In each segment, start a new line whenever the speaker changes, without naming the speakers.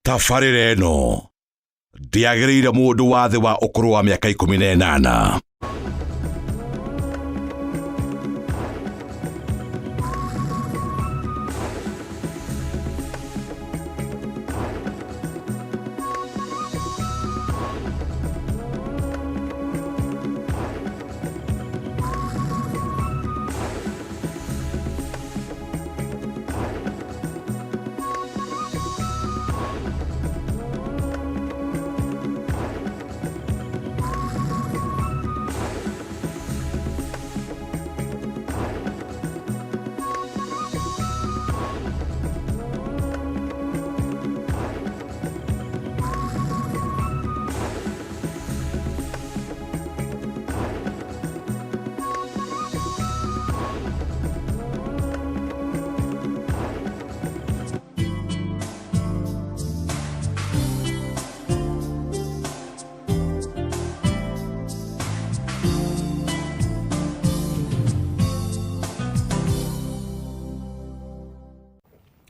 Tabarĩra ĩno ndĩagĩrĩire mũndũ wa thĩ wa ũkũrũ wa mĩaka 18.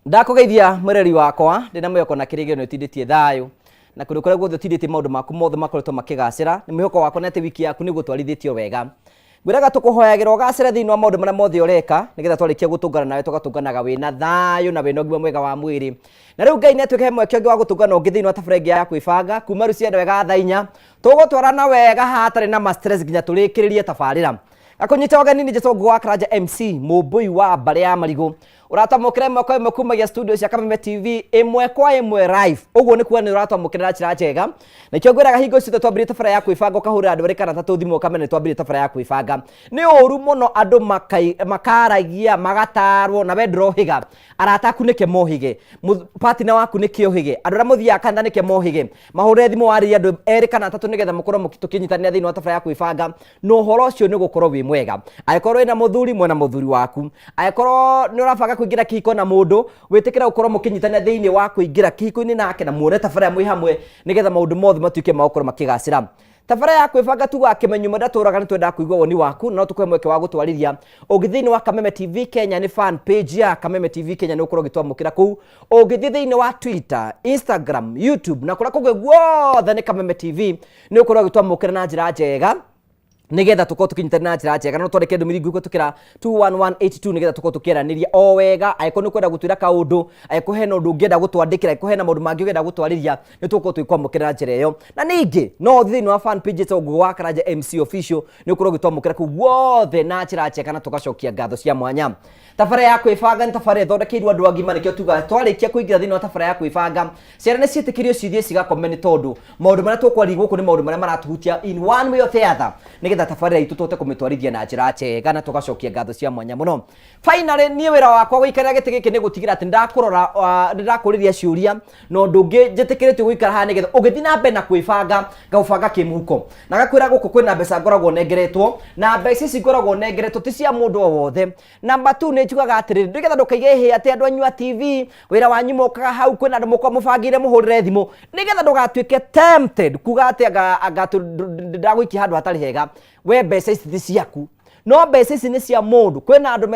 Ndakũgeithia mwĩreri wakwa ndĩna mwĩhoko na kĩrĩgĩrĩro nĩ ũtindĩtie thayũ na kũndũ kũrĩa guothe ũtindĩtie maũndũ maku mothe makoretwo makĩgacĩra. Nĩ mwĩhoko wakwa nĩ atĩ wiki yaku nĩ gũtwarithĩtio wega. Ngwĩraga tũkũhoyagĩra ũgacĩre thĩinĩ wa maũndũ marĩa mothe ũreka nĩgetha twarĩkia gũtũngana nawe tũgatũnganaga wĩna thayũ na wĩna ũgima mwega wa mwĩrĩ. Na rĩu Ngai nĩ atuĩke he mweke ũngĩ wa gũtũngana ũngĩ thĩinĩ wa tabarĩra ĩngĩ ya kwĩbanga kuma rĩu cienda wega thaa 4 tũgũtwarana wega hatarĩ na ma stress nginya tũrĩkĩrĩrie tabarĩra. Gakũnyita ũgeni nĩ Njĩtwo Ngũgũ wa Karanja MC mũmbũi wa mbarĩ ya marigũ. Ũratwamũkĩra ĩmwe kwa ĩmwe kumagia studio cia Kameme TV ĩmwe kwa ĩmwe live. Ũguo nĩ kuga nĩ ũratwamũkĩra na njĩra njega. Na ikĩo ngwĩraga hingo ciothe twambĩrĩrie tabarĩra ya kwĩbanga ũkahũrĩra andũ erĩ kana atatũ thimũ ũkamera nĩ twambĩrĩrie tabarĩra ya kwĩbanga. Nĩ ũru mũno andũ makaragia magatarwo na we ndũrohĩga. Arata aku nĩke mohĩge, partner waku nĩke ũhĩge, andũ arĩa mũthiaga kanitha nĩke mohĩge. Mahũrĩre thimũ warĩrie andũ erĩ kana atatũ nĩgetha mũkorwo tũkĩnyitanĩra thĩinĩ wa tabarĩra ya kwĩbanga. Na ũhoro ũcio nĩ ũgũkorwo wĩ mwega. Angĩkorwo wĩna mũthuri, mwena mũthuri waku. Angĩkorwo nĩ ũrabanga kũingĩra kĩhiko na mũndũ, wĩtĩkĩre gũkorwo mũkĩnyitanĩra thĩinĩ wa kũingĩra kĩhiko-inĩ nake na muone tabarĩra mwĩ hamwe nĩgetha maũndũ mothe matuĩke ma gũkorwo makĩgacĩra. Tabarĩra ya kwĩbanga tugaga kĩmenyume ndatũraga nĩ twendaga kũigua woni waku na no tũkũhe mweke wa gũtwarĩria. Ũngĩthiĩ thĩinĩ wa Kameme TV Kenya nĩ fan page ya Kameme TV Kenya nĩ ũgũkorwo ũgĩtwamũkĩra kũu. Ũngĩthiĩ thĩinĩ wa Twitter, Instagram, YouTube na kũrĩa kũngĩ guothe nĩ Kameme TV nĩ ũkorwo ũgĩtwamũkĩra na njĩra njega nigetha tukorwo tukinyitanĩra na njĩra njega no twandĩke ndũmĩrĩri nguhĩ kũhetũkĩra 21182 nigetha tukorwo tũkĩaranĩria o wega. Angĩkorwo nĩ ũkwenda gũtwĩra kaũndũ, angĩkorwo hena ũndũ ũngĩenda gũtwandĩkĩra, angĩkorwo hena maũndũ mangĩ ũngĩenda gũtwarĩria, nĩ tũgũkorwo tũgĩkwamũkĩra na njĩra ĩyo. Na ningĩ no ũthiĩ thĩinĩ wa fan page ĩtagwo Ngũgĩ wa Karanja MC Official, nĩ ũkorwo ũgĩtwamũkĩra kũu guothe na njĩra njega na tũgacokia ngatho cia mwanya. Tabarĩra ya kwĩbanga nĩ tabarĩra ĩthondekeirwo andũ agima, nĩkĩo tugaga twarĩkia kũingĩra thĩinĩ wa tabarĩra ya kwĩbanga, ciana nĩ ciĩtĩkĩrio cithiĩ cigakome nĩ tondũ maũndũ marĩa tũkwaria gũkũ nĩ maũndũ marĩa maratũhutia in one way or the other, nĩgetha tabarĩra itũ tũhote kũmĩtwarithia na njĩra njega na tũgacokia ngatho cia mwanya mũno. Finally, niĩ wĩra wakwa gũikarĩra gĩtĩ gĩkĩ nĩ gũtigĩrĩra atĩ nĩndakũrora, nĩndakũrĩria ciũria na ũndũ ũngĩ njĩtĩkĩrĩtio gũikara haha nĩgetha ũgĩthiĩ na mbere na kwĩbanga ngaũbanga kĩmũhuko. Na ngakwĩra gũkũ kwĩna mbeca ngoragwo nengeretwo, na mbeca ici ngoragwo nengeretwo ti cia mũndũ o wothe. Number 2 nĩ njugaga atĩrĩrĩ, nĩgetha ndũkaige hĩ atĩ andũ anyu a TV wĩra wanyu mokaga hau, kwĩna andũ mũkoragwo mũbangĩire mũhũrĩre thimũ, nĩgetha ndũgatuĩke tempted kuga atĩ anga ndagũikia handũ hatarĩ hega. We mbeca ici ti ciaku, no mbeca ici nĩ cia mũndũ. Kwĩna andũ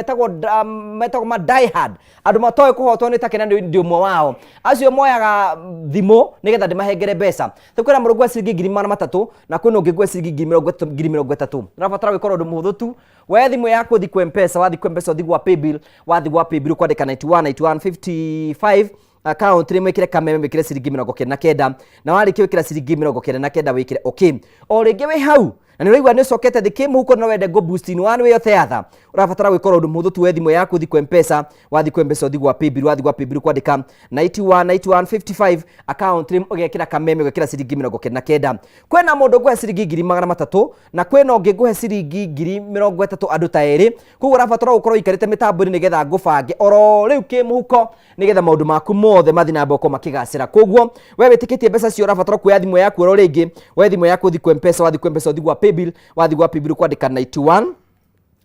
metagwo ma die hard, andũ matoĩ kũhotwo nĩ takena, ndĩ ũmwe wao. Acio moyaga thimũ nĩgetha ndĩmahengere mbeca. Rĩu kwĩna mũndũ ngũhe ciringi 300,000 na kwĩna ũngĩ ngũhe ciringi 30,000. Ũrabatara gwĩka ũndũ mũhũthũ tu, woe thimũ yaku ũthiĩ kwĩ M-Pesa, wathiĩ kwĩ M-Pesa ũthiĩ gwa paybill, wathiĩ gwa paybill ũkwandĩka 91 91 55 account nĩ mwĩkĩre Kameme, wĩkĩre ciringi 99, na warĩkia gwĩkĩra ciringi 99 wĩkĩre okay. O rĩngĩ wĩ hau na nĩ ũraigua nĩ ũcokete thĩ kĩmũhuko no wende ngũ boost in one way or the other, ũrabatara gwĩka ũndũ mũhũthũ tu, woe thimũ yaku ũthiĩ kwĩ M-Pesa, wathiĩ kwĩ M-Pesa ũthiĩ gwa paybill, wathiĩ gwa paybill kwandĩka 91 91 55 account name ũgekĩra Kameme, ũgekĩra ciringi 99. Kwĩna mũndũ ngũhe ciringi 300,000 na kwĩna ũngĩ ngũhe ciringi 30,000, andũ ta erĩ. Koguo ũrabatara gũkorwo ũikarĩte mĩtambo-inĩ nĩgetha ngũbange oro rĩu kĩmũhuko nĩgetha maũndũ maku mothe mathiĩ na mbere gũkorwo makĩgacĩra. Koguo we wĩtĩkĩtie mbeca cio ũrabatara kuoya thimũ yaku oro rĩngĩ, woe thimũ yaku ũthiĩ kwĩ M-Pesa, wathiĩ kwĩ M-Pesa ũthiĩ gwa paybill, wathiĩ gwa paybill kwandĩka 91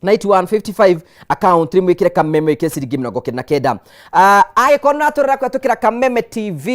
9155 account rimwikire Kameme, wikire ciringi 99. Agĩkorwo nĩũratũrora kũhetũkĩra Kameme TV,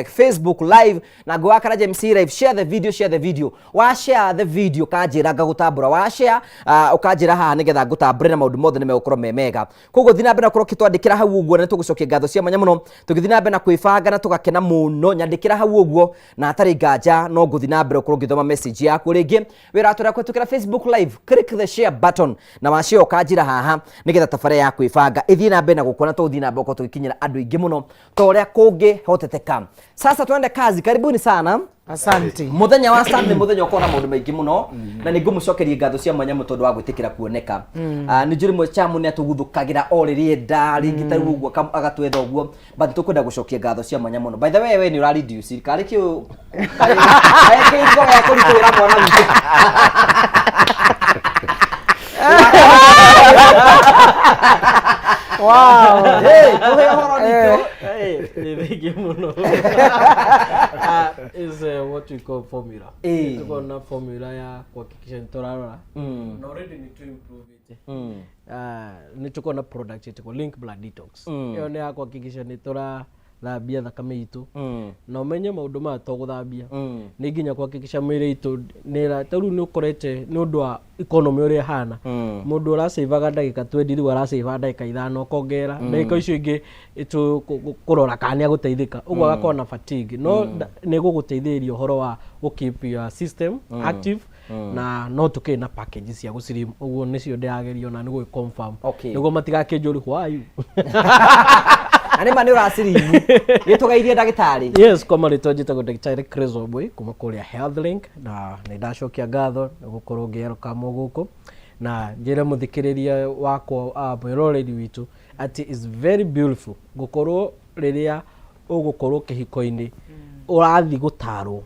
Facebook live na Ngũgĩ wa Karanja MC live, share the video, share the video. Wa share the video kanjĩra ngagũtambũra, wa share ũkanjĩra haha nĩgetha ngũtambũre na maũndũ mothe nĩmegũkorwo me mega. Koguo thiĩ na mbere na gũkorwo ũkĩtwandĩkĩra hau ũguo, na nĩtũgũcokia ngatho cia mwanya mũno tũgĩthiĩ na mbere na kwĩbanga na tũgakena mũno. Nyandĩkĩra hau ũguo na hatarĩ nganja no ngũthiĩ na mbere gũkorwo ngĩthoma message yaku. Rĩngĩ wĩratũra kũhetũkĩra Facebook live, click the share button na wa share ũkanjĩra haha nĩgetha tabarĩra ya kwĩbanga ĩthiĩ na mbere na gũkũra, tũgũthiĩ na mbere gũkorwo tũgĩkinyĩra andũ aingĩ mũno ta ũrĩa kũngĩhoteteka. Sasa tuende kazi, karibuni sana.
Asante.
Muthenya wa Sunday, muthenya ũkorwo na maũndũ maingĩ mũno, na nĩ ngũmũcokeria ngatho cia mwanya mũno tondũ wa gwĩtĩkĩra kuoneka. Nĩ njũrĩ mwe chamu nĩ atũguthũkagĩra o rĩrĩa enda rĩngĩ ta rĩu ũguo agatwetha ũguo, but tũkwenda gũcokia ngatho cia mwanya mũno. By the way, we nĩ ũra reduce karĩ kĩũ karĩ kĩhingo gĩa kũritũhĩra mwana witũ.
Wow.
Hey, tũhe ũhoro witũ.
Hey, nĩ thengiũ mũno. Is what we call formula. Tuko na formula ya kuhakikisha nĩ tũrarora na already nĩ tũ improve it. Nĩ tukorwo na product ĩtagwo Link Blood Detox. Ĩyo nĩ ya kuhakikisha nĩ tũrathambia thakame itũ, na ũmenye maũndũ maya to gũthambia, nĩ nginya kuhakikisha mwĩrĩ itũ nĩ ta rĩu nĩ ũkorete nĩ ũndũ wa economy ũrĩa ĩhana, mũndũ ũracĩvaga ndagĩka 20 rĩu aracĩva ndagĩka 5, ũkongera ndagĩka icio ingĩ kũrora kana nĩ agũteithĩka ũguo, agakorwo na fatigue, no nĩ gũgũteithĩrĩria ũhoro wa gũ keep your system active. Na no tũkĩrĩ na package cia gũcirim ũguo, nĩcio ndĩrageria ona nĩ gũgĩ confirm nĩguo matigakĩnjũri why you.
Na nĩ ma nĩ ũracirimu gĩtũgeithie ndagĩtarĩ.
Yes, kwa marĩtwa njĩtagwo ndagĩtarĩ Chris Oboi kuma kũrĩa Health Link, na nĩ ndacokia ngatho nĩ gũkorwo ngĩelcome gũkũ, na njĩre mũthikĩrĩria wakwa, mwĩroreri witũ, atĩ is very beautiful gũkorwo rĩrĩa ũgũkorwo kĩhiko-inĩ ũrathiĩ gũtarwo.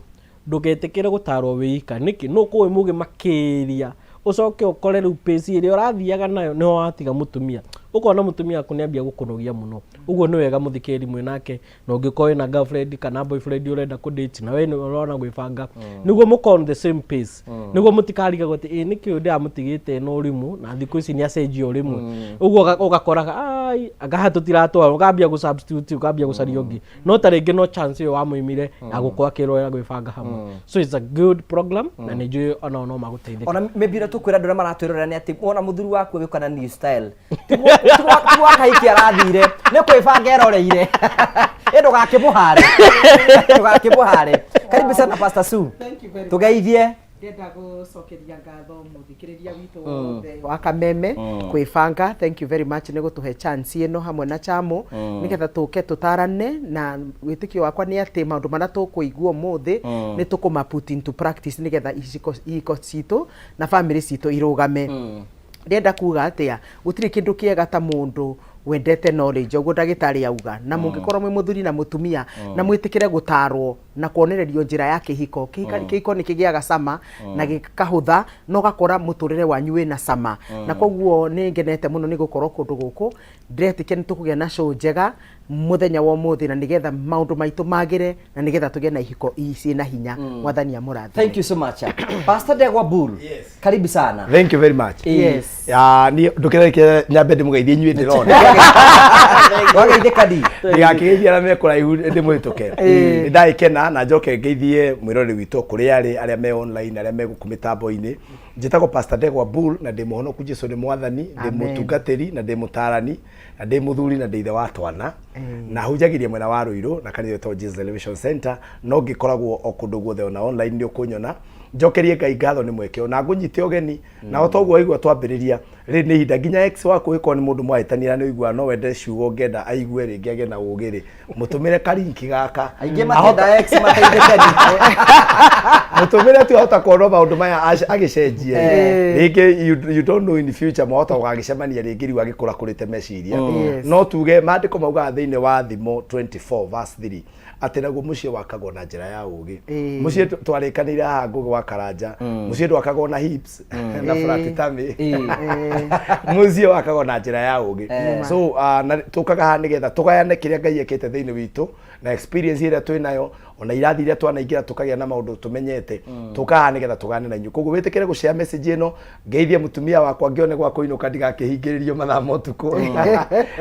Ndũgetĩkĩre gũtarwo wĩika nĩkĩ nũ kũĩ mũgĩ makĩria, ũcoke ũkore rĩu pace ĩrĩa ũrathiaga nayo nĩho watiga mũtumia, ũkona mũtumia waku nĩambia gũkũnogia mũno. Ũguo nĩ wega mũthikĩrĩri mwĩ nake, na ũngĩkorwo wĩna girlfriend kana boyfriend ũrenda kũ date na we nĩ ũrona gwĩbanga nĩguo mũkorwo on the same pace, nĩguo mũtikarigagwo atĩ ĩ nĩkĩ ũyũ ndĩramũtigĩte na ũrimũ na thikũ ici nĩ acenjia ũrĩmwe ũguo. Ũgakoraga ai anga tũtiratwara, ũkambia gũ substitute, ũkambia gũcaria ũngĩ, no ta rĩngĩ no chance ĩyo wamũimire ya gũkorwo akĩrorera gwĩbanga hamwe. So it's a good program na nĩ njũĩ onao no magũteithĩka.
Ona maybe ũrĩa tũkwĩra andũ arĩa maratwĩrorera nĩ atĩ wona mũthuri waku agĩũka na new style, ti gwakahiki arathire, nĩ kwĩbanga eroreire. Ĩ ndũgakĩmũhare, ndũgakĩmũhare. Karibu sana, Pastor Sue.
Thank you very much.
Tũgeithie.
Ndĩrenda gũcokeria ngatho mũthikĩrĩria witũ wothe wa Kameme kwĩbanga. Thank you very much nĩ gũtũhe chance ĩno hamwe na Chamo nĩgetha tũke tũtarane, na wĩtĩkio wakwa nĩ atĩ maũndũ marĩa tũkũigua ũmũthĩ nĩ tũkũma put into practice nĩgetha ihiko citũ na family citũ irũgame. Ndĩrenda kuga atĩa? Gũtirĩ kĩndũ kĩega ta mũndũ wendete knowledge, ũguo ndagĩtarĩ auga, na mũngĩkorwo mwĩ mũthuri na mũtumia na mwĩtĩkĩre gũtarwo na kuonererio njĩra ya kĩhiko, kĩhiko nĩ kĩgĩaga cama na gĩkahũtha na ũgakora mũtũrĩre wanyu wĩna cama. Na koguo nĩ ngenete mũno nĩ gũkorwo kũndũ gũkũ. Ndĩretĩkia nĩ tũkũgĩa na show njega mũthenya wa ũmũthĩ, na nĩgetha maũndũ maitũ magĩre na nĩgetha tũgĩe na ihiko ciĩna hinya. Mwathani amũrathime.
Thank you so much, Pastor Ndegwa Bull. Karibu sana.
Thank you very much.
Yes.
Ya ni ndukireke nyambe ndimugeithie inyuĩ ndĩrona.
Wageithie kadi.
Ndigakĩgeithia arĩa me kũraihu ndĩmũhĩtũke. Nĩ ndagĩkena na njoke ngeithie mwĩroreri witũ kũrĩa arĩ, arĩa me online, arĩa me gũkũ mĩtambo-inĩ. Njĩtagwo Pastor Ndegwa Bull na ndĩ mũhonoku, Jesu nĩ mwathani, ndĩ
Amen.
mũtungatĩri na ndĩ mũtarani na ndĩ mũthuri na ndĩ ithe wa twana, na hunjagĩria mwena wa Ruiru na kanitha wĩtagwo Jesus Elevation Center, no ngĩkoragwo o kũndũ guothe, ona online nĩ ũkũnyona. Njokerie Ngai ngatho nĩ mweke ũyũ na ngũnyite ũgeni, na o toguo waigua twambĩrĩria rĩ, nĩ ihinda nginya ex waku ĩkorwo nĩ mũndũ mwahĩtania na nĩ ũiguaga no wende ciugo ũngĩenda aigue rĩngĩ agĩe na ũgĩ rĩ, mũtũmĩre karinki gaka.
Aingĩ matenda ex mateithĩke.
Mũtũmĩre tu ahota kuona maũndũ maya agĩcenjie rĩngĩ. You don't know, in the future mwahota gũgagĩcemania rĩngĩ rĩu agĩkũra kũrĩte meciria. No tuge maandĩko maugaga thĩinĩ wa Thimo 24 verse 3 atĩ naguo mũciĩ wakagwo na njĩra ya ũgĩ. Mũciĩ twarĩkanĩire haha, Ngũgĩ wa Karanja, mũciĩ ndwakagwo na hips na flat tummy, mũciĩ wakagwo na njĩra ya ũgĩ. So na tũkaga haha nĩgetha tũgayane kĩrĩa Ngai ekĩte thĩinĩ witũ. Na experience ĩrĩa twĩ nayo, ona irathi iria twanaingĩra tũkagĩa na maũndũ tũmenyete, tũkaha nĩgetha tũgane na inyuĩ. Koguo wĩtĩkĩre gũshare message ĩno. Ngeithie mũtumia wakwa, ngĩone gwa kũinũka ndigakĩhingĩrĩrio mathaa ma ũtukũ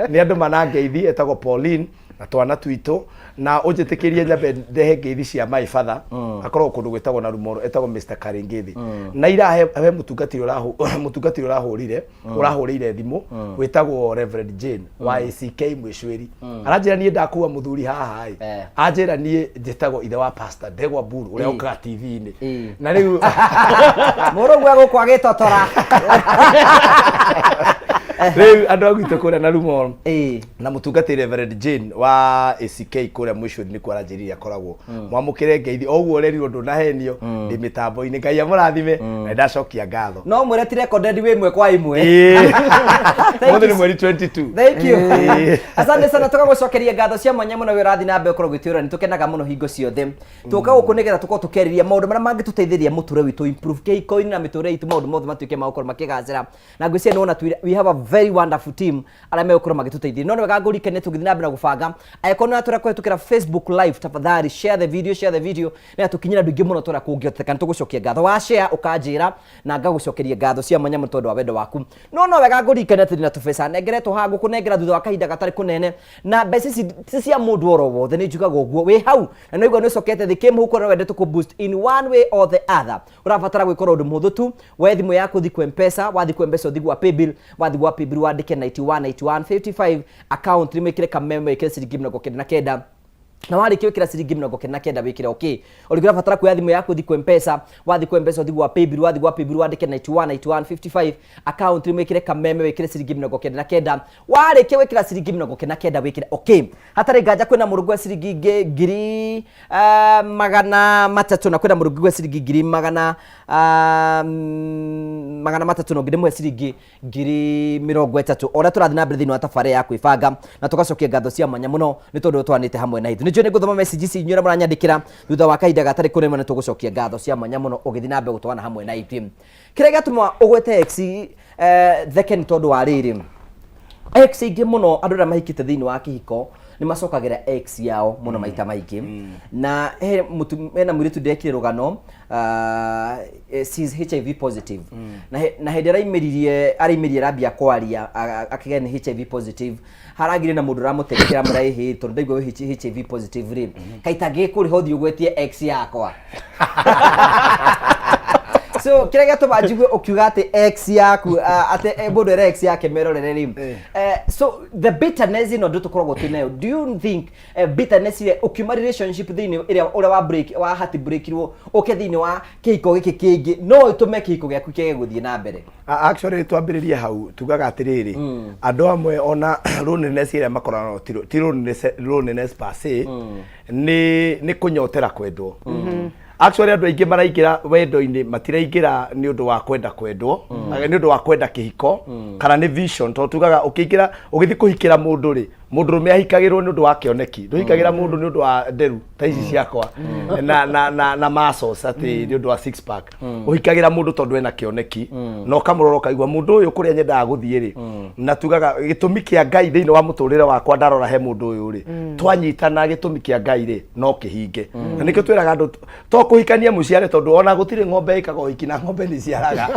nĩ andũ manangeithi, etagwo Pauline, na twana twitũ. Na ũnjĩtĩkĩrie nyambe ndehe ngeithi cia my father, akoragwo kũndũ gwĩtagwo na Rumoro, etagwo Mr Karingithi. Na ira he mũtungatĩri ũrahũrire, ũrahũrĩire thimũ, wĩtagwo Reverend Jane wa ACK Mwĩcwĩri. Aranjĩra niĩ ndakua mũthuri haha ĩ, anjĩra niĩ njĩtagwo ithe wa Pastor Ndegwa Mburu ũrĩa ũkaga TV-inĩ. Na rĩu
Mũrũguo egũkũ agĩtotora.
Rĩu andũ a gwitũ kũrĩa na Rumoro na mũtungatĩri Reverend Jane wa ACK kũrĩa Mwĩcwĩri nĩkuo aranjĩrire akoragwo. Mwamũkĩre ngeithi o ũguo ũrerirwo, ndũnahenio, ndĩ mĩtambo-inĩ. Ngai amũrathime na nĩndacokia ngatho.
No mwĩre ti recorded, wĩ ĩmwe kwa ĩmwe. Thank
Mũthĩ
you.
nĩ mweri 22.
Thank you. Asante sana, tũgagũcokeria ngatho cia mwanya mũno. Wĩ ũrathiĩ na mbere ũkorwo ũgĩtwĩra, nĩ tũkenaga mũno hingo ciothe tũka gũkũ nĩgetha tũkorwo tũkĩarĩria maũndũ marĩa mangĩtũteithĩrĩria mũtũrĩre witũ improve kĩhiko-inĩ na mĩtũrĩre itũ, maũndũ mothe matuĩke ma gũkorwo makĩgacĩra. Na ngwĩciria nĩ wona we have a very wonderful team arĩa megũkorwo magĩtũteithia. No nĩ wega ngũrikanie tũgĩthiĩ na mbere na gũbanga, angĩkorwo nĩ ũratũra kũhetũkĩra Facebook live, tafadhali share the video, share the video, nĩgetha tũkinyĩre andũ aingĩ mũno tũrĩa kũngĩhoteka. Nĩ tũgũcokia ngatho wa share, ũkanjĩra na ngagũcokeria ngatho cia mwanya mũno tondũ wa wendo waku. No wega ngũririkanie atĩ ndĩna tũbeca nengeretwo haha, ngũkũnengera thutha wa kahinda gatarĩ kũnene, na mbeca ici ti cia mũndũ oro wothe. Nĩ njugaga ũguo wĩ hau na nĩ ũigua nĩ ũcokete thĩ kĩmũhuko na wende tũkũ boost in one way or the other, ũrabatara gwĩkora ũndũ mũhũthũ tu. We thimũ yaku, thiĩ kwa Mpesa. Wathiĩ kwa Mpesa, ũthiĩ gwa paybill. Wathiĩ gwa paybill, wandĩke 91 91 55, account nĩ wĩkĩre Kameme, wĩkĩre ciringi 99, na warĩkia gwĩkĩra ciringi 99, wĩkĩre okay. Ũrĩngĩ ũrabatara kuoya thimũ yaku, ũthiĩ kwa Mpesa. Wathiĩ kwa Mpesa, ũthiĩ gwa paybill. Wathiĩ gwa paybill, wandĩke 91 91 55, account nĩ wĩkĩre Kameme, wĩkĩre ciringi 99. Warĩkia gwĩkĩra ciringi 99, wĩkĩre okay. Hatarĩ nganja kwĩna mũrũngũ wa ciringi 300,000, na kwĩna mũrũngũ wa ciringi ngiri 300,000, na ũngĩ ndĩmũhe ciringi 30,000. O ũrĩa tũrathiĩ na mbere thĩinĩ wa tabarĩra ya kwĩbanga, na tũgacokia ngatho cia mwanya mũno nĩ tondũ twanĩte hamwe na ithuĩ. Nĩ njũĩ nĩ ngũthoma message ici inyuĩ arĩa mũranyandĩkĩra thutha wa kahinda gatarĩ kũnene. Nĩ tũgũcokia ngatho cia mwanya mũno ũgĩthiĩ na mbere gũtwarana hamwe na ithuĩ. Kĩrĩa gĩatũma ũgwete ex theke nĩ tondũ wa rĩrĩ, ex aingĩ mũno, andũ arĩa mahikĩte thĩinĩ wa kĩhiko nĩ macokagĩra ex yao mũno maita maingĩ. Na he hena mũirĩtu ndekire rũgano, she's HIV positive, na hĩndĩ araimĩririe arambia kwaria akĩgĩa nĩ HIV positive, haragire na mũndũ ũramũteithia, amwĩra, ĩhĩ, tondũ ndaigua wĩ HIV positive rĩ, kaita ngĩkũrĩha ũthiĩ ũgwetie ex yakwa. So kĩrĩa gĩatũma njigue ũkiuga atĩ ex yaku, atĩ mũndũ ere ex yake merorere rĩ, so the bitterness ĩno ndũ tũkoragwo twĩ nayo, do you think bitterness ĩrĩa ũkiuma relationship thĩinĩ ĩrĩa ũrĩa wa break wa heart breakirwo, ũke thĩinĩ wa kĩhiko gĩkĩ kĩngĩ, no ĩtũme kĩhiko gĩaku kĩage gũthiĩ na mbere?
Actually twambĩrĩrie hau, tugaga atĩrĩrĩ, andũ amwe ona loneliness ĩrĩa makoragwo nayo ti loneliness per se, nĩ kũnyotera kwendwo. Actually andũ aingĩ maraingĩra wendo-inĩ matiraingĩra nĩ ũndũ wa kwenda kwendwo, nĩ ũndũ wa kwenda kĩhiko kana nĩ vision, tondũ tugaga ũkĩingĩra ũgĩthiĩ kũhikĩra mũndũ rĩ, mũndũrũme ahikagĩrwo nĩ ũndũ wa kĩoneki. Ndũhikagĩra mũndũ nĩ ũndũ wa nderu ta ici ciakwa na muscles, atĩ nĩ ũndũ wa six pack. Ũhikagĩra mũndũ tondũ ena kĩoneki na ũkamũrora ũkaigua mũndũ ũyũ kũrĩa nyendaga gũthiĩ rĩ, na tugaga gĩtũmi kĩa Ngai thĩinĩ wa mũtũrĩre wakwa, ndarora he mũndũ ũyũ rĩ, twanyitana, gĩtũmi kĩa Ngai rĩ no kĩhinge. Na nĩkĩo twĩraga andũ to kũhikania mũciare, tondũ ona gũtirĩ ng'ombe ĩkaga ũhiki na ng'ombe nĩ ciaraga.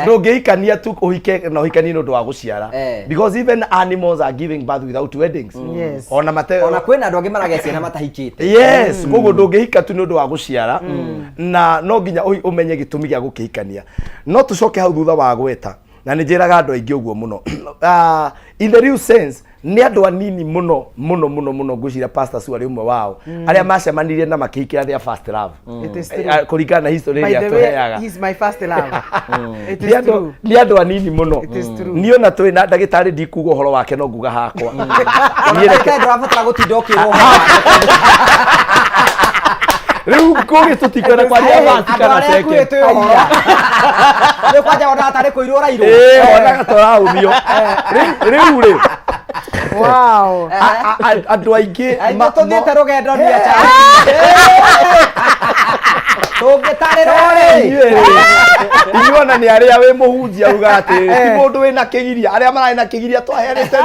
Ndũngĩhikania tu ũhike na ũhikanie nĩ ũndũ wa gũciara, because even animals are giving birth without weddings. Ona mate
Ona kwĩna andũ angĩ maragĩa ciana matahikĩte.
Yes, koguo ndũngĩhika tu nĩ ũndũ wa gũciara, na no nginya ũmenye gĩtũmi gĩa gũkĩhikania. No tũcoke hau thutha wa gweta, na nĩ njĩraga andũ aingĩ ũguo mũno, in the real sense nĩ andũ anini mũno mũno mũno mũno, ngwĩciria Pastor Sue arĩ ũmwe wao, arĩa macemanirie na makĩhikĩra their first love.
It is true.
Kũringana na history
By
ĩrĩa
the way,
tũheaga.
he's my first love. It
Nĩ
is
andũ
true.
Nĩ andũ anini mũno.
It is true.
Niĩ ona twĩ na ndagĩtarĩ ndikuga ũhoro wake, no nguga hakwa.
Ona
Niĩ
ndagĩtarĩ ndũrabatara gũtinda ũkĩrwo ũhoro wake.
Rĩu ngũgĩ tũtikwenda kwaria first
Andũ
kana
arĩa akuĩ
second.
twĩ ũhoro rĩu kwanja ona atarĩ kũirwo ũrairwo.
Ĩĩ, onaga tũraumio rĩu rĩ. Andũ aingĩ
Aingĩ tũthiĩte rũgendo nĩ acha. Tũngĩtarĩrwo rĩ.
Inyuĩ rĩ, inyuĩ ona nĩ arĩa wĩ mũhunjia uga atĩ ti mũndũ wĩna kĩgiria, arĩa mararĩ na kĩgiria twaheanĩte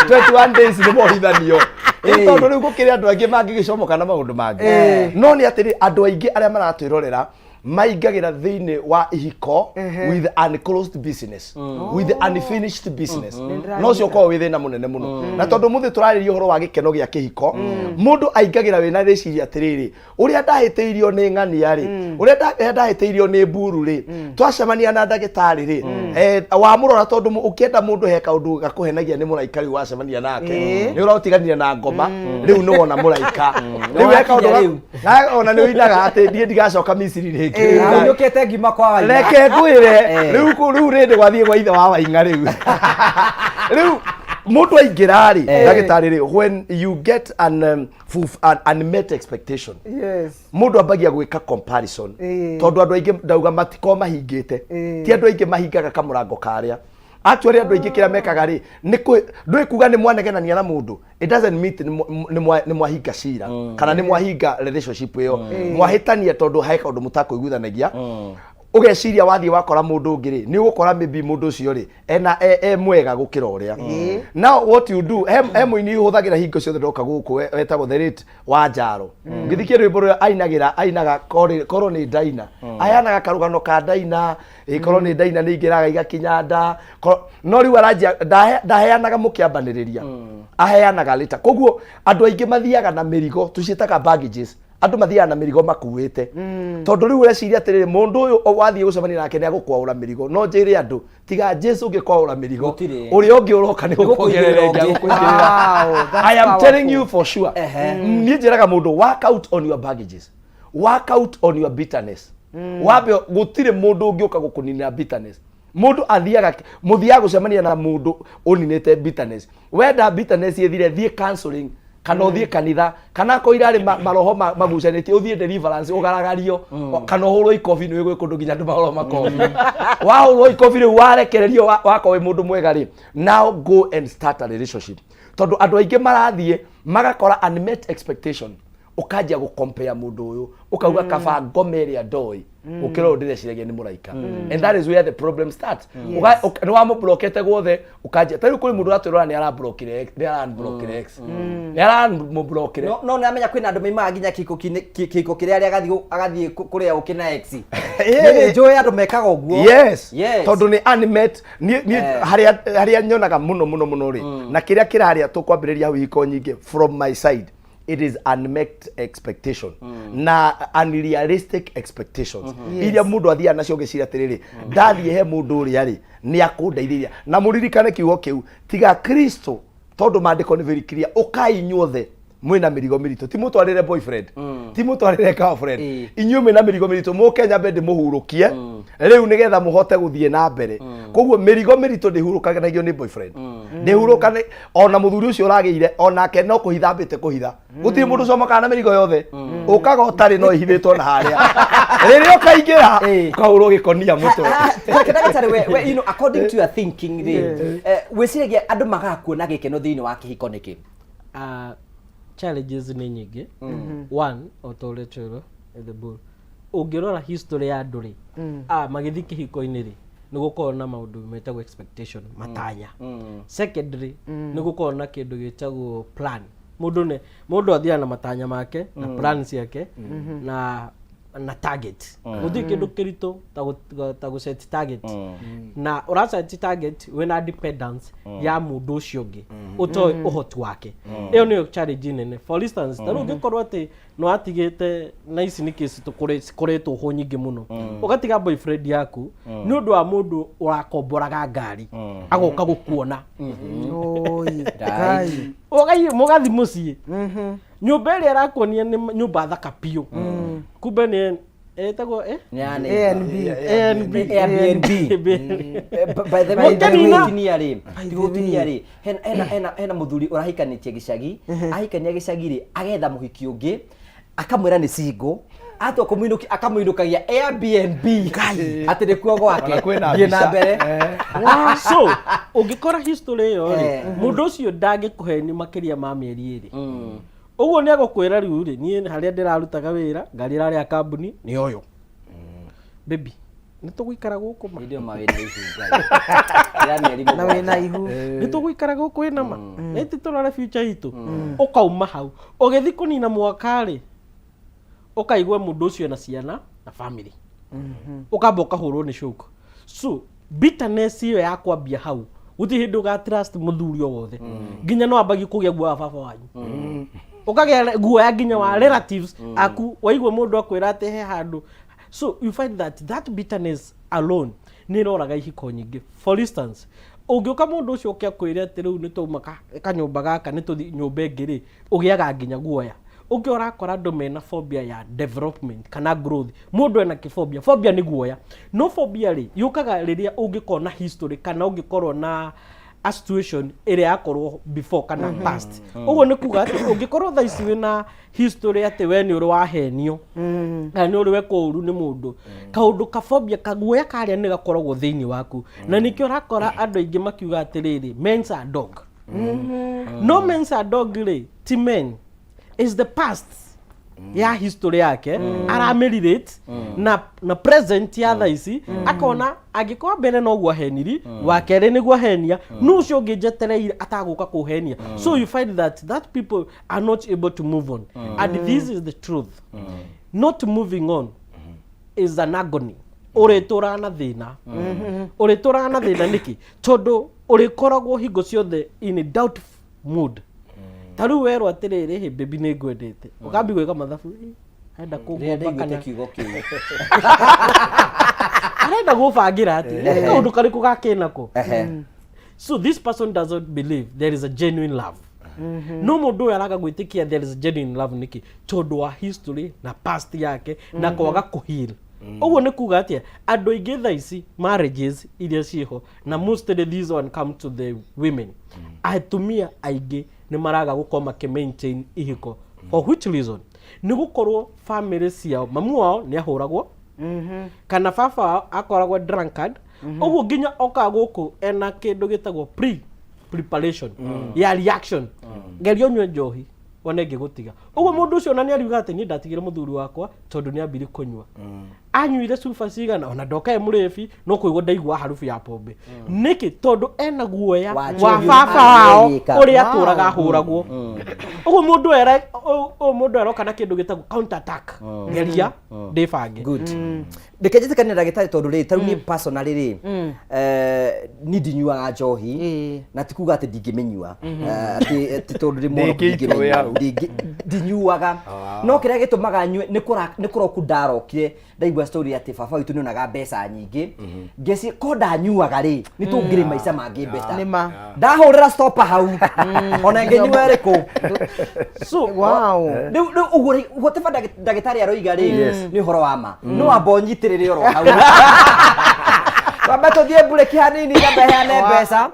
21 days nĩ mohithanio. Ĩ tondũ rĩu gũkĩrĩ andũ angĩ mangĩgĩcomoka na maũndũ mangĩ. No nĩ atĩrĩ, andũ aingĩ arĩa maratwĩrorera maingagĩra thĩinĩ wa ihiko with unclosed business, with unfinished business. No ũcio ũkoragwo wĩ thĩna mũnene mũno, na tondũ mũthĩ tũrarĩria ũhoro wa gĩkeno gĩa kĩhiko, mũndũ aingagĩra wĩna rĩciria atĩrĩrĩ, ũrĩa ndahĩtĩirio nĩ ng'ania rĩ, ũrĩa ndahĩtĩirio nĩ mburu rĩ, twacemania na ndagĩtarĩ rĩ, wamũrora, tondũ ũkĩenda mũndũ he kaũndũ gakũhenagia nĩ mũraika. Rĩu wacemania nake nĩ ũrotiganire na ngoma, rĩu nĩ wona mũraika rĩu he kaũndũ
Rĩu.
Ona nĩ ũinaga atĩ niĩ ndigacoka Misiri rĩngĩ.
Ũinũkĩte ngima kwa Waing'a.
Reke ngwĩre. Rĩu rĩu rĩndĩ gwathiĩ gwa ithe wa Waing'a. Rĩu mũndũ aingĩra rĩ, ndagĩtarĩ rĩ, when you get an unmet expectation, mũndũ ambagia gwĩka comparison, tondũ andũ aingĩ ndauga matikorwo mahingĩte. Ti andũ aingĩ mahingaga kamũrango karĩa. Actually, andũ aingĩ kĩrĩa mekaga rĩ, nĩ ndũĩ kuga nĩ mwanegenania na mũndũ, it doesn't mean nĩ mwahinga cira kana nĩ mwahinga relationship ĩyo. Mwahĩtania tondũ he kaũndũ mũtakũiguithanagia. Ũgeciria wathiĩ wakora mũndũ ũngĩ rĩ, nĩ ũgũkora maybe mũndũ ũcio rĩ ena e mwega gũkĩra ũrĩa. Now what you do, he mũini hũthagĩra hingo ciothe ndoka gũkũ, wetagwo the late wa Njaro. Ngĩthikie rwĩmbo rũrĩa ainagĩra, ainaga korwo nĩ ndaina, aheanaga karũgano ka ndaina, ĩ korwo nĩ ndaina nĩ ingĩraga igakinya nda. No rĩu aranjia ndaheanaga mũkĩambanĩrĩria, aheanaga later. Koguo andũ aingĩ mathiaga na mĩrigo, tũciĩtaga baggages. Andũ mathiaga na mĩrigo makuĩte, tondũ rĩu ũreciria atĩrĩrĩ, mũndũ ũyũ wathiĩ gũcemania nake nĩ agũkwaũra mĩrigo. No njĩre andũ, tiga Jesu ũngĩkwaũra mĩrigo,
Gũtirĩ.
ũrĩa ũngĩ ũroka nĩ gũkuongerera ĩngĩ agũkũingĩrĩra.
Wow, that's
I am telling
powerful.
you for sure. Niĩ njĩraga mũndũ, work out on your baggages, work out on your bitterness. Wambe, gũtirĩ mũndũ ũngĩũka gũkũninĩra bitterness. Mũndũ athiaga, mũthiaga gũcemania na mũndũ ũninĩte bitterness. Wenda bitterness ĩthire, thiĩ counseling kana ũthiĩ kanitha, kana akorwo irarĩ maroho magucanĩtie, ũthiĩ deliverance ũgaragario, kana ũhũrwo ikobi. Nĩ gwĩ kũndũ nginya andũ mahũrwo makobi. Wahũrwo ikobi rĩu, warekererio, wakorwo wĩ mũndũ mwega rĩ, now go and start a relationship. Tondũ andũ aingĩ marathiĩ magakora unmet expectation, ũkanjia gũcompare mũndũ ũyũ, ũkauga kaba ngome ĩrĩa ndoĩ gũkĩra ũyũ ndĩreciragia nĩ mũraika. And that is where the problem starts. Nĩ wamũblokete guothe, ũkanjia ta rĩu kũrĩ mũndũ ũratwĩrora nĩ arablokire, nĩ aranblokire ex, nĩ aramũblokire.
No nĩ amenya kwĩna andũ maimaga nginya kĩhiko kĩrĩa arĩa agathiĩ kũrĩa ũkĩ na ex. Nĩ njũĩ andũ mekaga ũguo.
Yes.
Yes.
Tondũ nĩ unmet niĩ harĩa nyonaga mũno mũno mũno rĩ, na kĩrĩa kĩrarĩa tũkwambĩrĩria hau, ihiko nyingĩ from my side, it is unmet expectation na unrealistic expectations iria mũndũ athiaga nacio ngĩciria atĩrĩrĩ, ndathiĩ he mũndũ ũrĩa rĩ, nĩ akũndeithĩria. Na mũririkane kiugo kĩu, tiga Kristo, tondũ maandĩko nĩ very clear, ũkai inyuothe mwĩna mĩrigo mĩritũ. Ti mũtwarĩre boyfriend, ti mũtwarĩre girlfriend. Inyuĩ mwĩna mĩrigo mĩritũ, mũke nyambe ndĩmũhurũkie rĩu nĩgetha mũhote gũthiĩ na mbere. Koguo mĩrigo mĩritũ ndĩhurũkanagio nĩ boyfriend, ndĩhurũkane ona mũthuri ũcio ũragĩire, onake no kũhitha ambĩte kũhitha. Gũtirĩ mũndũ ũcomokaga na mĩrigo yothe, ũkaga ũtarĩ no ĩhithĩtwo na harĩa rĩrĩa ũkaingĩra, ũkahũrwo gĩkonia mũtwe.
Reke ndagĩtarĩ, we according to your thinking rĩ, wĩciragia andũ magaga kuona gĩkeno thĩinĩ wa kĩhiko nĩkĩ?
Challenges nĩ nyingĩ. One, o ta ũrĩa twĩrwo the bull, ũngĩrora history ya andũ rĩ, magĩthiĩ kĩhiko-inĩ rĩ, nĩ gũkorwo na maũndũ metagwo expectation, matanya. Secondly, nĩ gũkorwo na kĩndũ gĩtagwo plan. Mũndũ nĩ mũndũ athiaga na matanya make na plan ciake na target. Gũtirĩ kĩndũ kĩritũ ta gũ set target, na ũraset target wĩna dependence ya mũndũ ũcio ũngĩ ũtoĩ ũhoti wake. Ĩyo nĩyo challenge nene. For instance, ta rĩu ũngĩkorwo atĩ nĩ watigĩte, na ici nĩ kesi tũkoretwo ho nyingĩ mũno, ũgatiga boyfriend yaku nĩ ũndũ wa mũndũ ũrakomboraga ngari agoka gũkuona.
Oi, Ngai.
Mũgathiĩ mũciĩ, nyũmba ĩrĩa ĩrakuonia nĩ nyũmba thaka biũ, kumbe nĩ ĩtagwo eh?
Nĩ
ANB.
ANB.
Airbnb. By the way,
Mũkenina.
tigũtinia rĩ, tigũtinia rĩ, hena mũthuri ũrahikanĩtie gĩcagi. Ahikania gĩcagi rĩ, agetha mũhiki ũngĩ, akamwĩra nĩ single, atua kũmũinũkia akamũinũkagia Airbnb atĩ nĩkuo gwake.
Ona kwĩna
Thiĩ na
mbica.
mbere.
So ũngĩkora history ĩyo rĩ, mũndũ ũcio ndangĩkũheni makĩria ma mĩeri 2. Ũguo nĩ agũkwĩra rĩu rĩ, niĩ harĩa ndĩrarutaga wĩra, ngari ĩrarĩ ya kambuni nĩ ũyũ. Baby, nĩ tũgũikara gũkũ ma?
Hĩndĩ ĩyo ma wĩna ihu Ngai. Ya mĩeri
Na
mũgwanja.
wĩna ihu.
Nĩ tũgũikara gũkũ ĩna ma? Na iti tũrore future itũ. Ũkauma hau. Ũgĩthiĩ kũnina mwaka rĩ, ũkaigua mũndũ ũcio ena ciana na family. Ũkamba ũkahũrwo nĩ shock. So, bitterness ĩyo ya kwambia hau, gũtirĩ hĩndĩ ũga trust mũthuri o wothe. Nginya no ambagie kũgĩa guoya wa baba wanyu. Ũkagĩa guoya nginya wa relatives aku, waigua mũndũ akwĩra atĩ he handũ. So you find that that bitterness alone nĩ ĩroraga ihiko nyingĩ. For instance, ũngĩũka mũndũ ũcio ũke akwĩre atĩ rĩu nĩ twauma kanyũmba gaka nĩ tũthiĩ nyũmba ĩngĩ rĩ, ũgĩaga nginya guoya. Ũngĩ ũrakora andũ mena phobia ya development kana growth. Mũndũ ena kĩphobia. Phobia nĩ guoya. No phobia rĩ, yũkaga rĩrĩa ũngĩkorwo na history kana ũngĩkorwo na a situation ĩrĩa yakorwo before kana past. Ũguo nĩ kuga atĩ ũngĩkorwo thaa ici wĩna history atĩ we nĩ ũrĩ wahenio kana nĩ ũrĩ wekwo ũru nĩ mũndũ, kaũndũ ka phobia kaguoya karĩa nĩ gakoragwo thĩinĩ waku. Na nĩkĩo ũrakora andũ aingĩ makiuga atĩrĩrĩ, men are dog. No men are dog rĩ, ti men, is the past ya history yake aramĩrelate na present ya thaa ici, akona angĩkorwo mbere noguo aheniri, wa kerĩ nĩguo ahenia, no ũcio ũngĩ njetereire atagũka kũhenia. So you find that that people are not able to move on, and this is the truth. Not moving on is an agony. Ũrĩtũraga na thĩna, ũrĩtũraga na thĩna. Nĩkĩ? Tondũ ũrĩkoragwo hingo ciothe in a doubt mood. Ta rĩu werwo atĩrĩrĩ, "Hey, baby, nĩ ngwendete," ũkambi gwĩka mathabu, "Ĩ, arenda
Rĩrĩa
kũngomba
ndaiguĩte
kana
kiugo kĩu.
Arenda gũbangĩra atĩ nĩ kaũndũ karĩkũ gakĩnako?"
Ehe.
So this person doesn't believe there is a genuine love. No mũndũ ũyũ araga gwĩtĩkia there is a genuine love nĩkĩ? Tondũ wa history na past yake na kwaga kũheal. Ũguo nĩ kuga atĩa? Andũ aingĩ thaa ici marriages iria ciĩho, na mostly these one come to the women, atumia aingĩ nĩ maraga gũkorwo makĩ-maintain ihiko. For which reason? Nĩ gũkorwo family ciao, mamu wao nĩ ahũragwo kana baba wao akoragwo drunkard. Ũguo nginya oka gũkũ ena kĩndũ gĩtagwo preparation ya reaction, geria ũnyue njohi wone ngĩgũtiga. Ũguo mũndũ ũcio ona nĩ ariuga atĩ niĩ ndatigire mũthuri wakwa tondũ nĩ ambire kũnyua, anyuire cuba cigana ona ndoka e mũrĩbi, no kũigua ndaigua harubu ya pombe. Nĩkĩ? Tondũ ena guoya
Wa
wa
njohi
baba wao
agĩka.
ũrĩa atũraga ahũragwo. Ũguo mũndũ era ũyũ mũndũ aroka na kĩndũ gĩtagwo counter attack, geria ndĩbange.
Good. Reke njĩtĩkanie na ndagĩtarĩ, tondũ rĩ, tarĩu niĩ personally rĩ, niĩ ndinyuaga njohi. Na ti kuga atĩ ndingĩmĩnyua. Atĩ tondũ ndĩ mũno
Ndĩngĩitwo hau.
Ndinyuaga, no kĩrĩa gĩtũmaga nyue nĩ kũroku ndarokire ndaigua story atĩ baba witũ nĩonaga mbeca nyingĩ, ngeci ko ndanyuaga rĩ, nĩ tũngĩrĩ maica mangĩ better.
Nĩ ma.
Ndahũrĩra stopper hau ona ngĩnyua ĩrĩkũ.
So
Wow.
Rĩu ũguo rĩ, whatever ndagĩtarĩ aroiga rĩ, nĩ ũhoro wa ma. No amba ũnyitĩrĩre oro hau, twambe tũthiĩ mburĩki hanini, nyambe heane mbeca.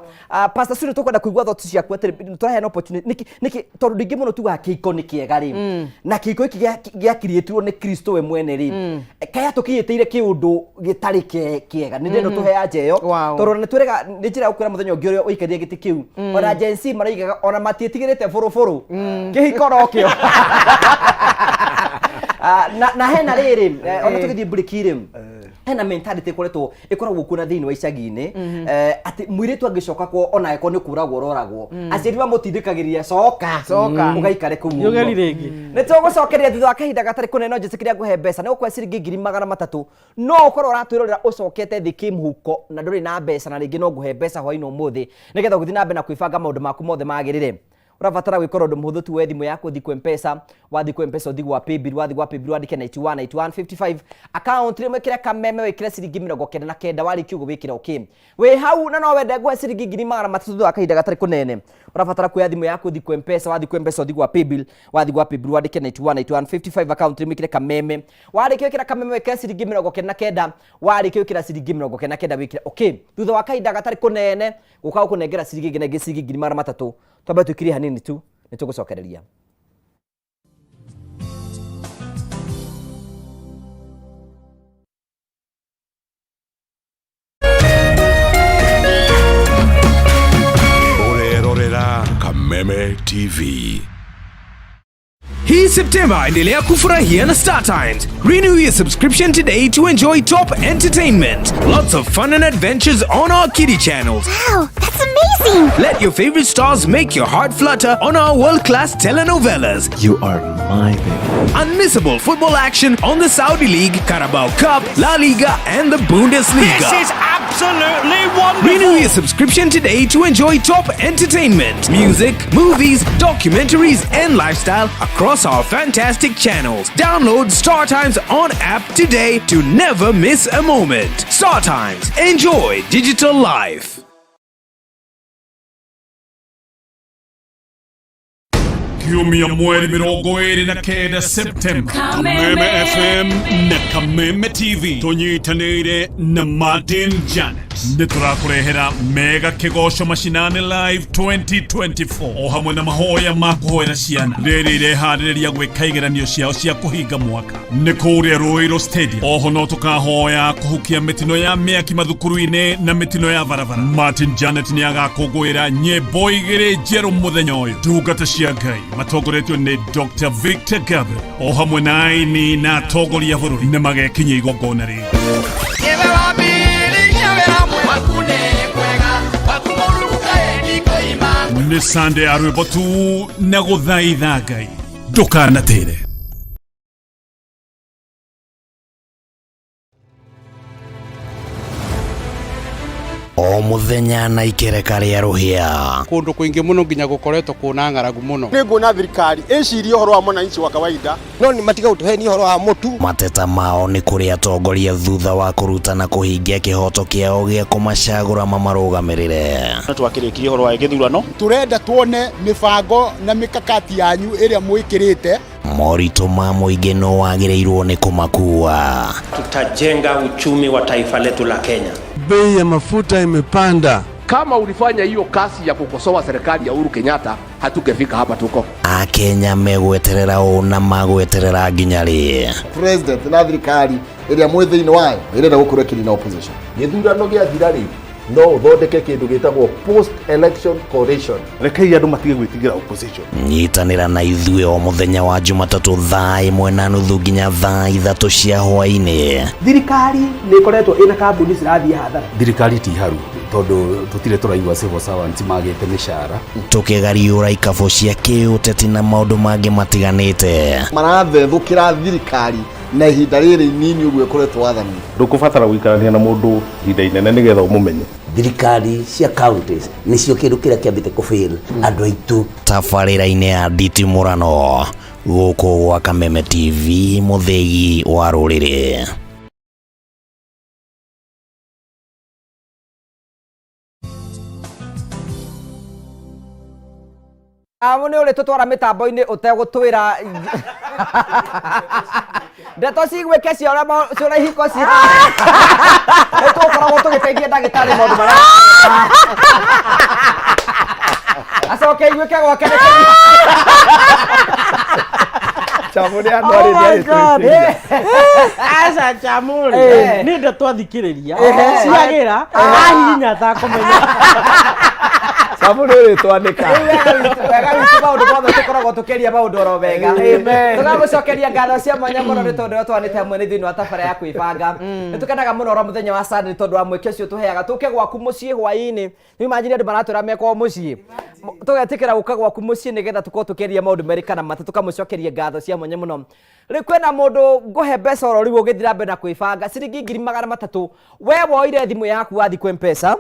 Pastor Sue, tũkwenda kũigua thoughts ciaku atĩrĩ, tũraheana opportunity nĩkĩ nĩkĩ, tondũ ndingĩ mũno tugaga kĩhiko nĩ kĩega rĩ, na kĩhiko gĩkĩ gĩakiriĩtirwo nĩ Kristo we mwene rĩ, kaya tũkĩĩtĩire kĩũndũ gĩtarĩ kĩega, nĩ ndĩrenda tũhe anja ĩyo. Tondũ ona nĩtwĩrega nĩ njĩra ya gũkwĩra mũthenya ũngĩ ũrĩa ũikarire gĩtĩ kĩu, ona Gen Z maraigaga ona matiĩtigĩrĩte bũrũbũrũ, kĩhiko nokĩo. Na hena rĩrĩ, ona tũgĩthiĩ mburĩki rĩ, hena mentality ĩkoretwo ĩkoragwo kuo na thĩinĩ wa icagi-inĩ, atĩ mũirĩtu angĩcoka kwao, ona angĩkorwo nĩ kũragwo ũroragwo, aciari mamũtindĩkagĩrĩria, coka.
Coka.
Ũgaikare kũu
Nĩ ũgeri
ũguo.
Rĩngĩ.
Nĩ tũgũcokeria thutha wa kahinda gatarĩ kũnene. No njĩtĩkĩria ngũhe mbeca, nĩ gũkũhe ciringi 300,000. No ũkorwo ũratwĩrorera ũcokete thĩ kĩmũhuko na ndũrĩ na mbeca, na rĩngĩ no ngũhe mbeca hwainĩ ũmũthĩ nĩgetha ũgĩthiĩ na mbere na kwĩbanga maũndũ maku mothe magĩrĩre. Ũrabatara gwĩkora ũndũ mũhũthũ tu, we thimũ yaku, ũthiĩ kwĩ Mpesa. Wathiĩ kwĩ Mpesa, ũthiĩ gwa Paybill. Wathiĩ gwa Paybill, wandĩke 91 91 55, account rĩmwe ĩkĩre Kameme, wĩkĩre ciringi 99. Warĩkia ũguo, wĩkĩre okay wĩ hau, na no wende ngũhe ciringi 300,000 thutha wa kahinda gatarĩ kũnene. Ũrabatara kuoya thimũ yaku, ũthiĩ kwĩ Mpesa. Wathiĩ kwĩ Mpesa, ũthiĩ gwa Paybill. Wathiĩ gwa Paybill, wandĩke 91 91 55, account rĩmwe ĩkĩre Kameme. Warĩkia gwĩkĩra Kameme, wĩkĩre ciringi 99. Warĩkia gwĩkĩra ciringi 99, wĩkĩre okay. Thutha wa kahinda gatarĩ kũnene, gũka gũkũnengera ciringi ĩngĩ na ĩngĩ, ciringi 300,000. Twambe tũkirie hanini tu, nĩ tũgũcokereria.
Ũrerorera Kameme TV.
Hii September endelea kufurahia na Star Times. Renew your subscription today to enjoy top entertainment, lots of fun and adventures on our kiddie channels.
Wow, that's amazing!
Let your favorite stars make your heart flutter on our world-class telenovelas.
You are my baby.
Unmissable football action on the Saudi League, Carabao Cup, La Liga, and the Bundesliga.
This is absolutely wonderful!
Renew your subscription today to enjoy top entertainment, music, movies, documentaries, and lifestyle across our fantastic channels. Download Star Times on app today to never miss a moment. Star Times, enjoy digital life.
Kiumia mweri 29 Septemba, Kameme FM na Kameme TV tunyitanĩire na Martin Janet nĩ tũrakũrehera mega kĩgoco macinani live 2024 o hamwe na mahoya ma kũhoera ciana rĩrĩ ireharĩrĩria gwĩka igeranio ciao cia kũhinga mwaka nĩ kũrĩa Ruiru Stadium. Oho no tũkahoya kũhukia mĩtino ya mĩaki mathukuru-inĩ na mĩtino ya barabara. Martin Janet nĩ agakũngũĩra nyĩmbo igĩrĩ njerũ mũthenya ũyũ. Ndungata cia Ngai matongoretio nĩ Dr. Victor Gabriel o hamwe na aini na atongoria a bũrũri nĩ magekinyia igongona rĩrĩ. Nĩ Sunday ya rwĩmbo tu na gũthaitha Ngai ndũkanatĩre.
O muthenya na ikereka rĩa rũhĩa.
Kundu kwingi muno nginya gukoretwo kuna ng'aragu muno.
Nĩ nguona thirikari ĩcirie ũhoro wa mwananchi wa kawaida
no nĩ matiga gũtũhenia ũhoro wa mũtu.
Mateta mao nĩ kũrĩ atongoria thutha wa kũruta na kũhingia kĩhoto kĩao gĩa kũmacagũra mamarũgamĩrĩre.
Twakĩrĩkirie ũhoro wa gĩthurano.
Tũrenda tuone mĩbango na mĩkakati yanyu ĩrĩa mwĩkĩrĩte.
Moritũ ma mũingĩ no wagĩrĩirwo nĩ kũmakua.
Tutajenga uchumi wa taifa letu la Kenya.
Bei ya mafuta imepanda.
Kama ulifanya hiyo kazi ya kukosoa serikali ya Uhuru Kenyatta, hatungefika hapa tuko.
Akenya megweterera ũ na magweterera nginya rĩ?
President na thirikari ĩrĩa mwĩ thĩinĩ wayo ĩrenda gũkorwo ĩkĩnina opposition.
Gĩthurano gĩathira rĩ, no ũthondeke kĩndũ gĩtagwo post election coalition.
Rekei andũ matige gwĩtigĩra opposition.
Nyitanĩra na ithuĩ o mũthenya wa Jumatatũ 1:30 nginya 3:00 cia hwaĩ-inĩ.
Thirikari nĩ ĩkoretwo ĩna kambuni cirathiĩ hathara.
Thirikari ti haru tondũ tũtirĩ tũraigua civil servants magĩte mĩcara.
Tũkĩgariũra ikabũ cia kĩũteti na maũndũ mangĩ matiganĩte.
Marathethũkĩra thirikari na ihinda rĩrĩ inini ũguo ĩkoretwo wathani.
Ndũkũbatara gũikarania na mũndũ ihinda inene nĩgetha ũmũmenye.
Thirikari cia counties nĩcio kĩndũ kĩrĩa kĩambĩte kũfail andũ aitũ.
Tabarĩra-inĩ ya nditimũrano gũkũ gwa Kameme TV, mũthĩgi wa rũrĩrĩ.
Amu nĩ ũrĩtũtwara mĩtambo-inĩ ũtegũtwĩra ndeto ciguĩke ciora ihiko cihana. Nĩ tũgũkoragwo tũgĩteithia ndagĩtarĩ maũndũ marĩa acoke iguĩke gwake nĩ
Chamu nĩ andũ arĩ nĩ arĩtwĩtĩria.
Aca Chamu rĩ, nĩ ndeto athikĩrĩria ciagĩra ahihinya atakũmenya.
Chamu nĩ ũrĩtwanĩka.
Wega witũ maũndũ mothe tũkoragwo tũkĩaria maũndũ oro wega. Tũgagũcokeria ngatho cia mwanya mũno nĩ tondũ twanĩte hamwe nĩ thĩinĩ wa tabara ya kwĩbanga. Nĩ tũkenaga mũno oro mũthenya wa Sunday tondũ wa mweke ũcio tũheaga tũke gwaku mũciĩ hwaĩ-inĩ. Nĩ imagine andũ maratwĩra mekwo mũciĩ. Tũgetĩkĩra gũka gwaku mũciĩ nĩgetha tũkorwo tũkĩaria maũndũ merĩ kana matatũ tũkamũcokeria ngatho cia mwanya mũno. Rĩu kwĩna mũndũ ngũhe mbeca oro rĩu ũgĩthiĩ na mbere na kwĩbanga ciringi 300,000. We woire thimũ yaku wathiĩ kwĩ M-Pesa,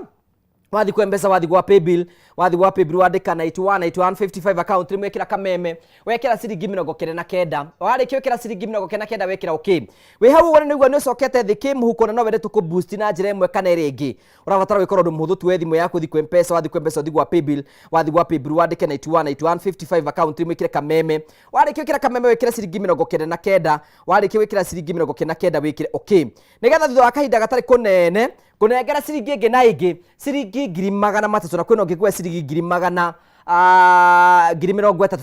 wathi kwa M-Pesa, wathi gwa paybill, wathi gwa paybill wandĩka 91 91 55 account rĩmwe ĩkĩra Kameme, wekĩra ciringi 99, warĩkia gwĩkĩra ciringi 99 wekĩra okay. Wĩ hau ũguo nĩguo nĩ ũcokete thĩ kĩmũhuko na no wende tũkũ boost na njĩra ĩmwe kana ĩrĩa ĩngĩ. Ũrabatara gwĩka ũndũ mũhũthũ tu, we thimũ yaku ũthiĩ kwa M-Pesa, wathi kwa M-Pesa ũthiĩ gwa paybill, wathi gwa paybill wandĩke 91 91 55 account rĩmwe ĩkĩre Kameme, warĩkia gwĩkĩra Kameme wĩkĩre ciringi 99, warĩkia gwĩkĩra ciringi 99 wĩkĩre okay. Nĩgetha thutha wa kahinda gatarĩ kũnene kũnengera ciringi ĩngĩ na ĩngĩ ciringi 300,000 na kwĩna ũngĩ kuoya ciringi 130,000.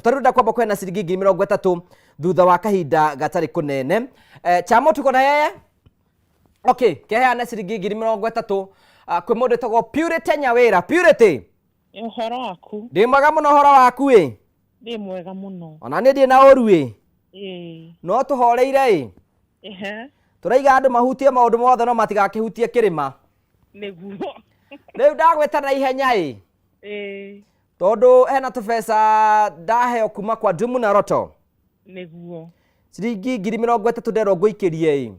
Ta rĩu ndakwamba kũheana ciringi 30,000 thutha wa kahinda gatarĩ kũnene. Chamo tuko na yeye? Okay, keheana ciringi 30,000 kwĩ mũndũ wĩtagwo Purity Nyawĩra. Purity,
Ũhoro waku?
Ndĩ mwega mũno, ũhoro waku ĩ?
Ndĩ mwega mũno.
Ona niĩ ndirĩ na ũru ĩ.
Ĩĩ.
No tũhoreire ĩ.
Ehe.
Tũraiga andũ mahutie maũndũ mothe no matigakĩhutie kĩrĩma.
Nĩguo.
Rĩu ndagwĩta na ihenya ĩ.
Ĩĩ.
Tondũ hena tũbeca ndaheo kuma kwa Dumu na Roto.
Nĩguo.
Ciringi 30,000 nderwo ngũikĩrie ĩ.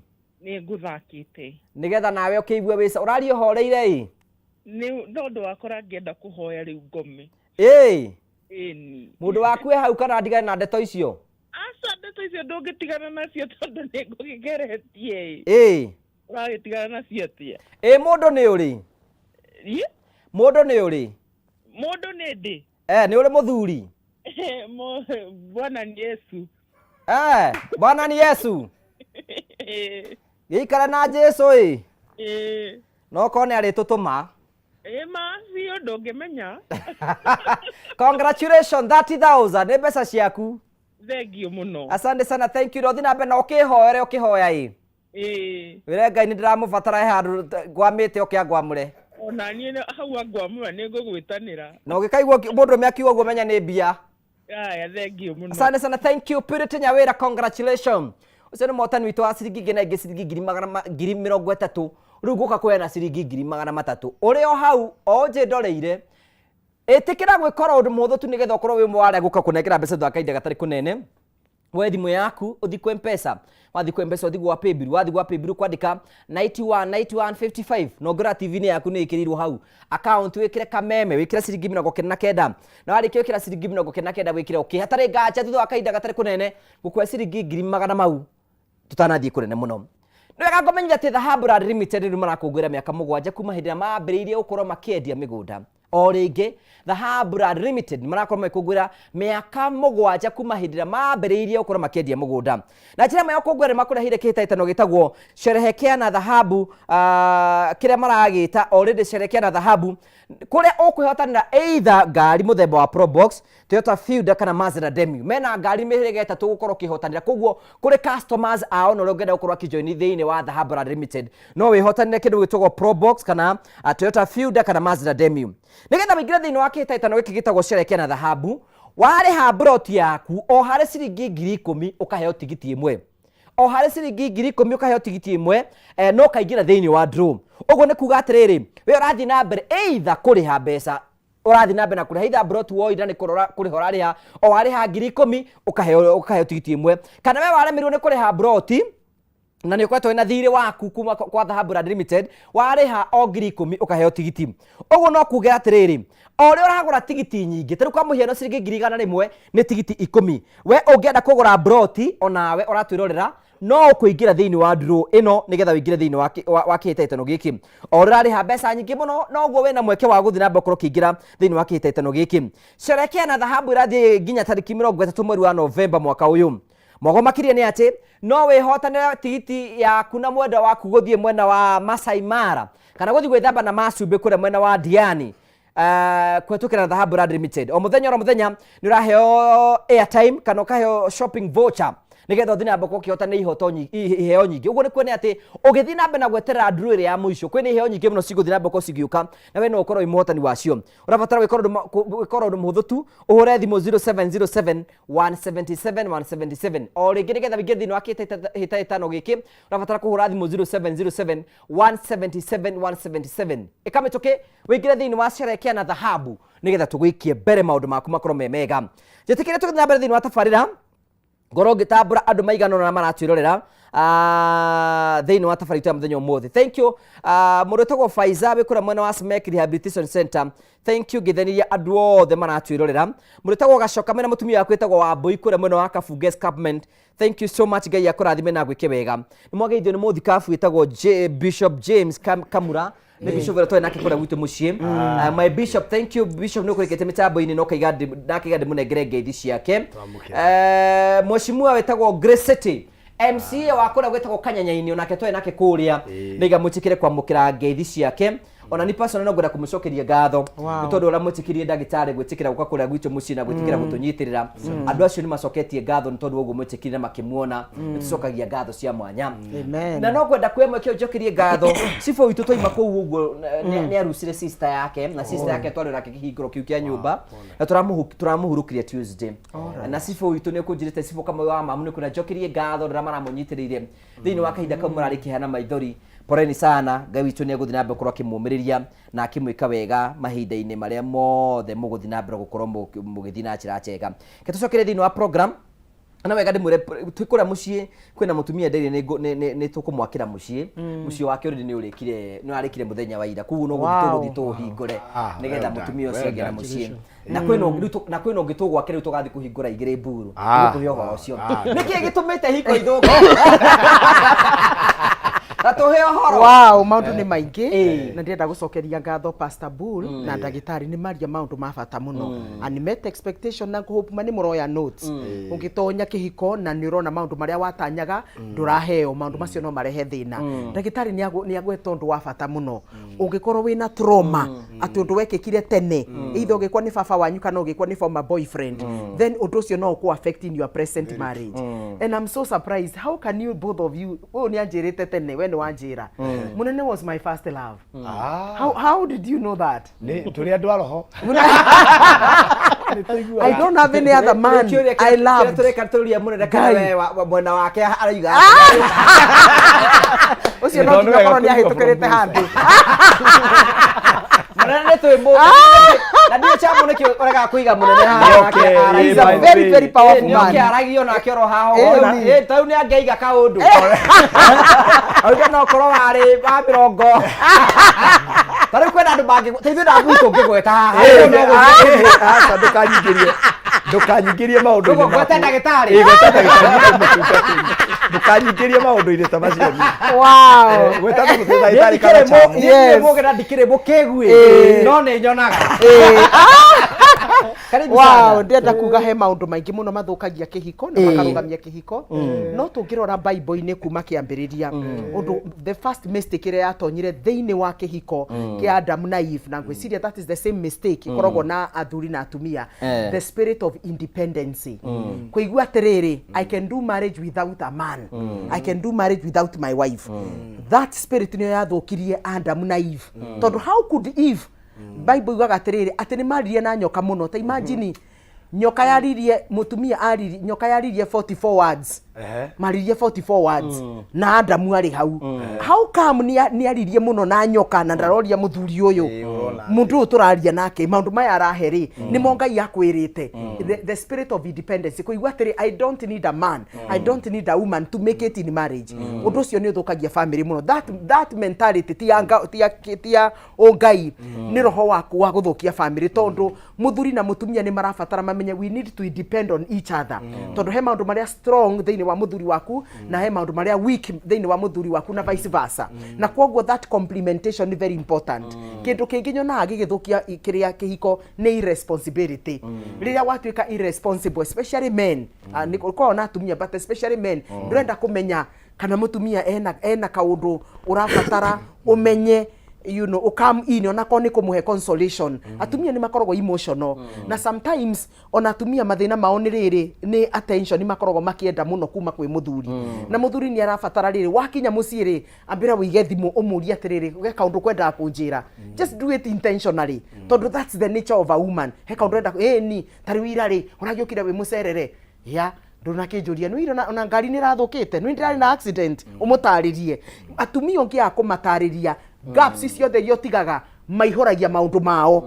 Nĩ ngũthakĩte.
Nĩgetha nawe ũkĩigue wĩca. Ũraria ũhoreire ĩ.
Nĩ tondũ wakora ngĩenda kũhoya rĩu ngome.
Ĩĩ.
Ĩni.
Mũndũ waku e hau kana ndigane na ndeto icio?
Aca ndeto icio ndũngĩtigana nacio tondũ nĩ ngũkĩgeretie ĩ.
Ĩĩ.
Ũragĩtigana nacio atĩa?
Ĩ mũndũ nĩ ũrĩ?
Ĩ?
Mũndũ nĩ ũrĩ?
Mũndũ nĩ ndĩ.
Eh, nĩ ũrĩ mũthuri?
Bwana ni Yesu.
Eh, Bwana ni Yesu. Gĩikare na Jesu ĩ.
Ĩĩ.
No korwo nĩ arĩtũtũma.
Ĩ ma biũ ndũngĩmenya.
Congratulations 30,000 nĩ mbeca ciaku.
Thengiũ mũno.
Asante sana, thank you. Rothiĩ na mbere na ũkĩhoere ũkĩhoya ĩ.
Ĩĩ.
Wĩre Ngai nĩ ndĩramũbatara he handũ ngwamĩte oke angwamũre.
Ona niĩ hau angwamũra nĩ ngũgwĩtanĩra.
Na ũngĩkaigua mũndũrũme akiuga ũguo menya nĩ mbia.
Aya, thengiũ mũno.
Asante sana, thank you. Purity Nyawira, congratulations. Ũcio nĩ mũhotani witũ wa ciringi ngiri na ingĩ ciringi ngiri magana 30,000. Rĩu ngũka kũheana ciringi 300,000. Ũrĩ o hau, o ũnjĩndoreire, ĩtĩkĩra gwĩka oro ũndũ mũhũthũ tu nĩgetha ũkorwo wĩ ũmwe wa arĩa ngũka kũnengera mbeca thutha wa kahinda gatarĩ kũnene. Woe thimũ yaku ũthiĩ kwa Mpesa, wathiĩ kwa Mpesa ũthiĩ gwa Paybill, wathiĩ gwa Paybill kwandĩka 91 91 55 na ũngĩrora TV-inĩ yaku nĩ ĩkĩrĩirwo hau account wĩkĩre kameme wĩkĩre ciringi 99 na warĩkia gwĩkĩra ciringi 99 wĩkĩre okay hatarĩ nganja thutha wa kahinda gatarĩ kũnene ngũkũhe ciringi ngiri magana mau tũtanathiĩ kũnene mũno. Nĩ wega ngũmenyithia atĩ Dhahabu Land Limited rĩu marakũngũĩra mĩaka 7 kuma hĩndĩ ĩrĩa mambĩrĩirie gũkorwo makĩendia mĩgũnda. O rĩngĩ Dhahabu Land Limited nĩ marakorwo magĩkũngũĩra mĩaka 7 kuma hĩndĩ ĩrĩa mambĩrĩirie gũkorwo makĩendia mũgũnda. Na njĩra ĩmwe ya gũkũngũĩra nĩ makũreheire kĩhĩtahĩtano gĩtagwo Sherehekea na Dhahabu, kĩrĩa maragĩta already Sherehekea na Dhahabu, kũrĩa ũkwĩhotanĩra either ngari mũthemba wa Probox, Toyota Fielder kana Mazda Demio. Mena ngari mĩhĩrĩga ĩtatũ gũkorwo ũkĩhotanĩra. Koguo kũrĩ customers ao na ũrĩa ũngĩenda gũkorwo akĩjoin thĩinĩ wa Dhahabu Land Limited, no wĩhotanĩre kĩndũ gĩtagwo Probox kana Toyota Fielder kana Mazda Demio. Nĩgetha wĩingĩre thĩinĩ wa kĩhĩtahĩtano gĩkĩ gĩtagwo Sherekea na Dhahabu, warĩha mburoti yaku o harĩ ciringi 10,000 ũkaheo tigiti ĩmwe. O harĩ ciringi 10,000 ũkaheo tigiti ĩmwe, no ũkaingĩra thĩinĩ wa draw. Ũguo nĩ kuga atĩrĩrĩ, we ũrathiĩ na mbere either kũrĩha mbeca, ũrathiĩ na mbere na kũrĩha either mburoti woira nĩ kũrora kũrĩha ũrarĩha, o warĩha 10,000 ũkaheo tigiti ĩmwe. Kana we waremirwo nĩ kũrĩha mburoti na nĩ ũkoretwo wĩna thirĩ waku kuma kwa Dhahabu Land Limited, warĩha o 10,000 ũkaheo tigiti. Ũguo no kuge atĩrĩrĩ, o ũrĩa ũragũra tigiti nyingĩ, ta rĩu kwa mũhiano ciringi 100,000 nĩ tigiti 10, we ũngĩenda kũgũra mburoti onawe ũratwĩrorera, no ũkũingĩra thĩinĩ wa draw ĩno nĩgetha ũingĩre thĩinĩ wa kĩhĩtahĩtano gĩkĩ. O ũrĩa ũrarĩha mbeca nyingĩ mũno, noguo wĩna mweke wa gũthiĩ na mbere gũkorwo ũkĩingĩra thĩinĩ wa kĩhĩtahĩtano gĩkĩ. Sherekea na Dhahabu ĩrathiĩ nginya tarĩki 30 mweri wa Novemba mwaka ũyũ. Mwago makĩria nĩ atĩ no wĩhotanĩre tigiti yaku na mwendwa waku gũthiĩ mwena wa Masai Mara kana gũthiĩ gwĩthamba na macumbĩ kũrĩa mwena wa Diani, kũhetũkĩra na Dhahabu Land Limited. O mũthenya oro mũthenya nĩ ũraheo airtime kana ũkaheo shopping voucher nĩgetha ũthiĩ na mbere ũkĩhotana ihoto iheo nyingĩ. Ũguo nĩ kuonania atĩ ũgĩthiĩ na mbere na gweterera draw ĩrĩa ya mũico, kwĩna iheo nyingĩ mũno cigũthiĩ na mbere gũkorwo cigĩũka na we no ũkorwo wĩ mũhotani wacio. Ũrabatara gwĩka ũndũ mũhũthũ tu, ũhũre thimũ 0707 177 177. O rĩngĩ nĩgetha wĩingĩre thĩinĩ wa kĩhĩtahĩtano gĩkĩ, ũrabatara kũhũra thimũ 0707 177 177. Ĩka mĩtũkĩ wĩingĩre thĩinĩ wa Sherekea na Dhahabu nĩgetha tũgũikie mbere maũndũ maku makorwo me mega. Njĩtĩkĩrie tũgĩthiĩ na mbere thĩinĩ wa tabarĩra, ngorwo ngĩtambũra andũ maigana ũna maratwĩrorera thĩinĩ wa tabarĩra itũ ya mũthenya ũmũthĩ. Thank you. Mũndũ wĩtagwo Faiza wĩ kũrĩa mwena wa Smek Rehabilitation Center. Thank you ngĩtheniria andũ othe maratwĩrorera. Mũndũ wĩtagwo Gacoka mena mũtumia waku wĩtagwo Wambũi kũrĩa mwena wa Kabunge Escarpment. Thank you so much, Ngai akũrathime na agwĩke wega. Nĩ mwageithio nĩ mũthikabu wĩtagwo Bishop James Kamura. Nĩ bishop ũrĩa twarĩ nake kũrĩa gwitũ mũciĩ. My bishop, thank you bishop, nĩ ũkũrĩkĩte mĩtambo-inĩ na ũkaiga ndakaiga ndĩmũnengere ngeithi ciake. Mheshimiwa wĩtagwo Grace City MCA wa kũrĩa gwĩtagwo Kanyanya-inĩ, onake twarĩ nake kũrĩa, nĩiga mwĩtĩkĩre kwamũkĩra ngeithi ciake. Ona ni personal no ngwenda kũmũcokeria ngatho
Wow.
nĩ tondũ ũrĩa mwĩtĩkĩrie ndagĩtarĩ gwĩtĩkĩra gũka kũrĩa gwitũ mũciĩ na gwĩtĩkĩra gũtũnyitĩrĩra. Andũ acio nĩ macoketie ngatho nĩ tondũ wa ũguo mwĩtĩkĩrie na makĩmuona. Nĩ tũcokagia ngatho cia mwanya.
Amen.
Na no ngwenda kwĩ mweke njokerie ngatho cibũ witũ twaima kũu ũguo nĩ arucire sister yake na sister yake twarĩ nake kĩhingũro kĩu kĩa nyũmba na tũramũhurũkirie Tuesday. Na cibũ witũ nĩ ũkũnjĩrĩte cibũ Kamau wa mamu nĩ kwĩra njokerie ngatho rĩrĩa maramũnyitĩrĩire thĩinĩ wa kahinda kau mũrarĩ kĩeha na maithori. Poleni sana, Ngai witũ nĩ egũthiĩ na mbere gũkorwo akĩmũmĩrĩria na akĩmwĩka wega mahinda-inĩ marĩa mothe mũgũthiĩ na mbere gũkorwo mũgĩthiĩ na njĩra njega. Reke tũcokere thĩinĩ wa program na wega ndĩmwĩre twĩ kũrĩa mũciĩ kwĩna mũtumia ndĩrĩ nĩ tũkũmwakĩra mũciĩ. Mũciĩ wake already nĩ ũrĩkire, nĩ ũrarĩkire mũthenya wa ira, koguo no gũthiĩ tũgũthiĩ tũũhingũre nĩgetha mũtumia ũcio agĩe na mũciĩ. Na kwĩna ũngĩ rĩu na kwĩna ũngĩ tũgwakĩra rĩu tũgathiĩ kũhingũra igĩrĩ mburu. Nĩgũkũhe ũhoro ũcio nĩkĩ gĩtũmĩte hiko ithũke na tũhe ũhoro.
Wow, maũndũ nĩ maingĩ na ndĩrenda gũcokeria ngatho Pastor Bull na ndagĩtarĩ nĩ maria maũndũ ma bata mũno. Unmet expectation na hope ma nĩ mũroya notes. Ũngĩtonya kĩhiko na nĩ ũrona maũndũ marĩa watanyaga ndũraheo, maũndũ macio no marehe thĩna. Ndagĩtarĩ nĩ agweta ũndũ wa bata mũno. Ũngĩkorwo wĩna trauma atĩ ũndũ wekĩkire tene, either ũgĩkwo nĩ baba wanyu kana ũgĩkwo nĩ former boyfriend, then ũndũ ũcio no ũkũ affect in your present marriage. And I'm so surprised, how can you both of you, ũyũ nĩ anjĩrĩte tene, we nĩ wanjĩra mũnene was my first love. How did you know that?
Nĩ tũrĩ andũ a roho.
I don't have any other man I loved.
Tũreka tũria mũnene kana
Ngai.
we mwena wake arauga
Ũcio no nginya korwo nĩ ahĩtũkĩrĩte handũ.
Mũnene nĩ twĩ mũndũ na ndiũ cha mũno kĩo ũregaga kũiga mũnene haha
Nĩoke,
nake aragia.
He's a very, very powerful
Nĩoke
man.
aragio nake oro haha
Ĩni.
ta rĩu nĩ angĩaiga kaũndũ auge no korwo warĩ wa mĩrongo ta rĩu kwĩna andũ mangĩ ta ithuĩ na ngui tũngĩgweta haha.
Aca, ndũkanyingĩrie ndũkanyingĩrie maũndũ-inĩ
Ũguo, gweta
maku.
ndagĩtarĩ.
Ĩ, gweta ndagĩtarĩ, niĩ ndĩ mũtungatĩri. Ndũkanyingĩrie maũndũ-inĩ ta macio niĩ.
Wow.
Gweta ndagĩtarĩ
Niĩ
kana
ndikĩrĩ
chamu.
niĩ mũgĩ na ndikĩrĩ mũkĩgui no nĩ nyonaga. Karibu
Wow,
sana.
ndĩrenda kuga he maũndũ maingĩ mũno mathũkagia kĩhiko na makarũgamia kĩhiko. No tũngĩrora Bible-inĩ kuma kĩambĩrĩria, ũndũ the first mistake ĩrĩa yatonyire thĩinĩ wa kĩhiko kĩa Adam na Eve, na ngwĩciria that is the same mistake ĩkoragwo na athuri na atumia, the spirit of independency, kũigua atĩrĩrĩ, I can do marriage without a man, I can do marriage without my wife. That spirit nĩyo yathũkirie Adam na Eve, tondũ how could Eve, Bible yugaga atĩrĩrĩ atĩ nĩ maririe na nyoka mũno. Ta imagine nyoka yaririe mũtumia aririe nyoka yaririe 44 words. Maririe 44 words na Adamu arĩ hau. How come nĩ aririe mũno na nyoka na ndaroria mũthuri ũyũ, mũndũ ũyũ tũraria nake maũndũ maya arahe rĩ nĩmo Ngai akwĩrĩte? The spirit of independence, kũigua atĩrĩ, I don't need a man, I don't need a woman to make it in marriage. Ũndũ ũcio nĩ ũthũkagia family mũno. That mentality ti ya ti ya ũngai, nĩ roho waku wa gũthũkia family, tondũ mũthuri na mũtumia nĩ marabatara mamenye we need to depend on each other, tondũ he maũndũ marĩa strong thĩinĩ wa mũthuri waku na he maũndũ marĩa weak thĩinĩ wa mũthuri waku na vice versa, na kwoguo that complementation is very important. Kĩndũ kĩngĩ nyonaga gĩgĩthũkia kĩrĩa kĩhiko nĩ irresponsibility. Rĩrĩa watuĩka irresponsible, especially men, nĩ gũkoragwo na atumia but especially men, ndũrenda kũmenya kana mũtumia ena kaũndũ ũrabatara ũmenye, ũkam in onakorwo nĩ kũmũhe consolation. Atumia nĩ makoragwo emotional na sometimes ona atumia mathĩna mao nĩ rĩrĩ nĩ attention makoragwo makĩenda mũno kuma kwĩ mũthuri, na mũthuri nĩ arabatara rĩrĩ wakinya mũciĩ rĩ ambĩra wĩige thimũ ũmũrie atĩrĩrĩ, he kaũndũ kwendaga kũnjĩra. Just do it intentionally, tondũ that's the nature of a woman. He kaũndũ enda ĩni ta rĩu ira rĩ ũragĩũkire wĩ mũcerere ya ndũnakĩnjũria nĩ ona, ona ngari nĩ ĩrathũkĩte nĩ ndĩrarĩ na accident. Ũmũtarĩrie. Atumia ũngĩaga kũmatarĩria gaps ciothe iria ũtigaga maihũragia maũndũ mao.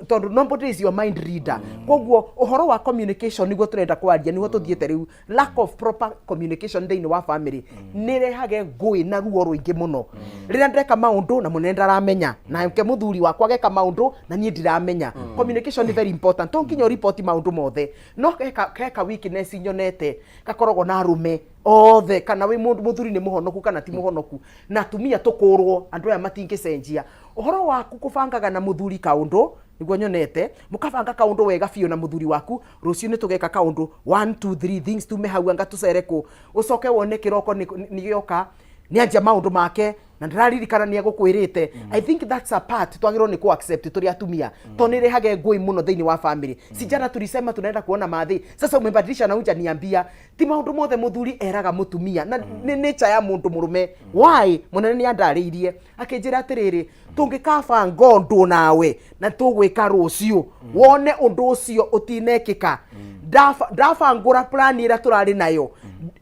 Tondũ nobody is your mind reader. Koguo ũhoro wa communication nĩguo tũrenda kwaria, nĩguo tũthiĩte rĩu. Lack of proper communication thĩinĩ wa family nĩ ĩrehage ngũĩ na ruo rũingĩ mũno. Rĩrĩa ndeka maũndũ na mũnene ndaramenya, nake mũthuri wakwa ageka maũndũ na niĩ ndiramenya, communication is very important. To nginya ũripoti maũndũ mothe, no heka weakness nyonete gakoragwo na arũme othe, kana wĩ mũndũ mũthuri nĩ mũhonoku kana ti mũhonoku, na atumia tũkũrwo andũ aya matingĩcenjia. Ũhoro waku kũbangaga na mũthuri kaũndũ nĩguo nyonete mũkabanga kaũndũ wega biũ na mũthuri waku, rũciũ nĩ tũgeka kaũndũ 1 2 3 things, tume hau anga tũcere kũ, ũcoke wone kĩroko nĩ gĩoka. Nĩ anjia maũndũ make na ndĩraririkana nĩ egũkwĩrĩte. I think that's a part twagĩrĩirwo nĩ kũ accept tũrĩ atumia, tondũ nĩ ĩrehage ngũĩ mũno thĩinĩ wa family. Si jana tulisema tunaenda kuona mathĩ, sasa umebadilisha na hujaniambia. Ti maũndũ mothe mũthuri eraga mũtumia, na nĩ nature ya mũndũ mũrũme. Why? Mũnene nĩ andarĩirie akĩnjĩra atĩrĩrĩ, tũngĩkabanga ũndũ nawe na tũgwĩka rũciũ, wone ũndũ ũcio ũtinekĩka, ndabangũra plan ĩrĩa tũrarĩ nayo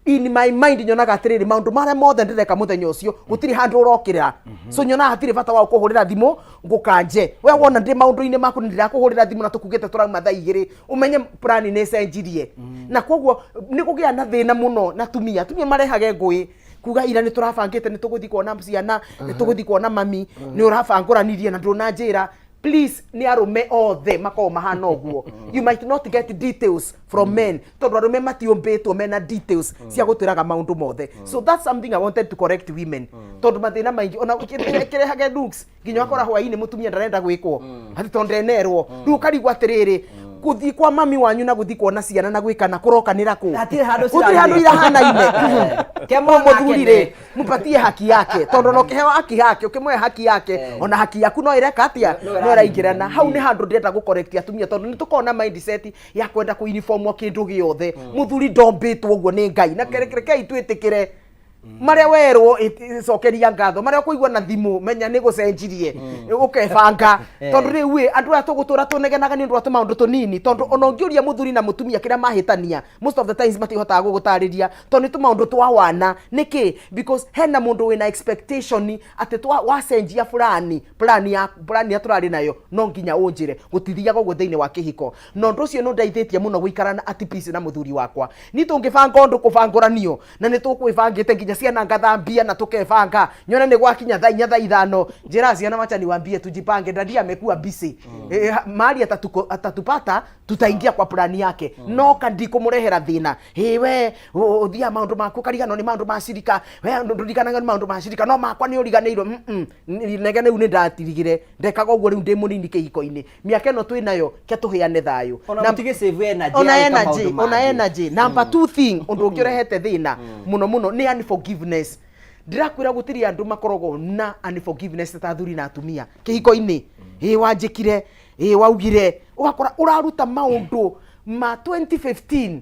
in my mind, nyonaga atĩrĩrĩ, maũndũ marĩa mothe ndĩreka mũthenya ũcio gũtirĩ handũ ũrokĩra. So nyonaga hatirĩ bata wa kũhũrĩra thimũ ngũkanje. We wona ndĩ maũndũ-inĩ maku ndĩrakũhũrĩra thimũ na tũkugĩte tũrauma thaa 2, ũmenye plan nĩ ĩcenjirie. Na koguo nĩ kũgĩa na thĩna mũno na tumia. Atumia marehage ngũĩ kuga ira nĩ tũrabangĩte nĩ tũgũthiĩ kuona ciana, nĩ tũgũthiĩ kuona mami, nĩ ũrabangũranirie na ndũnanjĩra. Please, nĩ arũme othe makoragwo mahana ũguo. You might not get details from men, tondũ arũme matiũmbĩtwo mena details cia gũtwĩraga maũndũ mothe. So that's something I wanted to correct women, tondũ mathĩna maingĩ ona kĩrehage looks nginya wakora hwainĩ mũtumia ndarenda gwĩkwo atĩ tondũ ndenerwo. Rĩu ũkarigwo atĩrĩrĩ, gũthiĩ kwa mami wanyu na gũthiĩ kuona ciana na gwĩkana kũrokanĩra kũ?
Hatirĩ handũ.
Gũtirĩ handũ irahanaine.
Ke mwana.
Mũthuri rĩ,
akene.
Mpatie haki yake, tondũ ona ũkĩheo haki yake, ũkĩmũhe haki yake, ona haki yaku no ĩreka atĩa?
No.
No ĩraingĩrana. Hau nĩ handũ ndĩrenda gũ-correct atumia, tondũ nĩ tũkoragwo na mindset ya kwenda kũ uniform kĩndũ gĩothe. Mũthuri ndombĩtwo ũguo nĩ Ngai, na rekei twĩtĩkĩre marĩa werwo cokeria ngatho, marĩa ũkũigua na thimũ, menya nĩ gũcenjirie ũkebanga. Tondũ rĩu ĩ, andũ aya tũgũtũra tũnegenaga nĩ ũndũ wa tũmaũndũ tũnini, tondũ ona ũngĩũria mũthuri na mũtumia kĩrĩa mahĩtania, most of the times matihotaga gũgũtarĩria, tondũ nĩ tũmaũndũ twa wana. Nĩkĩ? Because hena mũndũ wĩna expectation atĩ twa wacenjia fulani plan ya plan ya tũrarĩ nayo, no nginya ũnjĩre. Gũtithiaga ũguo thĩinĩ wa kĩhiko. Na ũndũ ũcio nĩ ũndeithĩtie mũno gũikara na at peace na mũthuri wakwa. Ni tũngĩbanga ũndũ kũbangũranio na nĩ tũkwĩbangĩte, nginya ciana ngathambia na tũkebanga, nyone nĩ gwakinya thaa 4, thaa 5, njĩra ciana, "Wacha niwaambie tujipange, daddy amekuwa busy. Mahali atatupata tutaingia kwa plani yake." No kandi kũmũrehera thĩna, "Ĩ we ũthiaga maũndũ maku ũkariganwo nĩ maũndũ ma cirika, we ndũririkanaga nĩ maũndũ ma cirika, no makwa nĩ ũriganĩirwo." Nege rĩu nĩ ndatirigire ndekaga ũguo rĩu ndĩ mũnini kĩhiko-inĩ. Mĩaka ĩno twĩ nayo ke tũheane thayũ.
Ona mũtige save energy
ona
ya gwĩka
energy
maũndũ
ona
mangĩ.
Energy number two thing, ũndũ ũngĩ ũrehete thĩna mũno mũno nĩ unforgiveness. Ndĩrakwĩra gũtirĩ andũ makoragwo na unforgiveness ta athuri na atumia kĩhiko-inĩ. Ĩ wanjĩkire, ĩ waugire, ũgakora ũraruta maũndũ ma 2015,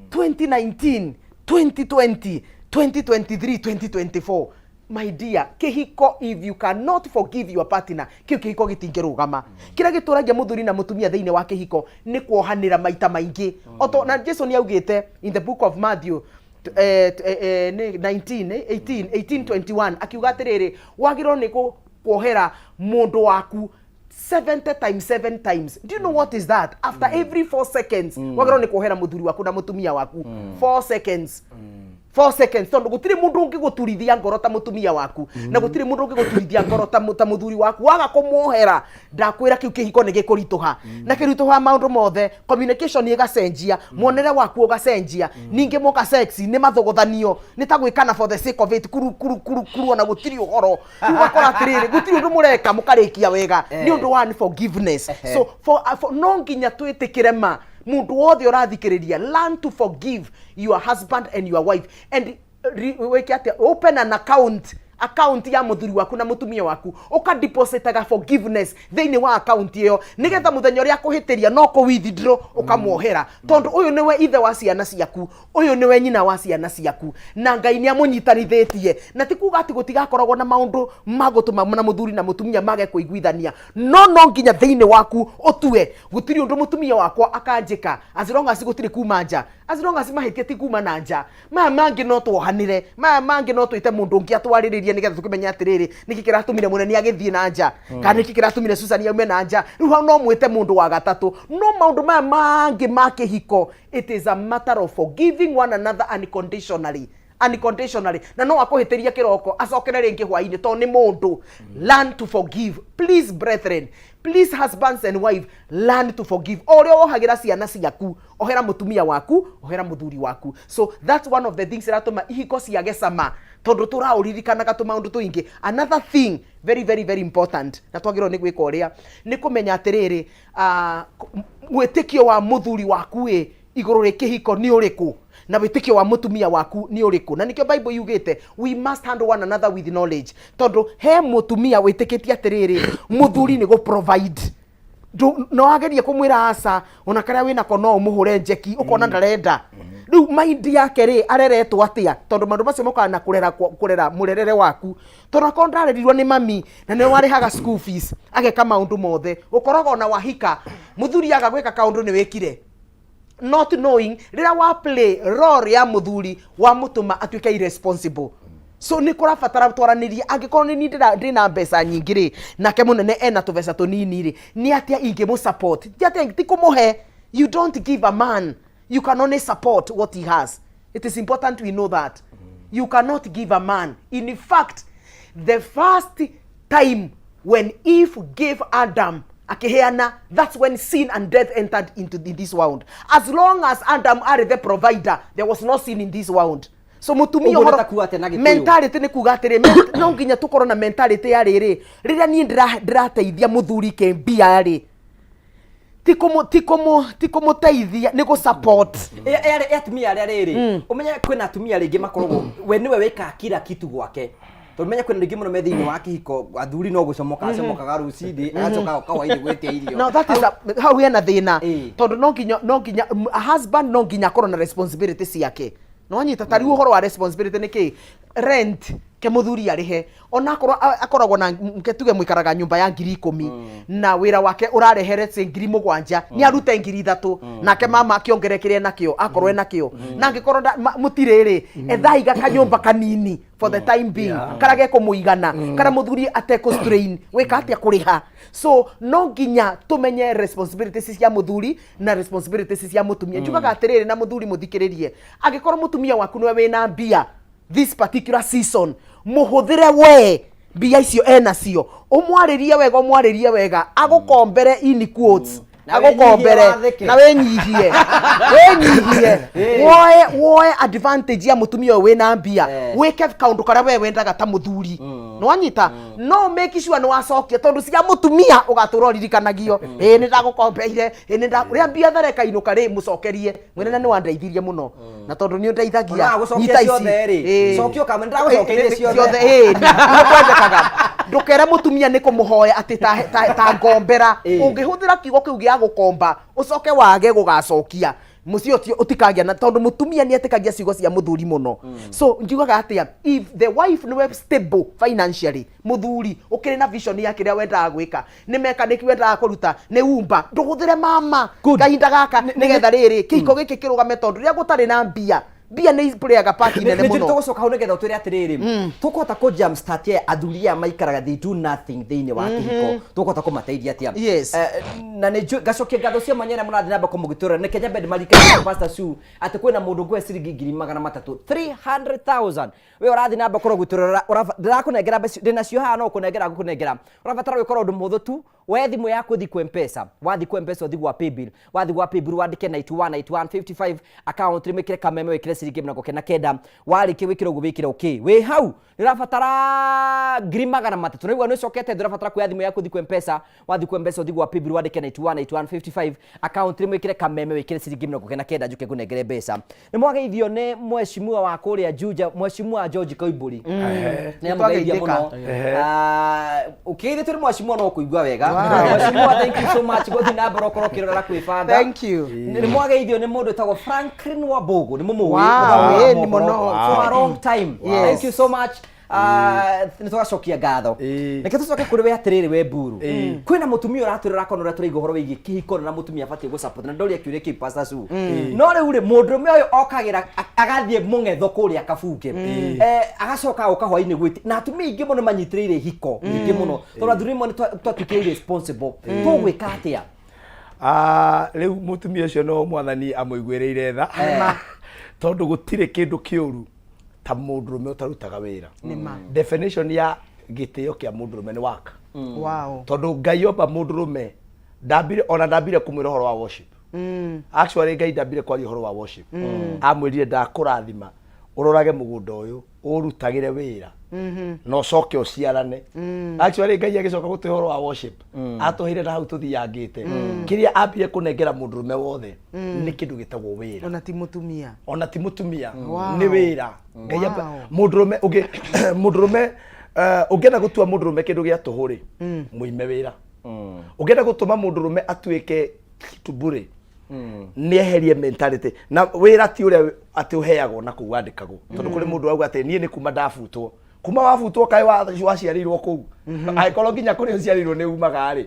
2019, 2020, 2023, 2024. My dear, kĩhiko, if you cannot forgive your partner, kĩu kĩhiko gĩtingĩrũgama. Kĩrĩa gĩtũragia mũthuri na mũtumia thĩinĩ wa kĩhiko nĩ kuohanĩra maita maingĩ. Oto na Jesu nĩ augĩte in the book of Matthew nĩ 19, 18, 18 21, akiuga atĩrĩrĩ, wagĩrĩirwo nĩ kuohera mũndũ waku 70 times 7 times. Do you know what is that? After every 4 seconds wagĩrĩirwo nĩ kuohera mũthuri waku na mũtumia waku. 4 seconds, 4 seconds, tondũ gũtirĩ mũndũ ũngĩgũturithia ngoro ta mũtumia waku na gũtirĩ mũndũ ũngĩgũturithia ngoro ta mũthuri waku. Waga kũmuohera, ndakwĩra kĩu kĩhiko nĩ gĩkũritũha, na kĩritũha maũndũ mothe, communication ĩgacenjia, muonere waku ũgacenjia, ningĩ moka sex nĩ mathogothanio, nĩ ta gwĩkana for the sake of it, kuru kuru kuru kuru, ona gũtirĩ ũhoro. Rĩu ũgakora atĩrĩrĩ, gũtirĩ ũndũ mũreka mũkarĩkia wega nĩ ũndũ wa unforgiveness. So for no nginya twĩtĩkĩre ma mũndũ wothe ũrathikĩrĩria, learn to forgive your husband and your wife and wĩke atĩa? Open an account ya mũthuri waku na mũtumia waku, ũkadepositaga forgiveness thĩinĩ wa account ĩyo, nĩgetha mũthenya ũrĩa akũhĩtĩria no kũ withdraw ũkamwohera, tondũ ũyũ nĩwe ithe wa ciana ciaku, ũyũ nĩwe nyina wa ciana ciaku, na Ngai nĩ amũnyitanithĩtie. Na ti kuga atĩ gũtigakoragwo na maũndũ ma gũtũma na mũthuri na mũtumia mage kũiguithania, no no nginya thĩinĩ waku ũtue gũtirĩ ũndũ mũtumia wakwa akanjĩka as long as gũtirĩ kuma nja, as long as mahĩtia ti kuma na nja. Maya mangĩ no tuohanĩre, maya mangĩ no twĩte mũndũ ũngĩ atwarĩrĩrie, nĩgetha tũkĩmenye atĩrĩrĩ, nĩkĩ kĩratũmire mũnene agĩthiĩ na nja, kana nĩkĩ kĩratũmire Susan aume na nja. Rĩu hau no mwĩte mũndũ wa gatatũ. No maũndũ maya mangĩ ma kĩhiko, it is a matter of forgiving one another unconditionally, unconditionally. Na no akũhĩtĩria kĩroko, acokere rĩngĩ hwainĩ, tondũ nĩ mũndũ. Learn to forgive, please, brethren. Please, husbands and wife, learn to forgive. O ũrĩa wohagĩra ciana ciaku, ohera mũtumia waku, ohera mũthuri waku. So that's one of the things iratũma ihiko ciage cama, tondũ tũraũririkanaga tũmaũndũ tũingĩ. Another thing very, very, very important na twagĩrĩirwo nĩ gwĩka ũrĩa nĩ kũmenya atĩrĩrĩ, mwĩtĩkio wa mũthuri waku ĩ Igũrũ rĩ kĩhiko nĩ ũrĩkũ na wĩtĩkio wa mũtumia waku nĩ ũrĩkũ? Na nĩkĩo Bible yugĩte we must handle one another with knowledge, tondũ he mũtumia wĩtĩkĩtie atĩrĩrĩ, mũthuri nĩ gũ provide. No agerie kũmwĩra aca, ona karĩa wĩnako no ũmũhũre njeki, ũkona ndarenda. Rĩu mind yake rĩ, areretwo atĩa? Tondũ maũndũ macio mokaga na kũrera, kũrera mũrerere waku, tondũ akorwo ndarerirwo nĩ mami na nĩwe warĩhaga school fees, ageka maũndũ mothe, ũkoraga ona wahika mũthuri aga gwĩka kaũndũ nĩ wĩkire, not knowing rĩrĩa wa play role ya mũthuri wamũtũma atuĩke irresponsible. So nĩ kũrabatara twaranĩrie. Angĩkorwo nĩ niĩ ndĩna mbeca nyingĩ rĩ, nake mũnene ena tũbeca tũnini rĩ, nĩ atĩa ingĩmũ support? Ti atĩa, ti kũmũhe. You don't give a man, you can only support what he has. It is important we know that you cannot give a man. In fact, the first time when Eve gave Adam, akiheana, that's when sin and death entered into this world. As long as Adam arĩ the provider, there was no sin in this world. So mutumia
Ũguo nĩ
ũhoro-
ta kuga atĩa na Gĩkũyũ?
Mentality nĩ kuga atĩrĩ, no nginya tũkorwo na mentality ya rĩrĩ, rĩrĩa niĩ ndĩrateithia mũthuri kĩmbia rĩ, ti kũmũteithia, nĩ gũ support.
Atumia arĩa rĩrĩ, ũmenye kwĩna atumia rĩngĩ makoragwo we nĩwe wĩkaga kila kitu gwake, tondũ menye kwĩna rĩngĩ mũno me thĩinĩ wa kĩhiko, athuri no gũcomoka acomokaga rũcinĩ, agacoka goka hwainĩ gwĩtia irio.
Now that is hau hena thĩna, tondũ no nginya a husband no nginya akorwo na responsibility ciake. No anyita ta rĩu ũhoro wa responsibility nĩ kĩ? Rent ke mũthuri arĩhe, ona akorwo akoragwo na nke, tuge mũikaraga nyũmba ya 10,000 na wĩra wake ũrarehe, let's say, 7,000, nĩ arute 3,000, nake mama akĩongere kĩrĩa enakĩo, akorwo enakĩo. Na angĩkorwo mũtirĩ rĩ, ethaiga kanyũmba kanini for the time being, karĩa gekũmũigana, karĩa mũthuri atekũ strain wĩka atĩa kũrĩha. So no nginya tũmenye responsibilities cia mũthuri na responsibilities cia mũtumia. Njugaga atĩrĩrĩ, na mũthuri mũthikĩrĩrie, angĩkorwo mũtumia waku nĩwe wĩna mbia this particular season, mũhũthĩre we mbia icio enacio, ũmwarĩrie wega, ũmwarĩrie wega, agũkombere, in quotes.
Na
Agũkombere.
wĩnyihie wathĩke.
Na wĩnyihie, wĩnyihie, woe advantage ya mũtumia ũyũ wĩna mbia, wĩke kaũndũ karĩa we wendaga ta mũthuri. Nĩwanyita? No make sure nĩ wacokia, tondũ cia mũtumia ũgatũra ũririkanagio, ĩĩ nĩ ndagũkombeire, ĩĩ nĩ rĩa mbia thareka inũka rĩ, mũcokerie, mwĩre na nĩ wandeithirie mũno, na tondũ nĩ ũndeithagia,
Ona gũcokia
nyita ici.
ciothe rĩ, cokia ũkamwĩra, "Ndagũcokeirie ciothe."
Ĩĩ, nĩ kwendekaga ndũkere mũtumia nĩ kũmũhoya atĩ ta ngombera. Ũngĩhũthĩra kiugo kĩu gĩa gũkomba, ũcoke wage gũgacokia, mũciĩ ũtikagĩa na, tondũ mũtumia nĩ etĩkagia ciugo cia mũthuri mũno. So njugaga atĩa? If the wife nĩwe stable financially, mũthuri ũkĩrĩ na vision ya kĩrĩa wendaga gwĩka, nĩ mechanic wendaga kũruta, nĩ umba, ndũhũthĩre mama kahinda gaka, nĩgetha rĩrĩ kĩhiko gĩkĩ kĩrũgame, tondũ rĩrĩa gũtarĩ na mbia, mbia nĩ iplayaga part nene
Nĩ
mũno.
Tũgũcoka hau nĩgetha ũtwĩre atĩrĩrĩ, tũkũhota kũ jumpstart ya athuri aya maikaraga they do nothing thĩinĩ wa kĩhiko, tũkũhota kũmateithia atĩa? Na nĩ njũĩ ngacokia ngatho cia mwanya arĩa mũrathiĩ na mbere kũmũgitũra. Nĩ Kenya Bed marikana Pastor Sue atĩ kwĩna mũndũ ngũhe ciringi 300,000, 300,000. We ũrathiĩ na mbere kũrwo gwitũrora, ndĩrakũnengera mbeca, ndĩnacio haha, no kũnengera ngũkũnengera. Ũrabatara gwĩkora ũndũ mũhũthũ tu: woe thimũ yaku, ũthiĩ kwĩ Mpesa. Wathiĩ kwĩ Mpesa, ũthiĩ gwa paybill. Wathiĩ gwa paybill, wandĩke 91 91 55, account wĩkĩre Kameme, wĩkĩre ciringi 99. Warĩkia gwĩkĩra ũguo, wĩkĩre okay. Wĩ hau nĩ ũrabatara 300,000. Nĩguo nĩ ũcokete thĩ, ũrabatara kuoya thimũ yaku, ũthiĩ kwĩ Mpesa. Wathiĩ kwĩ Mpesa, ũthiĩ gwa paybill, wandĩke 91 91 55, account wĩkĩre Kameme, wĩkĩre ciringi 99, njuke ngũnengere mbeca. Nĩ mwageithio nĩ mheshimiwa wa kũrĩa Juja, mheshimiwa George Koimburi. Nĩ amũgeithia mũno. Ah, ũkĩgeithĩtio nĩ mheshimiwa no kũigua wega. Mheshimiwa, thank you so much gũthiĩ na mbere ũkorwo ũkĩrora na kwĩbanga.
Thank you.
Nĩ mwageithio nĩ mũndũ wĩtagwo Franklin Wambugu, nĩ mũmũĩ?
Wow,
Mũthoni wa
ĩĩ, nĩ
mohoro.
mũno.
For a long time.
Yes.
Thank you so much. Ah, nĩ tũgacokia ngatho. Reke tũcoke kũrĩ we atĩrĩrĩ, we Mburu, kwĩna mũtumia ũratwĩrora kona ũrĩa tũraigua ũhoro wĩgiĩ kĩhiko na mũtumia abatiĩ gũ support, na ndoria kĩũria kĩu Pastor Sue. No rĩu rĩ, mũndũrũme ũyũ okagĩra agathiĩ mũng'etho kũrĩa kabunge, agacoka agoka hwainĩ gwĩti, na atumia aingĩ mũno manyitĩrĩire hiko nyingĩ mũno, tondũ athuri rĩmwe nĩ twatuĩkire irresponsible. Tũgwĩka atĩa?
Ah, rĩu mũtumia ũcio no Mwathani amũiguĩrĩire tha, tondũ gũtirĩ kĩndũ kĩũru ta mũndũrũme ũtarutaga wĩra.
Nĩ ma.
Definition ya gĩtĩo kĩa mũndũrũme nĩ work, tondũ Ngai omba mũndũrũme ndambire, ona ndambire kũmwĩra ũhoro wa worship. Actually, Ngai ndambire kwaria ũhoro wa worship. Amwĩrire, ndakũrathima ũrorage mũgũnda ũyũ, ũrutagĩre wĩra. Na ũcoke ũciarane. Actually Ngai agĩcoka gũtũhe ũhoro wa worship, atũheire na hau tũthiangĩte. Kĩrĩa ambire kũnengera mũndũrũme wothe nĩ kĩndũ gĩtagwo wĩra.
Ona ti mũtumia.
Ona ti mũtumia. Nĩ wĩra. Ngai mũndũrũme ũngĩ, mũndũrũme ũngĩenda gũtua mũndũrũme kĩndũ gĩa tũhũ rĩ, mũime wĩra. Ũngĩenda gũtũma mũndũrũme atuĩke kitubure, nĩ eherie mentality na wĩra ti ũrĩa atĩ ũheagwo na kũu wandĩkagwo, tondũ kũrĩ mũndũ auga atĩ niĩ nĩ kuma ndabutwo, kuma wabutwo kaĩ waciarĩirwo kũu, angĩkorwo nginya kũrĩa ũciarĩirwo nĩ umaga rĩ.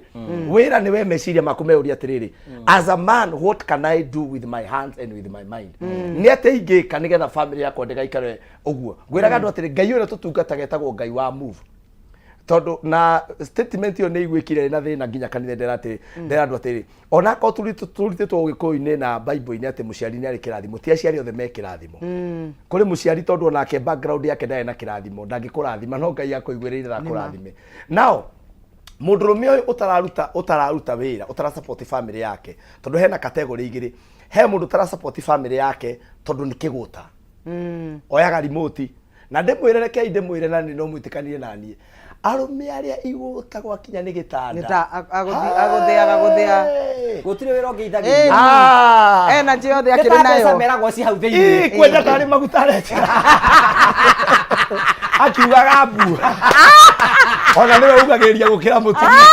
Wĩra nĩ we meciria maku meuria atĩrĩrĩ, as a man, what can I do with my hands and with my mind? Nĩ atĩ ingĩka nĩgetha family yakwa ndĩgaikare ũguo. Ngwĩraga andũ atĩrĩ, Ngai ũrĩa tũtungataga etagwo Ngai wa move, tondũ na statement ĩyo nĩ iguĩkire na thĩna nginya kanitha. Ndera atĩ ndera andũ atĩrĩ, ona akorwo tũrutĩtwo ũgĩkũyũ-inĩ na Bible-inĩ atĩ mũciari nĩ arĩ kĩrathimo, ti aciari othe me kĩrathimo. Kũrĩ mũciari tondũ onake background yake ndarĩ na kĩrathimo, ndangĩkũrathima, no Ngai akũiguĩrĩire na akũrathime. Now mũndũrũme ũyũ ũtararuta wĩra, ũtarasupport family yake, tondũ hena category igĩrĩ. He mũndũ ũtarasupport family yake tondũ nĩ kĩgũta, oyaga remote. Na ndĩmwĩre, rekei ndĩmwĩre, na nĩ no mwĩtĩkanie na niĩ, arũme arĩa igũta gwakinya nĩ gĩtanda.
Agũthĩaga gũthĩa.
Gũtirĩ wĩra ũngĩithagĩria.
Ah.
Ena njĩ yothe
Nĩ
akĩrĩ
ta mbeca
nayo.
meragwo ci hau
Ii,
thĩinĩ.
kwenda tarĩ maguta arekĩra akiugaga mbu, ona nĩwe ugagĩrĩria gũkĩra mũtumia.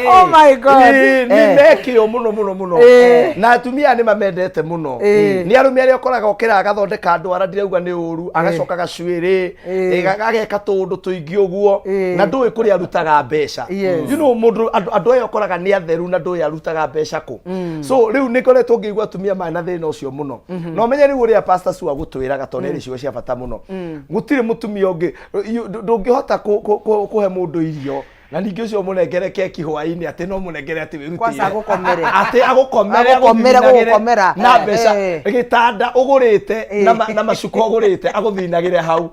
Oh my God.
Ĩ, nĩ mekĩo mũno mũno mũno. Na atumia nĩ mamendete mũno. Nĩ arũme arĩa ũkoraga okĩra agathondeka ndwara, ndirauga nĩ ũru, agacoka gacuĩrĩ, ageka tũũndũ tũingĩ ũguo, na ndũĩ kũrĩa arutaga mbeca. Mũndũ andũ aya ũkoraga nĩ atheru na ndũĩ arutaga mbeca kũ. So rĩu nĩ ngoretwo ngĩigua atumia marĩ na thĩna ũcio mũno. Na ũmenye rĩu ũrĩa Pastor Sue agũtwĩraga, tondũ nĩ ciugo cia bata mũno. Gũtirĩ mũtumia ũngĩ ndũngĩhota kũhe mũndũ irio na ningĩ ũcio mũnengere keki hwaĩ-inĩ, atĩ no mũnengere atĩ wĩrutĩire.
Kwanza agũkomere.
Atĩ agũkomere.
Agũkomere,
agũthinagĩre
gũgũkomera.
Na mbeca gĩtanda ũgũrĩte na macuka ũgũrĩte, agũthinagĩre hau,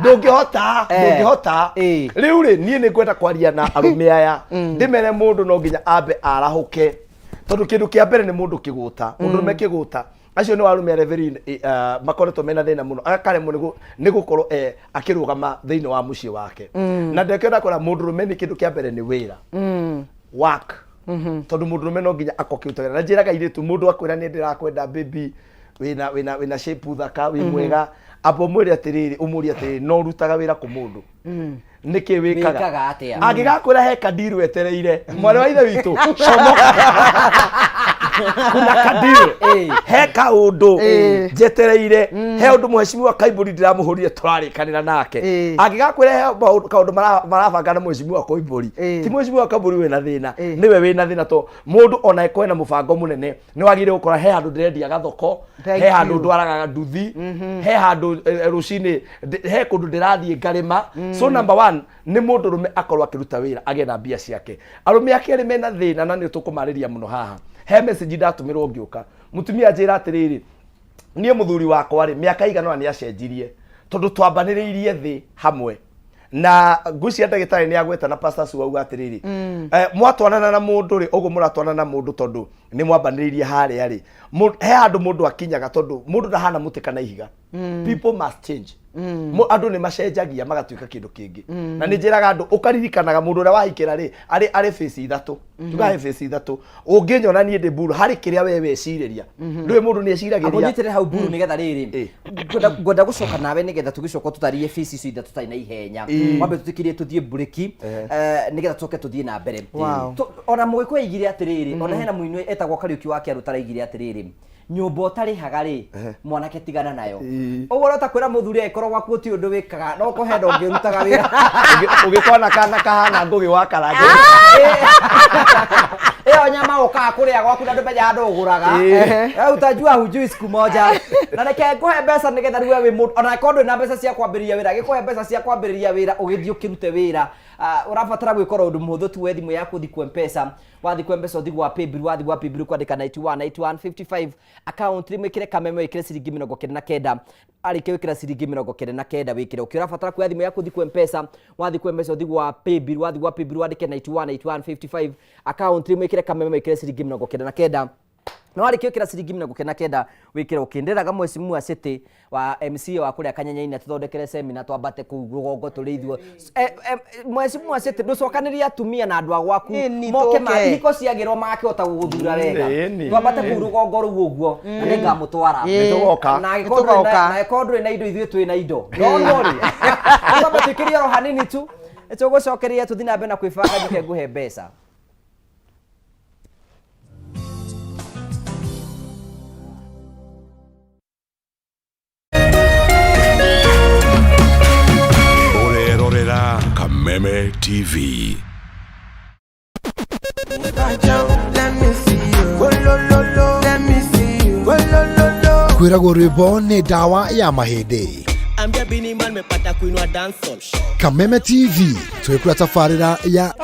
ndũngĩhota, ndũngĩhota. Rĩu rĩ, niĩ nĩ ngwenda kwaria na arũme aya, ndĩmere mũndũ no nginya ambe arahũke, tondũ kĩndũ kĩa mbere nĩ mũndũ kĩgũta, mũndũrũme kĩgũta. Acio nĩ arũme arĩa very makoretwo mena thĩna mũno, akaremwo nĩ gũkorwo akĩrũgama thĩinĩ wa mũciĩ wake. Na ndekenda kwĩra mũndũrũme nĩ kĩndũ kĩa mbere nĩ wĩra, work, tondũ mũndũrũme no nginya akorwo akĩruta wĩra. Na njĩraga airĩtu, mũndũ akwĩra nĩ ndĩrakwenda baby, wĩna shape thaka, wĩ mwega, amba ũmwĩre atĩrĩrĩ, ũmũrie atĩrĩrĩ, no ũrutaga wĩra kũ? Mũndũ nĩkĩ wĩkaga?
Wĩkaga atĩa?
Angĩgakwĩra he kadiru etereire, mwarĩ wa ithe witũ, comoka, kuna kadiru, he kaũndũ njetereire, he ũndũ mheshimiwa Kaimbũri ndĩramũhũrire tũrarĩkanĩra nake. Angĩgakwĩra he kaũndũ marabanga na mheshimiwa Koimbũri, ti mheshimiwa Koimbũri wĩna thĩna, nĩwe wĩna thĩna, to mũndũ ona ĩkorwo ena mũbango mũnene, nĩ wagĩrĩire gũkora he handũ ndĩrendia gathoko,
Thank
he handũ
you.
ndwaraga nduthi, he handũ rũcinĩ he kũndũ ndĩrathiĩ ngarĩma. So number one nĩ mũndũrũme akorwo akĩruta wĩra, agĩe na mbia ciake. Arũme akerĩ mena thĩna, na nĩ tũkũmarĩria mũno haha, he message ndatũmĩrwo ngĩũka. Mũtumia anjĩra atĩrĩrĩ, niĩ mũthuri wakwa rĩ, mĩaka igana ũna nĩ acenjirie, tondũ twambanĩrĩirie thĩ hamwe na ngwĩciria ndagĩtarĩ nĩ agweta na Pastor Sue auga atĩrĩrĩ, mwatwarana na mũndũ rĩ, ũguo mũratwarana na mũndũ tondũ nĩ mwambanĩrĩirie harĩa rĩ, he handũ mũndũ akinyaga, tondũ mũndũ ndahana mũtĩ kana ihiga. People must change. Andũ nĩ macenjagia magatuĩka kĩndũ kĩngĩ. Na nĩ njĩraga andũ, ũkaririkanaga mũndũ ũrĩa wahikĩra rĩ, arĩ face ithatũ, tugahe face ithatũ. Ũngĩnyona niĩ ndĩ mburu harĩ kĩrĩa we wecirĩria, ndũĩ mũndũ nĩ eciragĩria.
Akũnyitĩre hau mburu nĩgetha rĩrĩ, ngwenda gũcoka nawe nĩgetha tũgĩcoka tũtarie face icio ithatũ tarĩ na ihenya. Wambe tũtĩkĩrie tũthiĩ mburĩki, nĩgetha tũcoke tũthiĩ na mbere. Ona Mũgĩkũyũ aigire atĩrĩrĩ, ona hena mũini etagwo Kariũki wa Kĩarũ taraigire atĩrĩrĩ, nyũmba ũtarĩhaga rĩ, mwanake tigana nayo. Ũguo ũrota kwĩra mũthuri, angĩkorwo gwaku gũtirĩ ũndũ wĩkaga, no ũkorwo hena ũngĩ ũrutaga wĩra.
Ũgĩkona kana kahana ngũgĩ wa karanja.
Ĩyo nyama ũkaga kũrĩa gwaku na ndũmenyaga ndũ ũgũraga. Utajua hujui siku moja. Na reke ngũhe mbeca nĩgetha rĩu we wĩ mũndũ, ona angĩkorwo ndũrĩ na mbeca cia kwambĩrĩria wĩra, gĩkũhe mbeca cia kwambĩrĩria wĩra, ũgĩthiĩ ũkĩrute wĩra. Ah, ũrabatara gwĩkora ũndũ mũhũthũ tu, we thimũ yaku ũthiĩ kwa M-Pesa, wathiĩ kwa M-Pesa ũthiĩ gwa paybill, wathiĩ gwa paybill kwandĩka 91 91 55, account rĩmwe ĩkĩre Kameme, wĩkĩre ciringi 99. Arĩkia gwĩkĩra ciringi 99, wĩkĩre ũkĩ ũrabatara kuoya thimũ yaku ũthiĩ kwa M-Pesa, wathiĩ kwa M-Pesa ũthiĩ gwa paybill, wathiĩ gwa paybill wandĩke 91 81 55, account rĩmwe ĩkĩre Kameme, wĩkĩre ciringi 99. No warĩkia gwĩkĩra ciringi 99 wĩkĩre okay. Ndĩraga mheshimiwa City wa MCA wa kũrĩa Kanyenyainĩ atũthondekere semina twambate kũu rũgongo tũrĩ ithuo. Mheshimiwa City ndũcokanĩrie atumia na andũ a gwaku
Ĩni,
moke ma
tũke.
ihiko ciagĩrwo magakĩhota gũgũthura wega.
Ĩni.
Twambate kũu rũgongo rũu ũguo na nĩngamũtwara.
Ĩ. Nĩtũgoka.
Na angĩkorwo ndũrĩ na-
Nĩtũgoka.
na angĩkorwo ndũrĩ na indo ithuĩ twĩ na indo. No no rĩ. Twambe twĩkĩrie oro hanini tu. Nĩtũgũcokeria tũthiĩ na mbere na kwĩbanga njũke ngũhe mbeca.
Ũrerorera Kameme TV.
Kwĩragwo rwĩmbo nĩ ndawa ya mahĩndĩ.
Ambia Bini Man mepata kuinua dancehall.
Kameme TV twĩkũra tabarĩra ya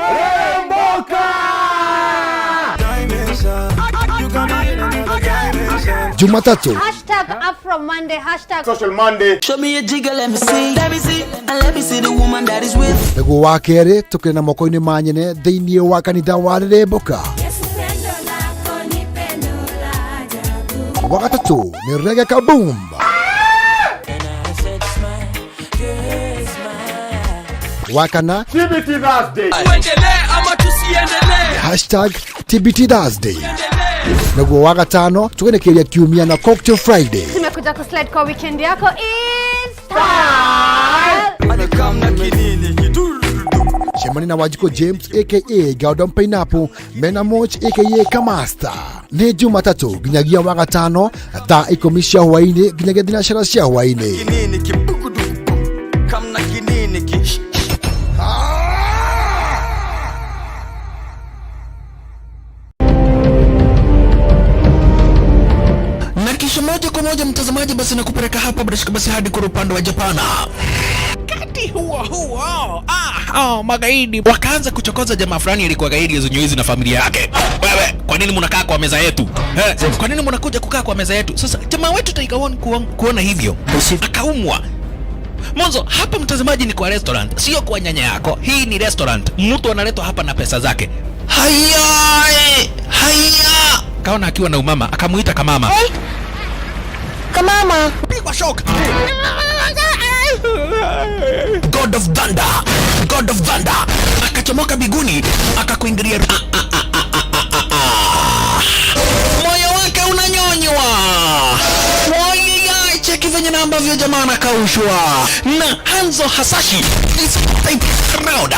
Jumatatu
Hashtag Afro Monday, hashtag
Social Monday.
Show me a jigger, let me see. Let me see, and let me see the woman that is with.
Nĩguo wa kerĩ tũkĩrĩ na moko-inĩ ma nyene thĩinĩ wa kanitha wa Rĩrĩmbũka. Wa gatatũ nĩ Reggae Kaboom. Wa kana
TBT Thursday.
Tuendelee ama tusiendelee?
hashtag TBT Thursday. Naguo wa gatano tũgenekeria kiumia na Cocktail Friday.
Tumekuja kuslide kwa weekend yako in style.
Cemania na Wanjikũ James aka Gordon Pineapple mena Moch aka Kamasta nĩ Jumatatũ nginyagia wa gatano thaa ikũmi cia hwaĩ-inĩ nginyagia thinacara cia hwaĩ-inĩ.
Kinini kibukuduku kamna kinini ki
Na kisha moja kwa moja mtazamaji, basi nakupeleka hapa bila shaka basi hadi kule upande wa Japana. Wakati huo huo, magaidi wakaanza kuchokoza jamaa fulani alikuwa gaidi zenyewe na familia yake. Wewe, kwa nini mnakaa kwa meza yetu? Kwa nini mnakuja kukaa kwa meza yetu? Sasa jamaa wetu Tiger One kuona hivyo akaumwa. Mwanzo hapa mtazamaji, ni kwa restaurant, sio kwa nyanya yako. Hii ni restaurant, mtu analetwa hapa na pesa zake. Haya, haya, kaona akiwa na umama, akamuita kamama. Kamama, pigwa shock. God of Thunder, God of Thunder akachomoka biguni akakuingilia. Moyo wake unanyonywa. Wai, cheki venye na ambavyo jamaa anakaushwa na Hanzo Hasashi this type round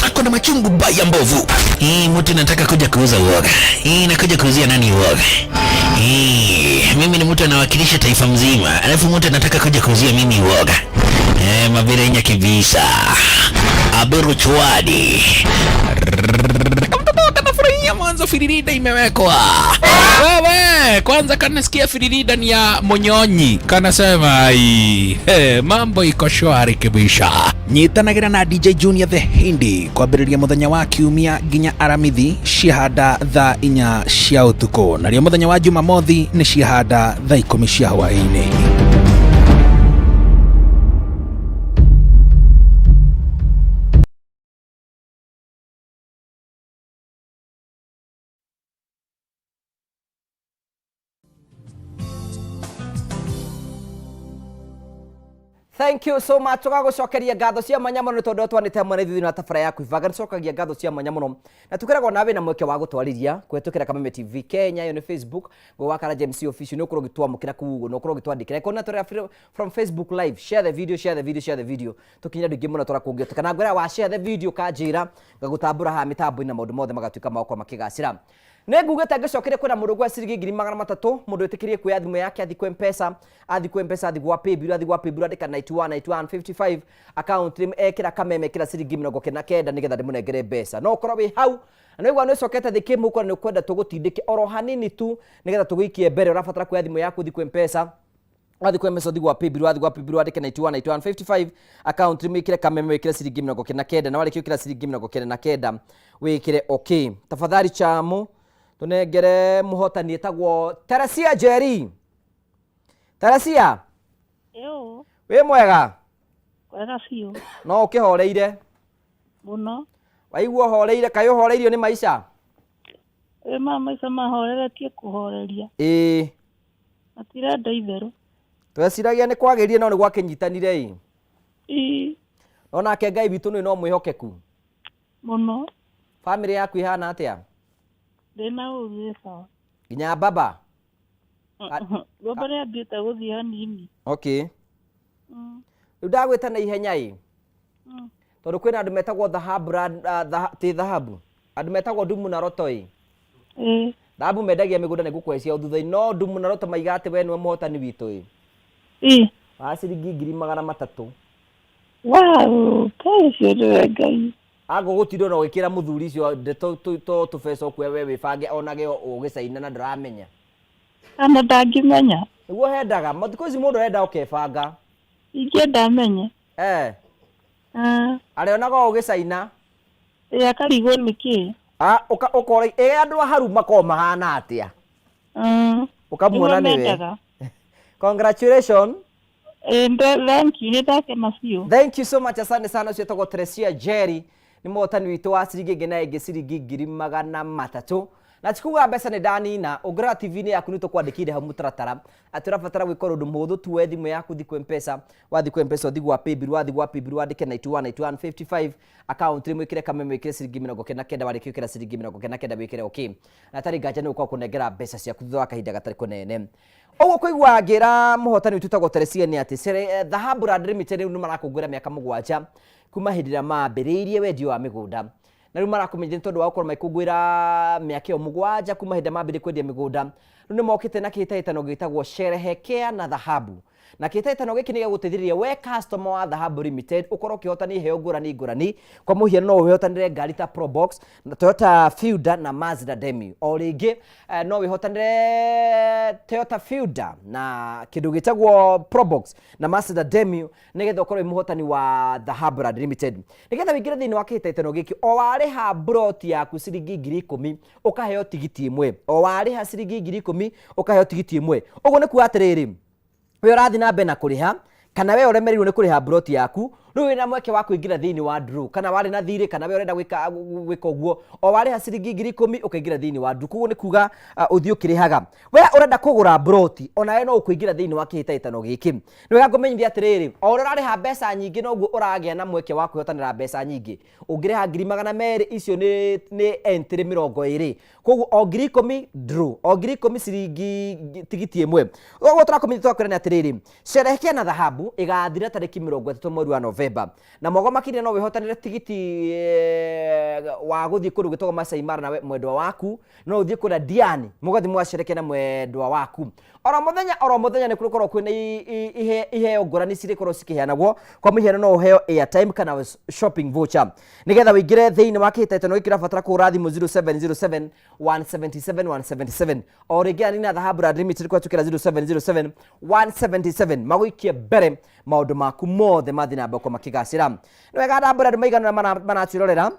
ako na machungu baya mbovu. Hii mtu nataka kuja kuuza uoga. Hii nakuja kuuzia nani uoga? Hii mimi ni mtu anawakilisha taifa mzima, alafu mtu anataka kuja kuuzia mimi uoga. Mabirenya kibisa. Aberu chwadi. Kamtoto kanafurahia mwanzo firirida imewekwa. Wewe kwanza kanasikia firirida ni ya Monyonyi, kanasema ai, hey, mambo iko shwari kibisha. Nyitanagira na DJ Junior the Hindi kwambĩrĩria mũthenya wa kiumia nginya aramithi ciahanda thaa inya cia ũtukũ, narĩo mũthenya wa Jumamothi nĩ ciahanda thaa ikũmi cia hwaĩ-inĩ.
Thank you so much. Tũgagũcokeria ngatho cia mwanya mũno nĩ tondũ twanĩte hamwe na ithuĩ thĩinĩ wa tabara ya kwĩbanga. Nĩtũcokagia ngatho cia mwanya mũno na tũkoragwo nawe na mweke wa gũtwarĩria kũhetũkĩra Kameme TV Kenya, ĩyo nĩ Facebook, Ngũgĩ wa Karanja MC Official, nĩ ũkorwo ũgĩtwamũkĩra kũu ũguo, na ũkorwo ũgĩtwandĩkĩra. Ĩkorwo nĩ from Facebook Live, share the video, share the video, share the video. Tũkinyĩre andũ aingĩ mũno tũrĩa kũngĩhoteka. Na ngwĩra wa share the video kanjĩra ngagũtambũra haha mĩtambo-inĩ na maũndũ mothe magatuĩka ma gũkorwo makĩgacĩra. Nĩ ngugĩte ngĩcokere kwĩra mũndũ gwa ciringi ngiri magana matatũ mũndũ wĩtĩkĩrie kuoya thimũ yake athi kwa M-Pesa, athi kwa M-Pesa, athi gwa Paybill, athi gwa Paybill andĩka 91 91 55 account name ekĩra Kameme ekĩra ciringi 99 nĩgetha ndĩmũnengere mbeca. No ũkorwo wĩ hau na nĩguo nĩ ũcokete thĩ kĩmũhuko na nĩ ũkwenda tũgũtindĩke oro hanini tu nĩgetha tũgũikie mbere. Ũrabatara kuoya thimũ yaku ũthi kwa M-Pesa, wathi kwa M-Pesa, ũthi gwa Paybill, wathi gwa Paybill wandĩke 91 91 55 account name wĩkĩre Kameme wĩkĩre ciringi 99 na warĩkia gwĩkĩra ciringi 99 wĩkĩre okay. Tafadhali chamu tunengere muhotani etagwo Teresia Njeri. Teresia,
Ĩũ,
wĩ mwega?
Wega biũ.
No ũkĩhoreire?
Mũno.
Waigua ũhoreire, kaĩ ũhoreirio nĩ maica?
Ĩ ma maica mahoreretie kũhoreria.
Ĩĩ.
Matirenda itherũ.
Tweciragia nĩ kwagĩrire no nĩ gwakĩnyitanire ĩ.
Ĩ.
No nake Ngai witũ nĩ no mwĩhokeku.
Mũno.
Bamĩrĩ yaku ĩhana atĩa?
Ndĩna ũru ĩ sawa.
Nginya baba?
Baba nĩambĩte gũthiĩ hanini.
Okay. Rĩu ndagwĩta na ihenya ĩ. Tondũ kwĩna andũ metagwo dhahabu ti dhahabu. Andũ metagwo ndumu na roto ĩ.
Ĩ.
Dhahabu mendagia mĩgũnda nĩ ngũkũhe ciao thutha-inĩ no ndumu na roto maiga atĩ we nĩwe mũhotani witũ ĩ.
Ĩ.
Wa ciringi 300,000.
Wow, kaĩ ũcio nĩwe Ngai.
Anga ũgũtinda ona ũgĩkĩra mũthuri ũcio ndeto to tũbeca ũkuoya we wĩbange onage ũgĩcaina na ndũramenya.
Kana ndangĩmenya.
Nĩguo hendaga, matukũ ici mũndũ arenda ũkebanga.
Ingĩenda amenye.
Eh.
Ah.
Arĩonaga o ũgĩcaina.
Ĩ akarigwo nĩkĩ.
Ah, ũka ũkora ĩ andũ a haru makoragwo mahana atĩa? Ũkamuona
Nĩguo
nĩwe.
mendaga.
Congratulations.
Ĩ thank you, nĩ ndakena biũ.
Thank you so much, asante sana. Ũcio etagwo Teresia Jerry nĩ mũhotani witũ wa ciringi ĩngĩ na ĩngĩ ciringi 300,000. Na ti kuga mbeca nĩ ndanina, ũngĩrora TV-inĩ yaku nĩ tũkwandĩkĩire hau mũtaratara atĩ ũrabatara gwĩka ũndũ mũhũthũ tu, woe thimũ yaku ũthiĩ kwĩ M-Pesa, wathiĩ kwĩ M-Pesa ũthiĩ gwa Paybill, wathiĩ gwa Paybill wandĩke 91 91 55 account rĩmwe wĩkĩre kameme wĩkĩre ciringi 99, warĩkia gwĩkĩra ciringi 99 wĩkĩre okay, na hatarĩ nganja nĩ gũkorwo kũnengera mbeca ciaku thutha wa kahinda gatarĩ kũnene. Ũguo kũigua ngĩra mũhotani witũ wĩtagwo Teresia nĩ atĩ Dhahabu Land Limited rĩu nĩ marakũngũĩra mĩaka 7 kuma hĩndĩ ĩrĩa mambĩrĩirie wendia wa mĩgũnda. Na rĩu marakũmenyithia nĩ tondũ wa gũkorwo magĩkũngũĩra mĩaka ĩyo 7 kuma hĩndĩ ĩrĩa mambĩrĩirie kwendia mĩgũnda. Rĩu nĩ mokĩte na kĩhĩtahĩtano gĩtagwo Sherehekea na Dhahabu. Na kĩhĩtahĩtano gĩkĩ nĩ gĩgũteithĩrĩria we customer wa Dhahabu Limited ũkorwo ũkĩhotania iheo ngũrani ngũrani. Kwa mũhiano no wĩhotanĩre ngari ta Probox, na Toyota Fielder na Mazda Demio. O rĩngĩ no wĩhotanĩre Toyota Fielder na kĩndũ gĩtagwo Probox na Mazda Demio nĩgetha ũkorwo wĩ mũhotani wa Dhahabu Land Limited. Nĩgetha wĩingĩre thĩinĩ wa kĩhĩtahĩtano gĩkĩ, o warĩha mburoti yaku ciringi 10,000 ũkaheo tigiti ĩmwe. O warĩha ciringi 10,000 ũkaheo tigiti ĩmwe. Ũguo nĩ kuga atĩrĩrĩ, we ũrathiĩ na mbere na kũrĩha kana we ũremereirwo nĩ kũrĩha mburoti yaku, rĩu wĩna mweke wa kũingĩra thĩinĩ wa draw, kana warĩ na thirĩ, kana we ũrenda gwĩka ũguo, o warĩha ciringi 10,000 ũkaingĩra thĩinĩ wa draw. Koguo nĩ kuga ũthiĩ ũkĩrĩhaga. We ũrenda kũgũra mburoti, onawe no ũkũingĩra thĩinĩ wa kĩhĩtahĩtano gĩkĩ. Nĩ wega ngũmenyithia atĩrĩrĩ, o ũrĩa ũrarĩha mbeca nyingĩ noguo ũragĩa na mweke wa kwĩhotanĩra mbeca nyingĩ. Ũngĩrĩha 200,000 icio nĩ entry 20. Koguo o 10,000 draw, o 10,000 ciringi tigiti ĩmwe. Koguo tũrakũmenyithia tũgakwĩra nĩ atĩrĩrĩ, Sherehekea na Dhahabu ĩgathira tarĩki 30 mweri wa Novemba. Na mwago makĩria no wĩhotanĩre tigiti wa gũthiĩ kũndũ gwĩtagwo Masai Mara na mwendwa waku, no ũthiĩ kũrĩa Diani mũgathiĩ mũgacerekea na mwendwa waku. Oro mũthenya oro mũthenya nĩ kũrĩkorwo kwĩna iheo ngũrani cirĩkorwo cikĩheanagwo. Kwa mũhiano no ũheo airtime kana shopping voucher. Nĩgetha ũingĩre thĩinĩ wa kĩhĩtahĩtano gĩkĩ ũrabatara kũhũra thimũ 0707 177 177. O rĩngĩ Anina Dhahabu Land Limited kũhetũkĩra 0707 177 magũikie mbere maũndũ maku mothe mathiĩ na mbere gũkorwo makĩgacĩra. Nĩ wega ndambũre andũ maigana ũrĩa maratwĩrorera.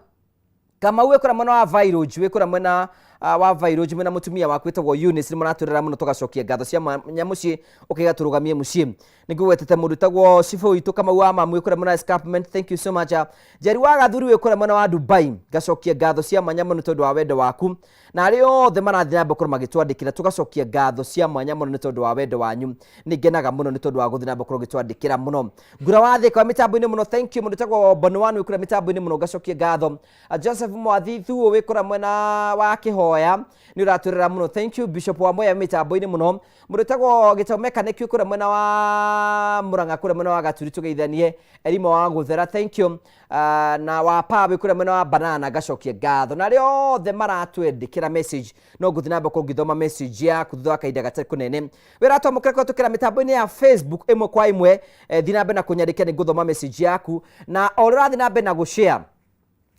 Kamau wĩ kũrĩa mwena wa Vairoji, wĩ kũrĩa mwena wa Vairoji mwena mũtumia waku wĩtagwo Eunice, nĩ mũratwĩrora mũno tũgacokia ngatho cia mwanya mũciĩ ũkĩiga tũrũgamie mũciĩ. Nĩ ngũgwetete mũndũ wĩtagwo cibũ witũ Kamau wa mamu wĩ kũrĩa mwena wa Escarpment, thank you so much. Njeri wa Gathuri wĩ kũrĩa mwena wa Dubai, ngacokia ngatho cia mwanya mũno tondũ wa wendo waku. Na arĩa othe marathiĩ na mbere gũkorwo magĩtwandĩkĩra, tũgacokia ngatho cia mwanya mũno nĩ tondũ wa wendo wanyu. Nĩ ngenaga mũno nĩ tondũ wa gũthiĩ na mbere gũkorwo ũgĩtwandĩkĩra mũno. Ngura wa Thĩka wa mĩtambo-inĩ mũno, thank you. Mũndũ wĩtagwo Bonwanu wĩ kũrĩa mĩtambo-inĩ mũno, ngacokia ngatho. Joseph Mwathi Thuo wĩ kũrĩa mwena wa Kĩhoya, nĩ ũratwĩrora mũno, thank you. Bishop wa Mwea mĩtambo-inĩ mũno. Mũndũ wĩtagwo Gĩtau Mechanic wĩ kũrĩa mwena wa Mũrang'a, kũrĩa mwena wa Gaturi, tũgeithanie. Elimo wa Gũthera, thank you. Na wa Pa wĩ kũrĩa mwena wa Banana, ngacokia ngatho. Na arĩa othe maratwendĩkĩra message, no ngũthiĩ na mbere gũkorwo ngĩthoma message yaku thutha wa kahinda gatarĩ kũnene. Wĩra twamũkĩra kũhetũkĩra mĩtambo-inĩ ya Facebook ĩmwe kwa ĩmwe, thiĩ na mbere na kũnyandĩkĩra, nĩ ngũthoma message yaku. Na o ũrĩa ũrathiĩ na mbere na gũshare,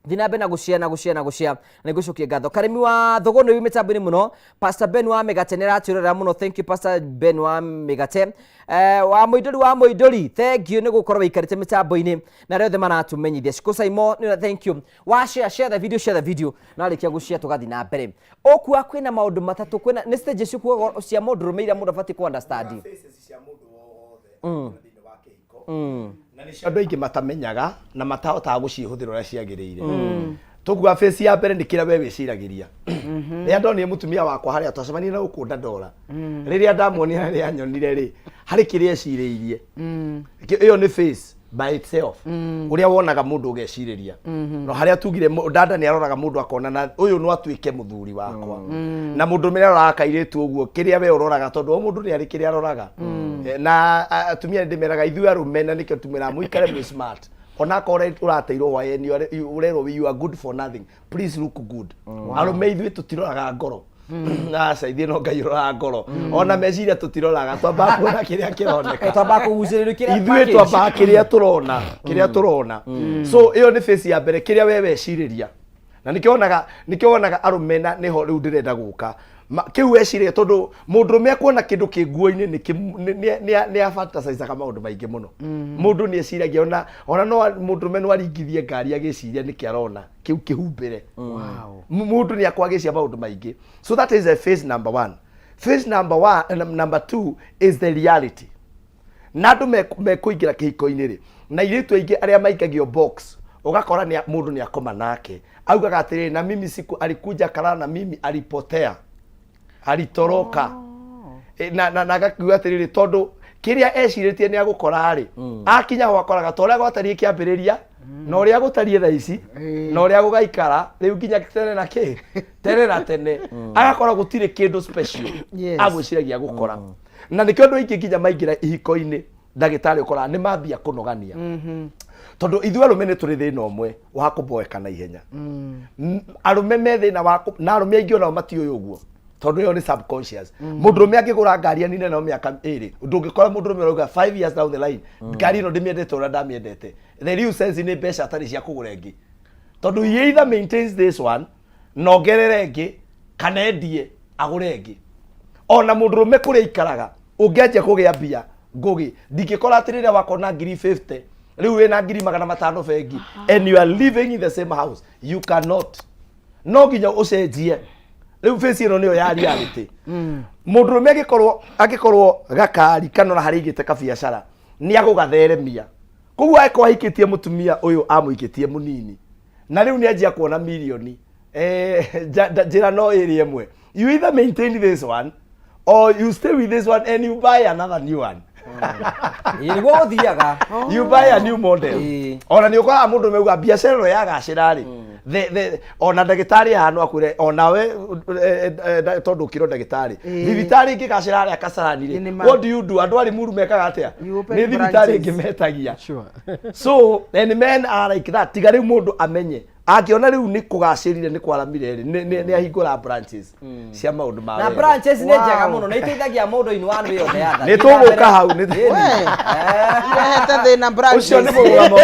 thiĩ na mbere na gũshare na gũshare na gũshare, na nĩngũcokia ngatho. Karĩmi wa Thũgũnĩ wĩ mĩtambo-inĩ mũno, Pastor Ben wa Mĩgate nĩ aratwĩrorera mũno, thank you Pastor Ben wa Mĩgate. Wa Mũindũri wa Mũindũri, thank you nĩ gũkorwo wĩikarĩte mĩtambo-inĩ na arĩa othe maratũmenyithia. Shiko Saimo, nĩ thank you. Wa share, share the video, share the video. Na warĩkia gũshare tũgathiĩ na mbere. Ũkuga kwĩna maũndũ matatũ, kwĩna nĩ stages ũkuga cia mũndũrũme iria mũndũ abatiĩ ku understand.
Na nĩcio andũ aingĩ matamenyaga na matahotaga gũciĩhũthĩra ũrĩa ciagĩrĩire. Tũkuga face ya mbere nĩ kĩrĩa we wĩciragĩria. Rĩrĩa ndonire mũtumia wakwa harĩa twacemanirie na gũkũ Dandora, rĩrĩa ndamuonire harĩa anyonire rĩ, harĩ kĩrĩa ecirĩirie. Ĩyo nĩ face by itself, ũrĩa wonaga mũndũ ũgecirĩria. No harĩa tugire dada nĩ aroraga mũndũ akona na ũyũ no atuĩke mũthuri wakwa, na mũndũ ũrĩa aroraga kairĩtu ũguo, kĩrĩa we ũroraga, tondũ o mũndũ nĩ arĩ kĩrĩa aroraga. Na atumia nĩ ndĩmeraga ithuĩ arũme, na nĩkĩo tumeraga mũikare mwĩ smart, onakorwo ũrateirwo hwaĩ ũrerwo you are good for nothing, please look good. Arũme ithuĩ tũtiroraga ngoro, aca, ithuĩ no Ngai ũroraga ngoro, ona meciria tũtiroraga, twambaga kuona kĩrĩa kĩroneka.
Twambaga kũgucĩrĩrio kĩrĩa
Ithuĩ
package.
Twambaga kĩrĩa tũrona, kĩrĩa tũrona. So ĩyo nĩ face ya mbere, kĩrĩa we wecirĩria, na nĩkĩo wonaga arũme, na nĩho rĩu ndĩrenda gũka. Kĩu wecirĩria, tondũ mũndũrũme akuona kĩndũ kĩ nguo-inĩ nĩ afantasaizaga maũndũ maingĩ mũno. Mũndũ nĩ eciragia, ona no mũndũrũme no aringithie ngari agĩciria nĩkĩ arona kĩu kĩhumbĩre. Mũndũ nĩ akwagĩcia maũndũ maingĩ. So that is a phase number one. Phase number one, number two is the reality. Na andũ mekũingĩra kĩhiko-inĩ rĩ, na airĩtu aingĩ arĩa maingagio box, ũgakora nĩ mũndũ nĩ akoma nake, augaga atĩrĩrĩ, na mimi siku alikuja kalala na mimi, alipotea, alitoroka. Na agakiuga atĩrĩrĩ, tondũ kĩrĩa ecirĩtie nĩ agũkora rĩ, akinya ho akoraga ta ũrĩa gwatariĩ kĩambĩrĩria na ũrĩa gũtariĩ thaa ici na ũrĩa gũgaikara rĩu nginya tene na kĩ tene na tene, agakora gũtirĩ kĩndũ special agwĩciragia gũkora. Na nĩkĩo andũ aingĩ nginya maingĩra ihiko-inĩ, ndagĩtarĩ, ũkoraga nĩ mambia kũnogania, tondũ ithuĩ arũme nĩ tũrĩ thĩna ũmwe wa kũboeka na ihenya. Arũme me thĩna wa na arũme aingĩ onao matiũĩ ũguo, tondũ ĩyo nĩ subconscious. Mũndũrũme angĩgũra ngari anine nayo mĩaka 2, ndũngĩkora mũndũrũme ũrauga 5 years down the line, ngari ĩno ndĩmĩendete ũrĩa ndamĩendete. The real sense nĩ mbeca atarĩ cia kũgũra ĩngĩ, tondũ he either maintains this one na ongerere ĩngĩ, kana endie agũre ĩngĩ. Ona mũndũrũme kũrĩa ikaraga, ũngĩanjia kũgĩa mbia ngũgĩ, ndingĩkora atĩ rĩrĩa wakona ngiri 50, rĩu wĩna ngiri 500 bengi and you are living in the same house, you cannot. No nginya ũcenjie. Rĩu face ĩno nĩyo ya reality. Mũndũrũme angĩkorwo gakari kana ona harĩa aigĩte kabiacara nĩ agũgatheremia, koguo angĩkorwo ahikĩtie mũtumia ũyũ, amũikĩtie mũnini, na rĩu nĩ anjia kuona mirioni, njĩra no ĩrĩ ĩmwe: you either maintain this one or you stay with this one and you buy another new one.
Ĩĩ, nĩguo gũthiaga.
You buy a new model. Ona nĩ ũkoraga mũndũ meuga biacara ĩno yagacĩra rĩ, ona ndagĩtarĩ haha no akwĩre onawe, tondũ ũkĩrwo ndagĩtarĩ, thibitarĩ ĩngĩgacĩra harĩa Kasarani rĩ,
Nĩ ma.
what do you do? Andũ arĩ muru mekaga atĩa?
You open
Nĩ thibitarĩ
branches.
ĩngĩ metagia. So and men are like that. Tiga rĩu mũndũ amenye, angĩona rĩu nĩ kũgacĩrire, nĩ kwaramire rĩ, nĩ ahingũra branches cia maũndũ ma
Na
wendo.
branches nĩ njega mũno, nĩ iteithagia mũndũ in one way or the other.
Nĩ tũgũka hau,
Irehete thĩna branches.
Ũcio nĩ mũrũgamo.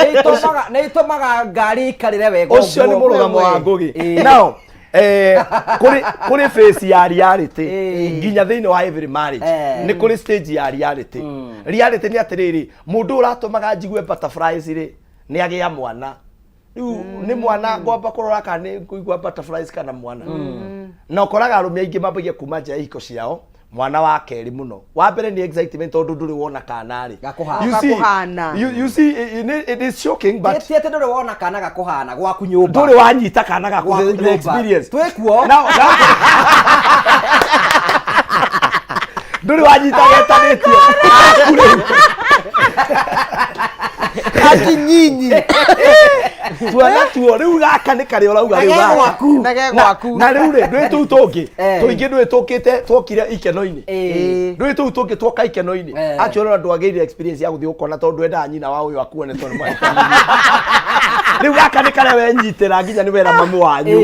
Nĩ itũmaga ngari ikarĩre wega.
Ũcio nĩ
ũguo.
mũrũgamo wa Ngũgĩ. Now kũrĩ phase ya reality nginya thĩinĩ wa every marriage. Nĩ kũrĩ stage ya reality. Reality nĩ atĩrĩrĩ, mũndũ ũratũmaga njigue butterflies rĩ, nĩ agĩa mwana. Rĩu nĩ mwana ngwamba kũrora kana nĩ ngũigua butterflies kana mwana? Na ũkoraga arũme aingĩ mambagia kuma nja ya ihiko ciao mwana wa kerĩ mũno. Wa mbere nĩ excitement, tondũ ndũrĩ wona kana rĩ.
Gakũhana.
You see,
Gakũhana.
you see, it is shocking, but
Ti atĩ ndũrĩ wona kana gakũhana gwaku nyũmba.
Ndũrĩ wanyita kana gaku,
Gwaku
the
nyũmba.
experience.
Twĩkuo.
Now, ndũrĩ wanyita getanĩtio gaku rĩu.
Ati nyinyi.
Tuona tuo rĩu gaka nĩ karĩa ũrauga rĩu
Na ge
gaka.
gwaku.
Na ge gwaku.
Na rĩu rĩ, ndũĩ tũu tũngĩ tũingĩ, ndũĩ tũkĩte twokire ikeno-inĩ, ndũĩ tũu tũngĩ twoka ikeno-inĩ. Actually ona ndwagĩire experience ya gũthiĩ gũkona, tondũ ndwendaga nyina wa ũyũ akuone, tondũ nĩ rĩu gaka nĩ karĩa wenyitĩra nginya nĩ wera mamu wanyu.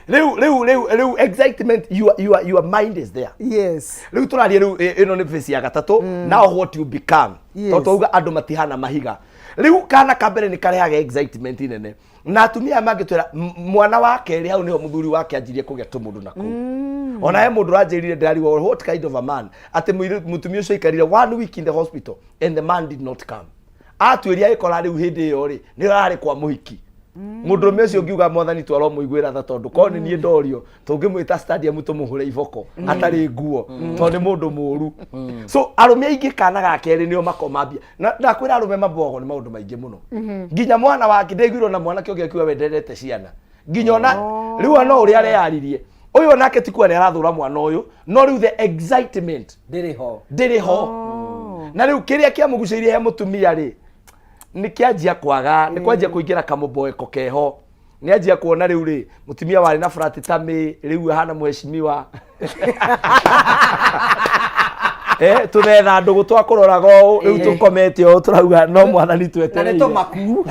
Rĩu excitement, your mind is there. Rĩu tũraria rĩu, ĩno nĩ phase ya gatatũ. Now what you become. Tondũ twauga andũ matihana mahiga. Rĩu kana ka mbere nĩ karehaga excitement nene, na atumia aya mangĩtwĩra mwana wa kerĩ, hau nĩho mũthuri wake anjirie kũgĩa tũmũndũ na kũu. Ona he mũndũ ũranjĩrire, ndĩrarigwo what kind of a man, atĩ mũtumia ũcio aikarire one week in the hospital and the man did not come. Atuĩria ĩkora rĩu hĩndĩ ĩyo rĩ, nĩ ararĩ kwa mũhiki. Mũndũrũme ũcio ngiuga Mwathani tu aromũiguĩra tha, tondũ korwo nĩ niĩ ndorio, tũngĩmwĩta stadium tũmũhũre iboko atarĩ nguo, tondũ nĩ mũndũ mũru. So arũme aingĩ kana ga kerĩ nĩo makomambia, na ndakwĩra arũme maboagwo nĩ maũndũ maingĩ mũno, nginya mwana wake ndaiguirwo na mwanake ũngĩ akiuga we ndendete ciana. Nginya ona rĩu ona ũrĩa areyaririe ũyũ onake ti kuga nĩ arathũra mwana ũyũ, no rĩu the excitement
ndĩrĩ ho.
Ndĩrĩ ho. Na rĩu kĩrĩa kĩamũgucĩirie he mũtumia rĩ, nĩ kĩanjia kwaga, nĩ kwanjia kũingĩra kamũboeko keho, nĩ anjia kuona rĩu rĩ mũtumia warĩ na flat tummy rĩu ahana mheshimiwa. Tũthetha ndũgũ twakũroraga ũũ rĩu tũkomete ũũ tũrauga no mwathani
Na nĩ
twetereire.
tũmaku.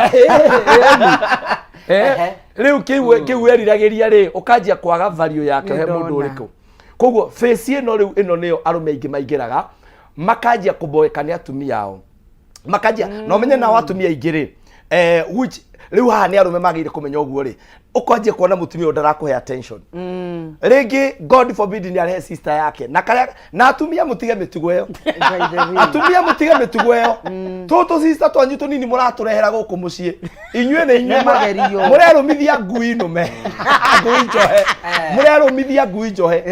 Rĩu kĩu eriragĩria rĩ, ũkanjia kwaga value yake he mũndũ
Nĩndona.
ũrĩkũ. Koguo face ĩno rĩu, ĩno nĩyo arũme aingĩ maingĩraga, makanjia kũboeka nĩ atumia ao, makanjia na ũmenye nao atumia aingĩ rĩ, which rĩu haha nĩ arũme magĩrĩire kũmenya ũguo rĩ, ũkanjia kuona mũtumia ũyũ ndarakũhe attention rĩngĩ, god forbid, nĩ arehe sister yake na karĩa. Na atumia mũtige mĩtugo ĩyo, atumia mũtige mĩtugo ĩyo. Tũtũ sister twanyu tũnini mũratũrehera gũkũ mũciĩ, inyuĩ nĩ inyuĩ
Nĩ magerio.
Mũrerũmithia ngui nũme, ngui njohe, mũrerũmithia ngui njohe.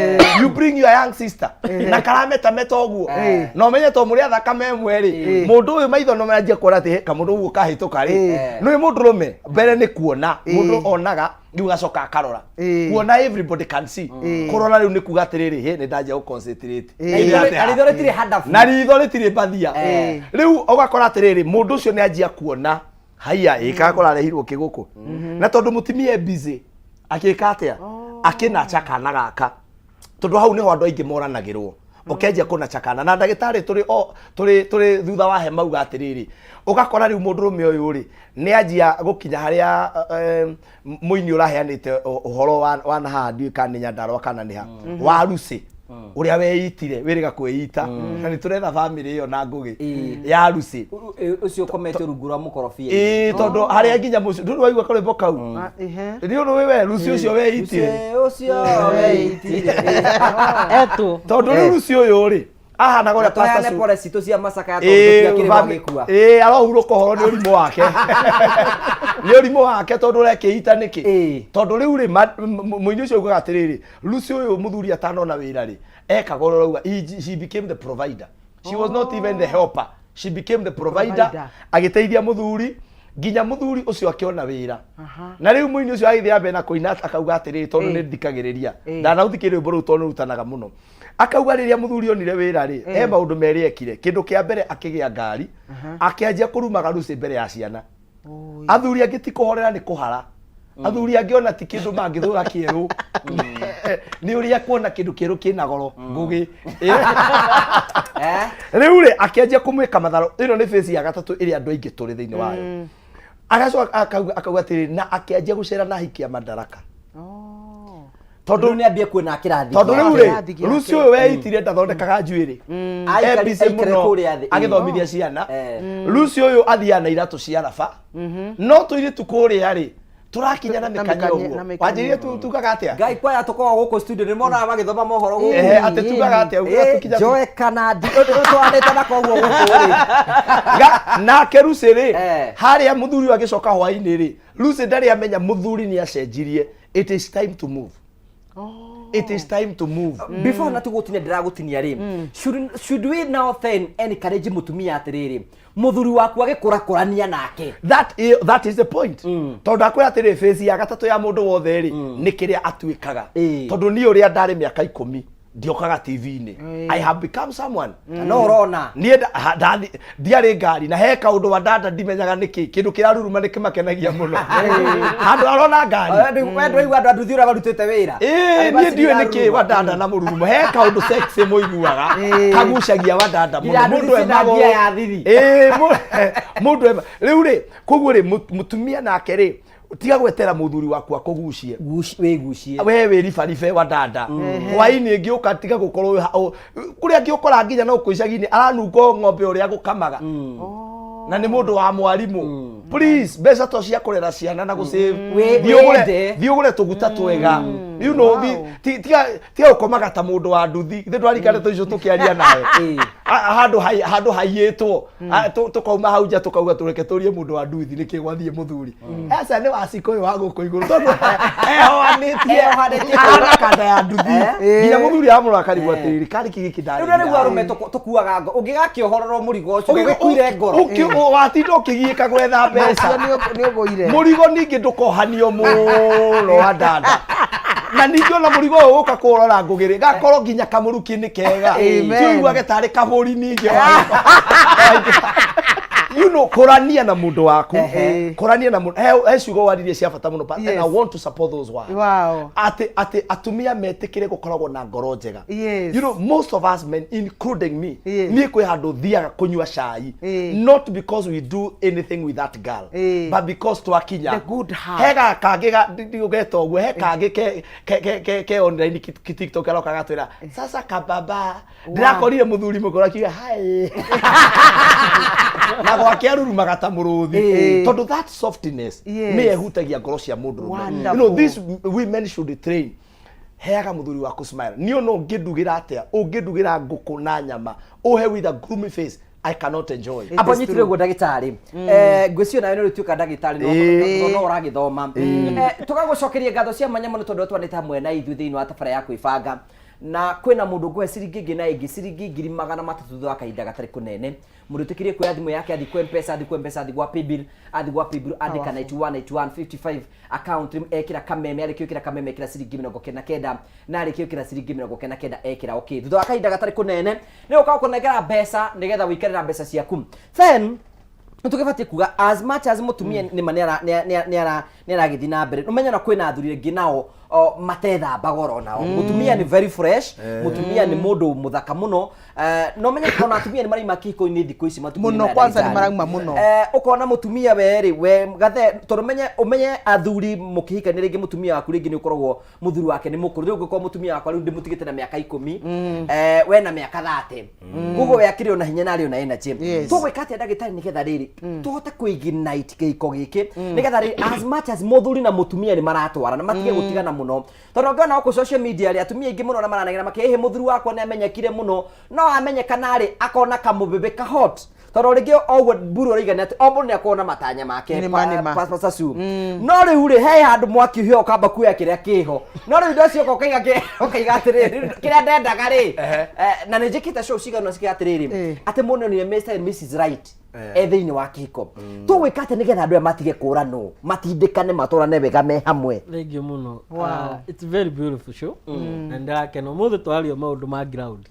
You bring your young sister na karametameta ũguo, na ũmenye to mũrĩ athaka memwe rĩ, mũndũ ũyũ maitho no manjia kuona atĩ kamũndũ ũguo kahĩtũka rĩ, nĩ mũndũ rũme mbere nĩ kuona mũndũ onaga, rĩu agacoka akarora. Kuona everybody can see, kũrora rĩu nĩ kuga atĩrĩrĩ, hĩ, nĩ ndanjia gũ concentrate.
Na ritho rĩtirĩ handabu.
Na ritho rĩtirĩ mbathia. Rĩu ũgakora atĩrĩrĩ, mũndũ ũcio nĩ anjia kuona haiya ĩkakora arehirwo kĩgũkũ, na tondũ mũtumia e busy akĩka atĩa, akĩnacha kana gaka, tondũ hau nĩho andũ aingĩ moranagĩrwo, ũkenjia kũnacha kana na ndagĩtarĩ tũrĩ o tũrĩ thutha wa hema uga atĩrĩrĩ, ũgakora rĩu mũndũrũme ũyũ rĩ nĩ anjia gũkinya harĩa mũini ũraheanĩte ũhoro wa na haha, ndiũĩ kana nĩ Nyandarũa kana nĩ ha, wa Lucy ũrĩa weitire wĩrĩga kwĩita, na nĩ tũretha bamĩrĩ ĩyo na ngũgĩ ya Lucy.
Ũcio ũkomete rungu rwa mũkorobia.
Ĩĩ, tondũ harĩa nginya mũciĩ ndũrĩ waigua karwĩmbo kau nĩ ũrũ we Lucy ũcio weitire.
Ũcio weitire.
Etwo.
Tondũ rĩu Lucy ũyũ rĩ ahanaga ũrĩa Pastor
Tũheane
Sue-
pole citũ cia macakaya tondũ
Ĩĩ,
tũtiakĩrĩ gwagĩkua.
Ĩĩ, arohurũka ũhoro nĩ ũrimũ wake, nĩ ũrimũ wake, tondũ ũrekĩita nĩkĩ? Tondũ rĩu rĩ mũini ũcio augaga atĩrĩrĩ, Lucy ũyũ mũthuri atanona wĩra rĩ, ekaga ũrĩa ũrauga. She became the provider. She was not even the helper, she became the provider.
Provider.
Agĩteithia mũthuri nginya mũthuri ũcio akĩona wĩra. Na rĩu mũini ũcio agĩthiĩ na mbere na kũina akauga atĩrĩrĩ, tondũ nĩ thikagĩrĩria ndanaũthikĩrĩria rwĩmbo rũu tondũ nĩ rutanaga mũno, akauga rĩrĩa mũthuri onire wĩra rĩ, he maũndũ merĩ ekire. Kĩndũ kĩa mbere, akĩgĩa ngari, akĩanjia kũrumaga Lucy mbere ya ciana. Athuri angĩ ti kũhorera, nĩ kũhara. Athuri angĩ ona ti kĩndũ mangĩthũra kĩerũ, nĩ ũrĩa kuona kĩndũ kĩerũ kĩna goro ngũgĩ. Rĩu rĩ akĩanjia kũmwĩka matharo. Ĩno nĩ phase ya gatatũ ĩrĩa andũ aingĩ tũrĩ thĩinĩ wayo. Agacoka akauga atĩrĩ, na akĩanjia gũcera na hiki ya madaraka, tondũ
nĩ ambie kuona kĩrathi.
Tondũ rĩu rĩ,
Kĩrathi gĩake.
Lucy ũyũ weitire ndathondekaga njuĩrĩ.
Aikari-
E busy
aikare
mũno
kũrĩa thĩ.
agĩthomithia ciana. Lucy ũyũ athiaga na iratũ cia raba, no tũirĩtu kũrĩa rĩ tũrakinya na
Na
mĩkanya
mĩkanye- na
ũguo.
mĩkanye.
Wanjĩrire tugaga atĩa?
Ngai kwaya tũkoragwo gũkũ studio nĩ monaga magĩthoma mohoro gũkũ.
Ehe, atĩ tugaga atĩa? Ugaga tũkinya
Joe kana ndi twanĩte na koguo gũkũ rĩ.
Nake Lucy rĩ, harĩa mũthuri ũyũ agĩcoka hwainĩ rĩ, Lucy ndarĩ amenya mũthuri nĩ acenjirie. It is time to move, it is time to move.
Before na tugũtinia, ndĩragũtinia rĩ, should we now then encourage mũtumia atĩrĩrĩ, mũthuri waku agĩkũrakũrania nake?
That is the point, tondũ akwĩra atĩrĩ, phase ya gatatũ ya mũndũ wothe rĩ, nĩ kĩrĩa atuĩkaga. Tondũ niĩ ũrĩa ndarĩ mĩaka 10 ndiokaga TV-inĩ, I have become someone.
Na no ũrona.
Niĩ ndiarĩ ngari na he kaũndũ wa dada ndimenyaga nĩkĩ kĩndũ kĩraruruma nĩ kĩmakenagia mũno handũ arona ngari.
We ndwaigua andũ anduthi ũrĩa marutĩte wĩra.
Ĩĩ,
Arĩa
niĩ ndiũĩ
maciraruruma.
nĩkĩ wadada na mũrurumo he kaũndũ sexy mũiguaga kagucagia wadada mũno.
Nginya
Mũndũ e
nduthi cina
magũrũ.
ngia ya thiri.
Ĩĩ, mũndũ e rĩu rĩ, koguo rĩ, mũtumia nake rĩ, tiga gwetera mũthuri waku akũgucie.
Wĩgucie.
We wĩribaribe wa dada hwainĩ ngĩũka, tiga gũkorwo kũrĩa ngĩũkora nginya no kũ icagi-inĩ aranungo ng'ombe ũrĩa gũkamaga, na nĩ mũndũ wa mwarimũ. Please, mbeca to cia kũrera ciana na gũsave.
Wĩende.
Thiĩ ũgũre tũguta twega, you know, tiga gũkomaga ta mũndũ wa nduthi. Ithe ndwarikane tũ icio tũkĩaria nawe. Handũ handũ haiyĩtwo. Tũkauma hau nja tũkauga tũreke tũrie mũndũ wa nduthi nĩkĩ gwathiĩ mũthuri. Aca nĩ waciko ũyũ wa gũkũ igũrũ tondũ ehoanĩtie
Ehoanĩtie.
ahana kanda ya nduthi.
Eh.
Nginya mũthuri amũrora akarigwo atĩrĩrĩ karĩ kĩ gĩkĩ
Rĩu na rĩu arũme tũkuaga ngoro ũngĩgakĩohorora mũrigo ũcio ũgĩkuire ngoro.
Watinda ũkĩgiĩka gwetha mbeca.
Nacio nĩ ũgũire.
Mũrigo ningĩ ndũkohanio mũno wa ndanda. Na ningĩ ona mũrigo ũyũ ũka kũrora ngũgĩrĩ gakorwo nginya kamũrukĩ nĩ kega.
Amen.
Tiũiguage tarĩ kabũri ningĩ. You know, kũrania na mũndũ waku. Kũrania na mũndũ. He ciugo waririe cia bata mũno but and I want to support those words.
Wow.
Atĩ atumia metĩkĩre gũkoragwo na ngoro njega.
Yes.
You know, most of us men, including me,
Yes.
niĩ kwĩ handũ thiaga kũnyua cai. Not because we do anything with that girl, but because twakinya.
The good heart.
He gaka kangĩ ndigũgeta ũguo, he kangĩ ke online TikTok karoka gatwĩra, sasa kababa, ndĩrakorire mũthuri mũkũrũ akiuga hi. Na gwake arurumaga ta mũrũthi. Tondũ that softness
Yes.
nĩ ĩhutagia ngoro cia mũndũrũme. You know, these women should train. Heaga mũthuri waku smile. Niĩ ona ũngĩndugĩra atĩa, ũngĩndugĩra ngũkũ na nyama, ũhe with a gloomy face, I cannot enjoy.
Amba nyitire ũguo ndagĩtarĩ. Ngwĩciria nawe nĩ ũrĩtuĩka ndagĩtarĩ no ũragĩthoma. Tũgagũcokeria ngatho cia mwanya mũno tondũ twanĩte hamwe na ithuĩ thĩinĩ wa tabara ya kwĩbanga. Na kwĩna mũndũ ngũhe ciringi ĩngĩ na ĩngĩ ciringi 300,000 thutha wa kahinda gatarĩ kũnene. Mũndũ ũtĩkĩrie kuoya thimũ yake athiĩ kwa M-Pesa, athiĩ kwa M-Pesa, athiĩ gwa Paybill, athiĩ gwa Paybill, andĩka 91 91 55 account ekĩra kameme, arĩkia gwĩkĩra kameme ekĩra ciringi 99 na arĩkia gwĩkĩra ciringi 99 ekĩra okay. Thutha wa kahinda gatarĩ kũnene nĩ ũkaga kũnengera mbeca nĩgetha ũikare na mbeca ciaku. Then nĩtũgĩbatiĩ kuga as much as mũtumia nĩma nĩaragĩthiĩ na mbere, ũmenye na kwĩna athuri aingĩ nao matethambaga oro nao. Mũtumia nĩ very fresh, mũtumia nĩ mũndũ mũthaka mũno. No menye ona atumia nĩ maraima kĩhiko-inĩ thikũ ici matukũ-inĩ
Mũno,
maya
kwanza nĩ
ndagĩtarĩ.
marauma mũno.
Ũkona mũtumia we rĩ, we gathe tondũ ũmenye athuri mũkĩhikania rĩngĩ mũtumia waku rĩngĩ nĩ ũkoragwo mũthuri wake nĩ mũkũrũ. Rĩu ũngĩkorwo mũtumia wakwa rĩu ndĩmũtigĩte na mĩaka 10, we na mĩaka 30. Koguo we akĩrĩ ona hinya na arĩ ona energy.
Yes.
Tũgwĩka atĩa ndagĩtarĩ nĩgetha rĩrĩ tũhote kũignite kĩhiko gĩkĩ nĩgetha rĩrĩ as much as mũthuri na mũtumia nĩ maratwarana matige gũtigana mũno, tondũ ũngĩona gũkũ social media rĩ atumia aingĩ mũno na maranegena makĩhĩ mũthuri wakwa nĩ amenyekire mũno, no amenyekana rĩ akona kamũbĩbĩ ka hot, tondũ rĩngĩ o ũguo mburu ũraiga nĩ atĩ o mũndũ nĩ akoragwo na matanya make.
Nĩma, nĩma.
Pastor Sue. No rĩu rĩ he handũ mwaki ũhĩa ũkamba kuoya kĩrĩa kĩho, no rĩu indo ũcio ũkaiga atĩrĩrĩ kĩrĩa ndendaga rĩ, na nĩ njĩkĩte show cigana cikiga atĩrĩrĩ atĩ mũndũ nĩ Mr and Mrs Right e thĩinĩ wa kĩhiko. Tũgwĩka atĩ nĩgetha andũ aya matige kũranwo, matindĩkane, matwarane wega me hamwe?
Thank you mũno.
Wow.
It's a very beautiful show. Na ndĩrakena ũmũthĩ twaria maũndũ ma ground.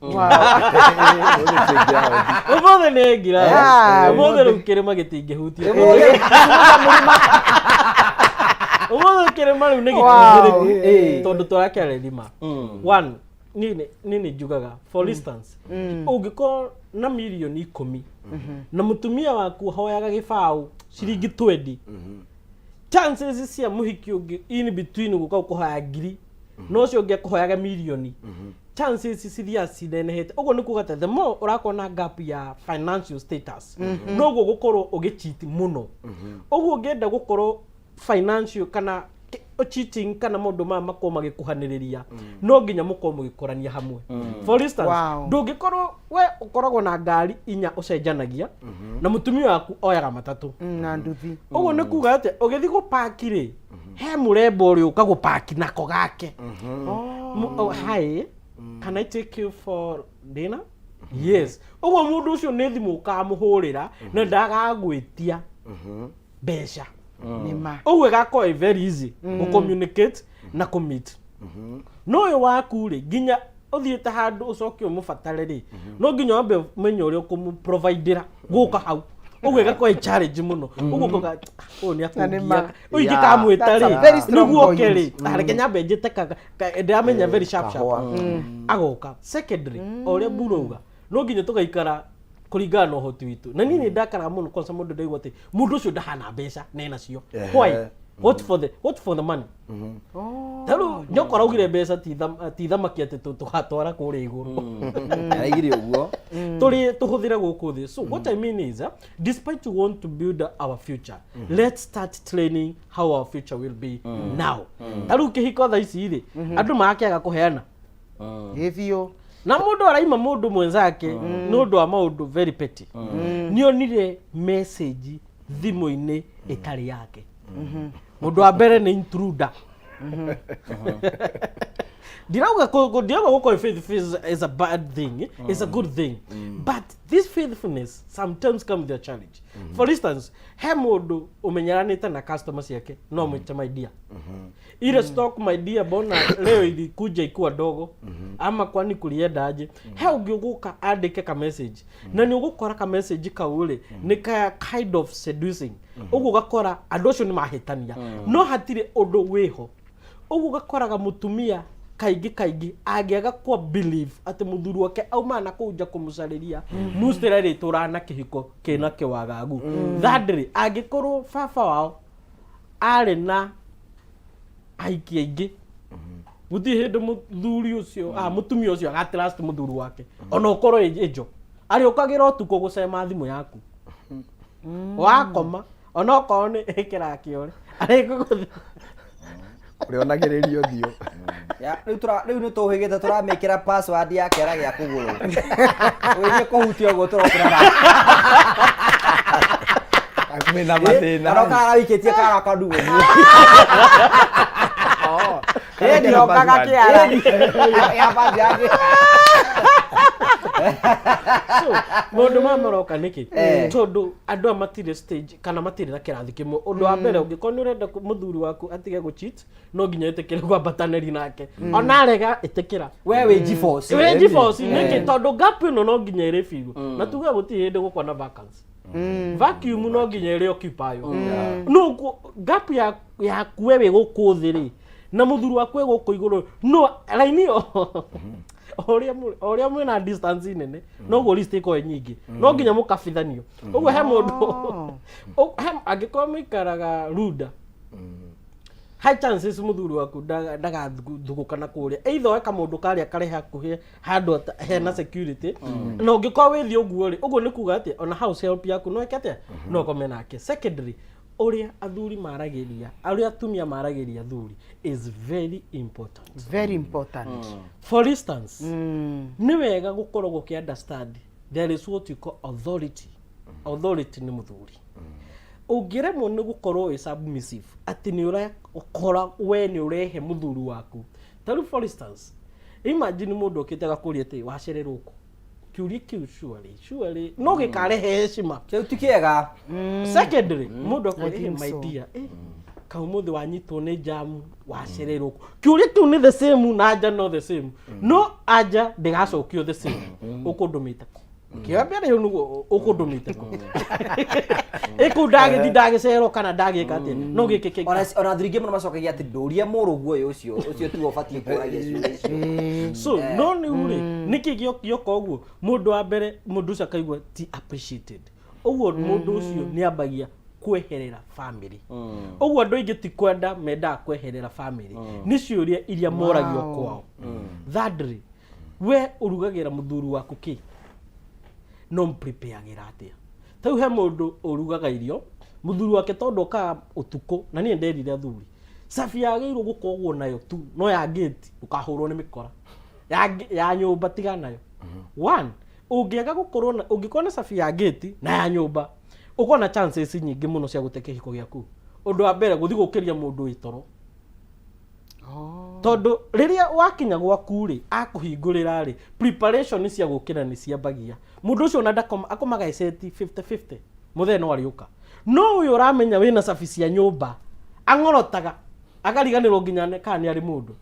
Ũmũthĩ nĩ ground.
Ah,
Ũmũthĩ rĩu kĩrĩma gĩtingĩhutia. Ũmũthĩ kĩrĩma rĩu nĩ
Wow.
gĩkinyĩrĩku tondũ tũrakĩarĩria ma. One, niĩ nĩ njugaga for instance ũngĩkorwo na mirioni 10 na mũtumia waku ahoyaga gĩbaũ ciringi 20, chances cia mũhiki ũngĩ in between gũka gũkũhoya ngiri no ũcio ũngĩ akũhoyaga mirioni, chances cithiaga cinenehete. Ũguo nĩ kuga atĩ the more ũrakorwo na gap ya financial status, noguo gũkorwo ũgĩcheat mũno. Ũguo ũngĩenda gũkorwo financial kana cheating kana maũndũ maya makorwo magĩkuhanĩrĩria, no nginya mũkorwo mũgĩkũrania hamwe. For instance,
Wow.
ndũngĩkorwo we ũkoragwo na ngari inya ũcenjanagia na mũtumia waku oyaga matatũ
Na nduthi.
Ũguo nĩ kuga atĩ ũgĩthiĩ gũpaki rĩ, he mũrembo ũrĩ ũka gũpaki nako gake. Oh, hi, can I take you for dinner? Yes. Ũguo mũndũ ũcio nĩ thimũ ũkamũhũrĩra na ndagagwĩtia mbeca.
Nĩma.
Ũguo ĩgakorwo ĩ very easy gũ-communicate na kũ-meet. No ũyũ waku rĩ, nginya ũthiĩte handũ ũcoke ũmũbatare rĩ, no nginya wambe ũmenye ũrĩa ũkũmũprovidĩra gũka hau. Ũguo ĩgakorwo ĩ challenge mũno. Ũguo ũkauga ũyũ nĩ
Na nĩ ma.
akũngia ũyũ ingĩkamwĩta
That's a
rĩ
very strong
nĩguo oke
point.
rĩ, reke nyambe njĩte ndĩramenya very sharp sharp agoka. Secondary, o ũrĩa mburauga, no nginya tũgaikara kũringana na ũhoti witũ. Na niĩ nĩ ndakaraga mũno kwanza mũndũ ndaigua atĩ mũndũ ũcio ndahana mbeca na enacio. Why? What for the money? Ta rĩu nyoka araugire mbeca ti thamaki atĩ tũgatwara kũrĩa igũrũ.
Araigire ũguo.
Tũrĩ tũhũthĩre gũkũ thĩ. So what I mean is, despite we want to build our future, let's start training how our future will be now. Ta rĩu kĩhiko thaa ici rĩ, andũ magakĩaga kũheana.
Ĩ biũ.
Na mũndũ araima mũndũ mwenzake nĩ ũndũ wa maũndũ very petty. Nĩonire message thimũ-inĩ ĩtarĩ yake. Mũndũ wa mbere nĩ intruder. Ndirauga ndirauga gũkorwo faithful is a bad thing, it's a good thing, but this faithfulness sometimes comes with a challenge. For instance, he mũndũ ũmenyeranĩte na customer ciake, no mwĩte "My dear, ile stock, my dear, mbona leo ilikuja ikuwa dogo?" Ama "Kwani kulienda aje?" He ũngĩ ũgũka andĩke ka message, na nĩ ũgũkora ka message kau rĩ nĩ ka kind of seducing. Ũguo ũgakora andũ acio nĩ mahĩtania, no hatirĩ ũndũ wĩho. Ũguo ũgakoraga mũtumia kaingĩ kaingĩ angĩaga kwa believe atĩ mũthuri wake aumaga na kũu nja kũmũcarĩria, mustĩra rĩtũraga na kĩhiko kĩna kĩwagagu. Thirdly, angĩkorwo baba wao arĩ na ahiki aingĩ, gũtirĩ hĩndĩ mũthuri ũcio, mũtumia ũcio agatrust mũthuri wake, ona ũkorwo ĩnjo arĩũkagĩra ũtukũ gũcema thimũ yaku wakoma, ona okorwo nĩ ĩkĩraga kĩore arĩkũgũthi.
Ũrĩonagĩrĩrio ũthiũ.
Ya, rĩu nĩ tũhĩgĩte tũramĩkĩra password ya kĩara gĩa kũgũrũ, ũgĩthiĩ kũhutia ũguo tũrokĩra
Kwĩna mathĩna.
Aroka arawikĩtie kara kandu ũguo.
Ĩndiokaga kĩara.
Ya bandi yake.
So maũndũ maya maroka nĩkĩ? Tondũ andũ aya matirĩ stage kana matirĩ na kĩrathi kĩmwe. Ũndũ wa mbere, ũngĩkorwo nĩ ũrenda mũthuri waku atige gũcheat, no nginya ĩtĩkĩre kwambatanĩri nake. Ona arega, ĩtĩkĩra.
We wĩ G-force.
Wĩ G-force nĩkĩ? Tondũ gap ĩno no nginya ĩrĩbirwo, na tuge gũtirĩ hĩndĩ gũkorwo na vacancy, vacuum no nginya ĩrĩ occupy. No gap ya yaku we wĩ gũkũ thĩ rĩ, na mũthuri waku e gũkũ igũrũ, no raini ĩyo o ũrĩa mwĩna distance nene, noguo list ĩkorwo ĩ nyingĩ, no nginya mũkabithanio. Ũguo he mũndũ angĩkorwo mũikaraga runda, high chances mũthuri waku ndagathugũka na kũrĩa, either oe kamũndũ karĩa karĩ hakuhĩ handũ hena security. Na ũngĩkorwo wĩthiĩ ũguo rĩ, ũguo nĩ kuga atĩ ona house help yaku no ĩke atĩa? No ũkome nake. Secondary, ũrĩa athuri maragĩria, ũrĩa atumia maragĩria athuri is very important.
Very important.
For instance, nĩ wega gũkorwo gũkĩ understand there is what you call authority. Authority nĩ mũthuri. Ũngĩremwo nĩ gũkorwo wĩ submissive, atĩ nĩ ũrakora we nĩ ũrehe mũthuri waku, ta rĩu for instance, imagine mũndũ ũkĩte agakũria atĩ wacererwo kũ, kĩũria kĩu surely surely no gĩkarehe heshima.
Kĩu ti kĩega.
Secondly, mũndũ akwĩra,
I think
"Hey, my
so.
dear, kaumuthi wanyitwo nĩ jamu, wacererwo kũ?" Kĩũria kĩu nĩ the same na anja no the same, no anja ndĩgacokio the same. Ũkũndũmĩte kũ? Kĩoya mbere rĩu nĩguo ũkũndũmĩte kũ? Ĩkũu ndagĩthi ndagĩcerwo kana ndagĩka atĩa, no gĩkĩ kĩngĩ.
Ona athuri aingĩ mũno macokagia atĩ ndũrie mũrũguo ũyũ, ũcio tiwe ũbatiĩ kũragia ciũria icio.
So no rĩu rĩ, nĩkĩ gĩoka ũguo? Mũndũ wa mbere, mũndũ ũcio akaigua ti appreciated. Ũguo mũndũ ũcio nĩ ambagia kweherera family. Ũguo andũ aingĩ ti kwenda mendaga kweherera family, nĩ ciũria iria moragio kwao. Thirdly, we ũrugagĩra mũthuri waku kĩ? No mprepareagĩra atĩa? Ta rĩu he mũndũ ũrugaga irio mũthuri wake, tondũ okaga ũtukũ. Na niĩ nderire athuri, cabi yagĩrĩirwo gũkoragwo nayo tu no ya gate, ndũkahũrwo nĩ mĩkora ya nyũmba, tiga nayo. One, ũngĩaga gũkorwo na, ũngĩkorwo na cabi ya gate na ya nyũmba, ũkorwo na chances nyingĩ mũno cia gũte kĩhiko gĩaku. Ũndũ wa mbere, gũthiĩ gũkĩria mũndũ wĩ toro, tondũ rĩrĩa wakinya gwaku rĩ, akũhingũrĩra rĩ, preparation cia gũkĩra nĩ ciambagia. Mũndũ ũcio ona ndakoma, akomaga eceti 50-50, mũthee no arĩũka. No ũyũ ũramenya wĩna cabi cia nyũmba, ang'orotaga akariganĩrwo nginya kana nĩ arĩ mũndũ.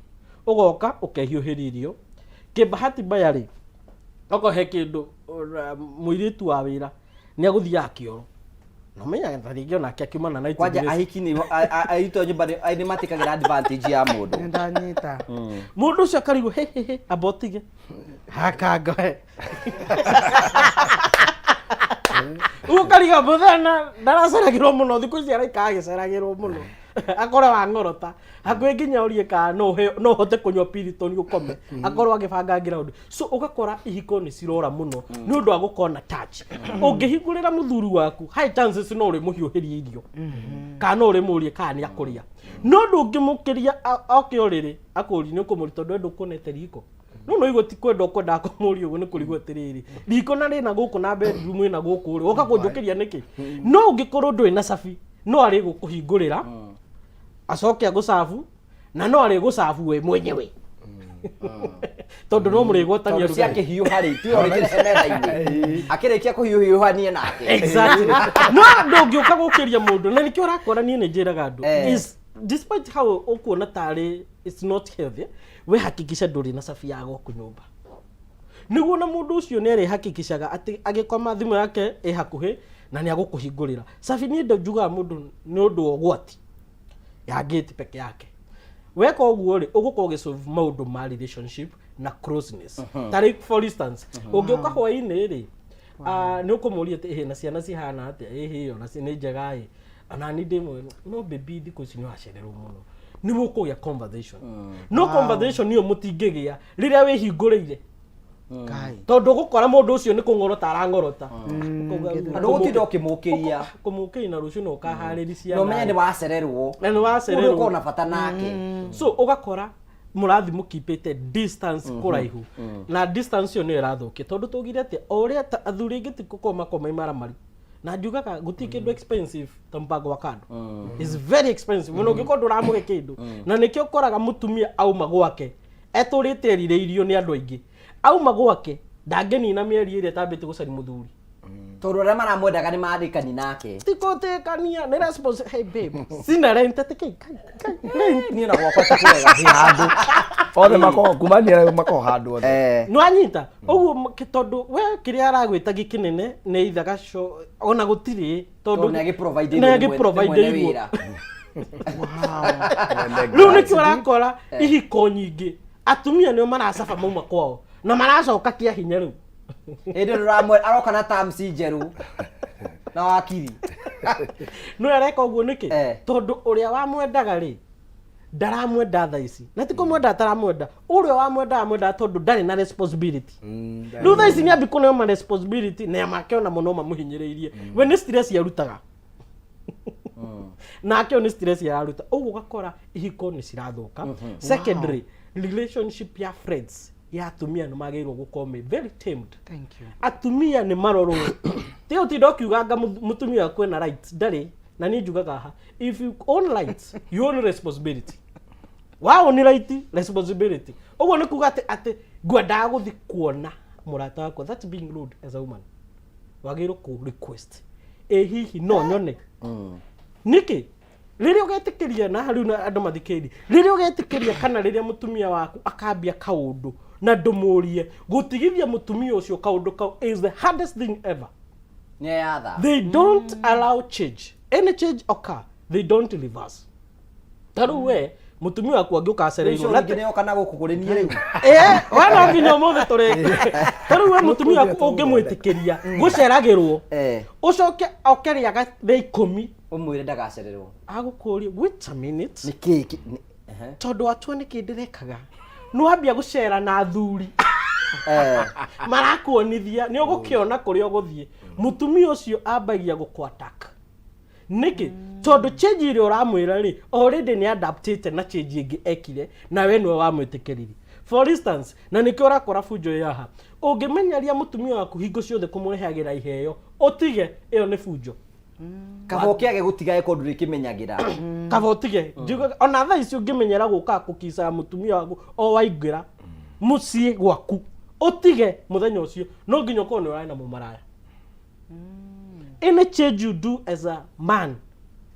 Ũgoka ũkehiũhĩria irio kĩmbahati mbaya rĩ, okorwo he kĩndũ mũirĩtu wa wĩra nĩ agũthiaga kĩoro, no menya ta rĩngĩ onake akiuma na night
Kwanja
dress.
Ahiki nĩ aitũ a nyũmba nĩ matĩkagĩra advantage ya mũndũ.
Ndanyita.
Mũndũ ũcio akarigwo, he he he, amba ũtige hakangoe ũkariga mũthenya ndaraceragĩrwo mũno, thikũ ici araikara agĩceragĩrwo mũno. Akorwo wang'orota hakuhĩ nginya ũrie kana no no ũhote kũnyua Piriton ũkome, akorwo agĩbanga ground. So ũgakora ihiko nĩ cirora mũno nĩ ũndũ wa gũkorwo na touch. Ũngĩhingũrĩra mũthuri waku, high chances no ũrĩmũhiũhĩria irio kana no ũrĩmũrie kana nĩ akũrĩa, no ndũngĩmũkĩria oke ũrĩrĩ akũrie nĩ ũkũmũria tondũ we ndũkuonete riko. No no igua ti kwenda ũkwendaga kũmũria ũguo, nĩ kũrigwo atĩrĩrĩ, riko na rĩna gũkũ na bedroom ĩna gũkũ rĩ, woka kũnjũkĩria nĩkĩ? No ũngĩkorwo ndũrĩ na cabi, no arĩ gũkũhingũrĩra acoke agũcabu, na no arĩ gũcabu we mwenyewe tondũ no mũrĩgwatania.
Tondũ ciakĩhiũha rĩ, tiwe ũrĩkĩrehe metha-inĩ, akĩrĩkia kũhiũhiũhanie nake.
Exactly. No ndũngĩũka gũkĩria mũndũ, na nĩkĩo ũrakora niĩ nĩ njĩraga andũ is despite how ũkuona tarĩ it's not healthy, we hakikisha ndũrĩ na cabi ya gwaku nyũmba, nĩguo na mũndũ ũcio nĩ arĩhakikishaga atĩ agĩkoma thimũ yake ĩ hakuhĩ na nĩ agũkũhingũrĩra cabi. Niĩ njugaga mũndũ nĩ ũndũ wa ũgwati ya gate peke yake. Weka ũguo rĩ, ũgũkorwo ũgĩsolve maũndũ ma relationship na closeness. Ta rĩu, for instance, ũngĩũka hwaĩ-inĩ rĩ, nĩ ũkũmũria atĩ ĩhĩ na ciana cihana atĩa, ĩhĩ ona nĩ njega ĩ, ona ni ndĩ mwega, no baby thikũ ici nĩ wacererwo mũno. Nĩ mũkũgĩa conversation, no conversation ĩyo mũtingĩgĩa rĩrĩa wĩhingũrĩire, tondũ ũgũkora mũndũ ũcio nĩ kũng'orota arang'orota.
Na ndũgũtinda ũkĩmũkĩria.
Kũmũkĩria na rũciũ no ũkaharĩri ciana.
Na ũmenye nĩ wacererwo.
Na nĩ wacererwo.
Ũguo ũkorwo na bata nake.
So ũgakora mũrathi mũkipĩte distance kũraihu, na distance ĩyo nĩyo ĩrathũkia, tondũ tũgire atĩ o ũrĩa athuri aingĩ ti gũkorwo makoma imaramari, na njugaga gũtirĩ kĩndũ expensive ta mũbango wa kando. Is very expensive mũno ũngĩkorwo ndũramũhe kĩndũ, na nĩkĩo ũkoraga mũtumia auma gwake etũrĩte erirĩirio nĩ andũ aingĩ, auma gwake ndangĩnina mĩeri ĩrĩa ĩtambĩte gũcaria mũthuri.
Tondũ arĩa maramwendaga nĩ mandĩkani nake.
Tikũtĩkania nĩ response. Hey babe, sina rent atĩ kĩ kai kai rent.
Niĩ na gwakwa ti kwega.
Handũ othe makoragwo kumania makoragwo handũ othe.
Nĩwanyita ũguo tondũ we kĩrĩa aragwĩtagia kĩnene nĩ ithagaco ona gũtirĩ.
Tondũ nĩ agĩprovide
nĩ
irwo nĩ mwene
agĩprovide
wĩra.
Rĩu nĩkĩo ũrakora ihiko nyingĩ atumia nĩo maracaba mauma kwao na maracoka kĩa hinya rĩu.
Hĩndĩ ĩyo ndũramwe aroka na terms njerũ na wakiri.
No areka ũguo nĩkĩ? Tondũ ũrĩa wamwendaga rĩ, ndaramwenda thaa ici, na ti kũmwenda ataramwenda, ũrĩa wamwendaga amwendaga tondũ ndarĩ na responsibility. Rĩu thaa ici nĩ ambi kũneo ma responsibility na make ona mũno mamũhinyĩrĩirie, we nĩ stress arutaga, nake ũyũ nĩ stress araruta. Ũguo ũgakora ihiko nĩ cirathũka. Secondary, relationship ya friends ya atumia nĩ magĩrĩirwo gũkorwo me very tamed.
Thank you.
Atumia nĩ marorwo, ti ũtinda ũkiuganga mũtumia waku ena rights, ndarĩ. Na niĩ njugaga haha, if you own rights, you own responsibility. Wa own right, responsibility. Ũguo nĩ kuga atĩ ngwendaga gũthi kuona mũrata wakwa, that's being rude. As a woman wagĩrĩirwo kũ request, ĩ hihi no nyone nĩkĩ? Rĩrĩa ũgetĩkĩria na rĩu na andũ mathikĩrĩrie, rĩrĩa ũgetĩkĩria kana rĩrĩa mũtumia waku akambia kaũndũ na ndũmũrie, gũtigithia mũtumia ũcio kaũndũ kau is the hardest thing ever.
Nĩ yatha.
They don't allow change. Any change occur, they don't reverse. Ta rĩu we mũtumia waku angĩũka acereirwo
Rĩu ningĩ nĩoka na gũkũ kũrĩ niĩ rĩu.
We no nginya ũmũthĩ tũrĩke. Ta rĩu we mũtumia waku ũngĩmwĩtĩkĩria gũceragĩrwo, ũcoke oke rĩa 10
ũmwĩre ndagacererwo,
agũkũria, wait a minute.
Nĩ kĩĩ
Tondũ watua nĩkĩ ndĩrekaga, nĩwambia gũcera na athuri marakuonithia, nĩ ũgũkĩona kũrĩa ũgũthiĩ. Mũtumia ũcio ambagia gũkũ-attack. Nĩkĩ? Tondũ change ĩrĩa ũramwĩra rĩ, already nĩ adaptĩte na change ĩngĩ ekire na we nĩwe wamwĩtĩkĩririe. For instance, na nĩkĩo ũrakora bunjo ĩ haha, ũngĩmenyeria mũtumia waku hingo ciothe kũmũrehagĩra iheo, ũtige, ĩyo nĩ bunjo.
Kaba ũkĩage gũtiga ĩkorwo ndũrĩkĩmenyagĩra.
Kaba ũtige. Njugaga ona thaa ici ũngĩmenyera gũkaga kũkicaga mũtumia waku o waingĩra mũciĩ gwaku, ũtige mũthenya ũcio no nginya ũkorwo nĩ ũrarĩ na mũmaraya. Any change you do as a man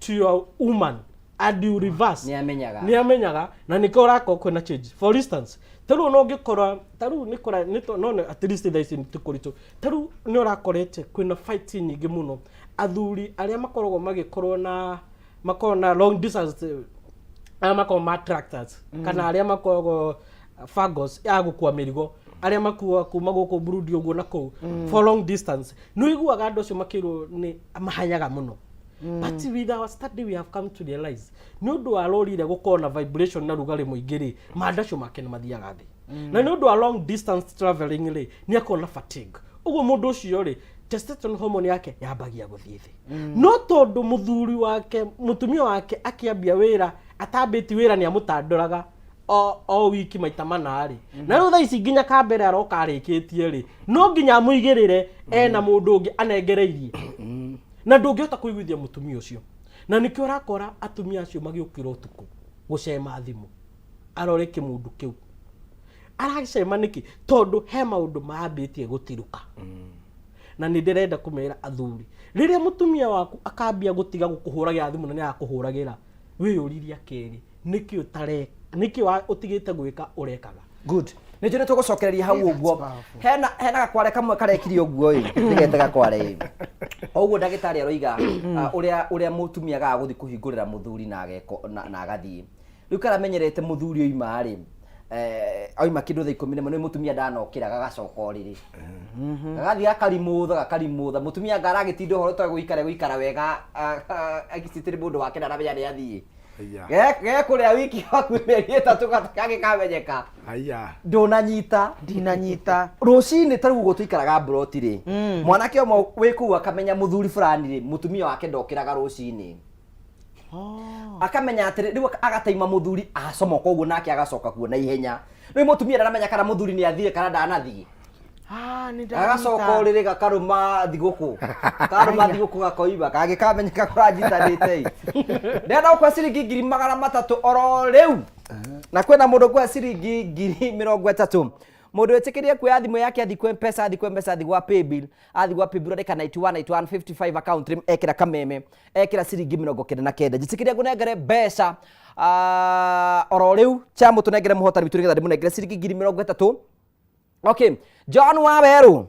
to your woman and you reverse,
nĩ amenyaga.
Nĩ amenyaga, na nĩkĩo ũrakorwo kwĩna change. For instance, ta rĩu no ũngĩkora ta rĩu nĩ kũra nĩ to no at least thaa ici ti kũritũ. Ta rĩu nĩ ũrakorete kwĩna fight nyingĩ mũno, athuri arĩa makoragwo magĩkorwo na makoragwo na long distance, arĩa makoragwo ma tractors kana arĩa makoragwo fagos ya gũkua mĩrigo, arĩa makuaga kuma gũkũ Burundi ũguo na kũu for long distance. Nĩ ũiguaga andũ acio makĩrwo nĩ mahanyaga mũno. But with our study we have come to realize nĩ ũndũ wa rori ĩrĩa gũkorwo na vibration na rugarĩ mũingĩ rĩ, mandacio make nĩ mathiaga thĩ. Na nĩ ũndũ wa long distance traveling rĩ, nĩ akorwo na fatigue. Ũguo mũndũ ũcio rĩ, testosterone hormone yake yambagia gũthiĩ thĩ. No tondũ mũthuri wake, mũtumia wake akĩambia wĩra, atambĩti wĩra nĩ amũtandoraga o wiki maita mana rĩ, na rĩu thaa ici nginya kambere aroka arĩkĩtie rĩ, no nginya amũigĩrĩre ena mũndũ ũngĩ anengereirie, na ndũngĩhota kũiguithia mũtumia ũcio. Na nĩkĩo ũrakora atumia acio magĩũkĩra ũtukũ gũcema thimũ arore kĩmundu kĩu aracema nĩkĩ, tondũ he maũndũ mambĩtie gũtirũka. Na nĩ ndĩrenda kũmera athuri, rĩrĩa mũtumia waku akambia gũtiga gũkũhũragĩra thimũ na nĩ arakũhũragĩra, wĩyũririe kerĩ, nĩkĩ ũtare nĩkĩ ũtigĩte gwĩka ũrekaga.
Good, nä njå nä tå gå cokereria hau å guo. Hena gakware kamwe karekire å guo ä nä gakware ä o ũguo ndagĩtarĩ aroiga, ũrĩa mũtumia agaga gũthiĩ kũhingũrĩra mũthuri na ageko na agathiĩ rĩu karamenyerete mũthuri oima rĩ, oima kĩndũ thaa 11 nĩ mũtumia ndanokĩra, gagacoka ũrĩrĩ, gagathiĩ gakarimũtha gakarimũtha mũtumia anga aragĩtinda ũhoro ta gũikara gũikara wega agĩcitĩrĩ mũndũ wake na aramenya nĩ athiĩ. Gekũrĩa wiki hakuhĩ mĩeri 3 gagĩkamenyeka.
Aya.
Ndũnanyita.
Ndinanyita.
Rũcinĩ ta rĩu ũguo tũikaraga mburoti rĩ, mwanake ũmwe wĩ kũu akamenya mũthuri fulani rĩ, mũtumia wake ndokĩraga rũcinĩ, akamenya atĩrĩ rĩu agataima mũthuri acomoka ũguo nake agacoka kuo na ihenya. Rĩu mũtumia ndaramenya kana mũthuri nĩ athire kana ndanathiĩ.
Ah, nĩ
Gagacoka
ndanyita.
ũrĩrĩ gakarũma thigũkũ, karũma thigũkũ gakoiba kangĩkamenyeka kũranyitanĩte ĩ. Ndĩrenda gũkũhe ciringi 300,000 oro rĩu, na kwĩna mũndũ ũkũhe ciringi 30,000, mũndũ wĩtĩkĩrie kuoya thimũ yake athiĩ kwĩ Mpesa, athiĩ kwĩ Mpesa, athiĩ gwa paybill, athiĩ gwa paybill andĩka 91 91 55 account name, ekĩra kameme, ekĩra ciringi 99. Njĩtĩkĩrie ngũnengere mbeca oro rĩu. Chamu, tũnengere mũhotani witũ nĩgetha ndĩmũnengere ciringi 30,000. Okay, John Waweru.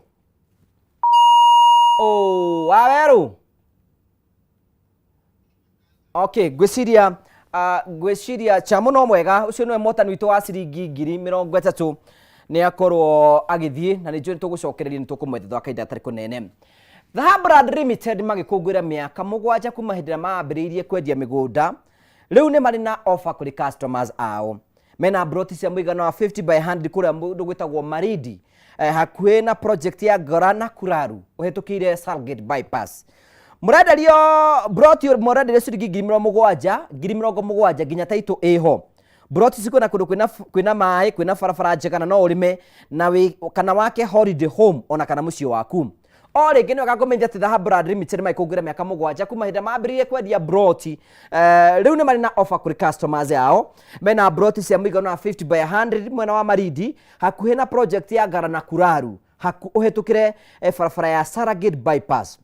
Oh, Waweru. Okay, ngwĩciria Chamu no mwega ũcio nĩwe mũhotani witũ wa ciringi 30,000 nĩ akorwo agĩthiĩ, na nĩ njũĩ nĩ tũgũcokereria, nĩ tũkũmwetha thutha wa kahinda gatarĩ kũnene. The Hambrand Limited magĩkũngũĩra mĩaka 7 kuma hĩndĩ ĩrĩa mambĩrĩirie kwendia mĩgũnda, rĩu nĩ marĩ na offer kũrĩ customers ao. Mena broti cia mũigana wa 50 by 100 kũrĩa mũndũ gwĩtagwo Maridi, hakuhĩ na project ya Ngora na Kuraru ũhetũkĩire Salgate bypass. Mũrenderio broti, mũrenderio ciringi 70,000, 70,000, nginya taitũ ĩho. Broti ici kwĩna kũndũ kwĩna maĩ, kwĩna barabara njega, na no ũrĩme na wĩ, kana wake holiday home ona kana mũciĩ waku. O rĩngĩ nĩ wega ngũmenyithia atĩ The Hambrand Limited magĩkũngũĩra mĩaka 7 kuma hĩndĩ ĩrĩa mambĩrĩirie kwendia broti, rĩu nĩ marĩ na offer kũrĩ customers ao. Mena broti cia mũigana wa 50 by 100 mwena wa Marindi hakuhĩ na project ya Ngara na Kuraru, ũhetũkĩre barabara ya Saragate bypass.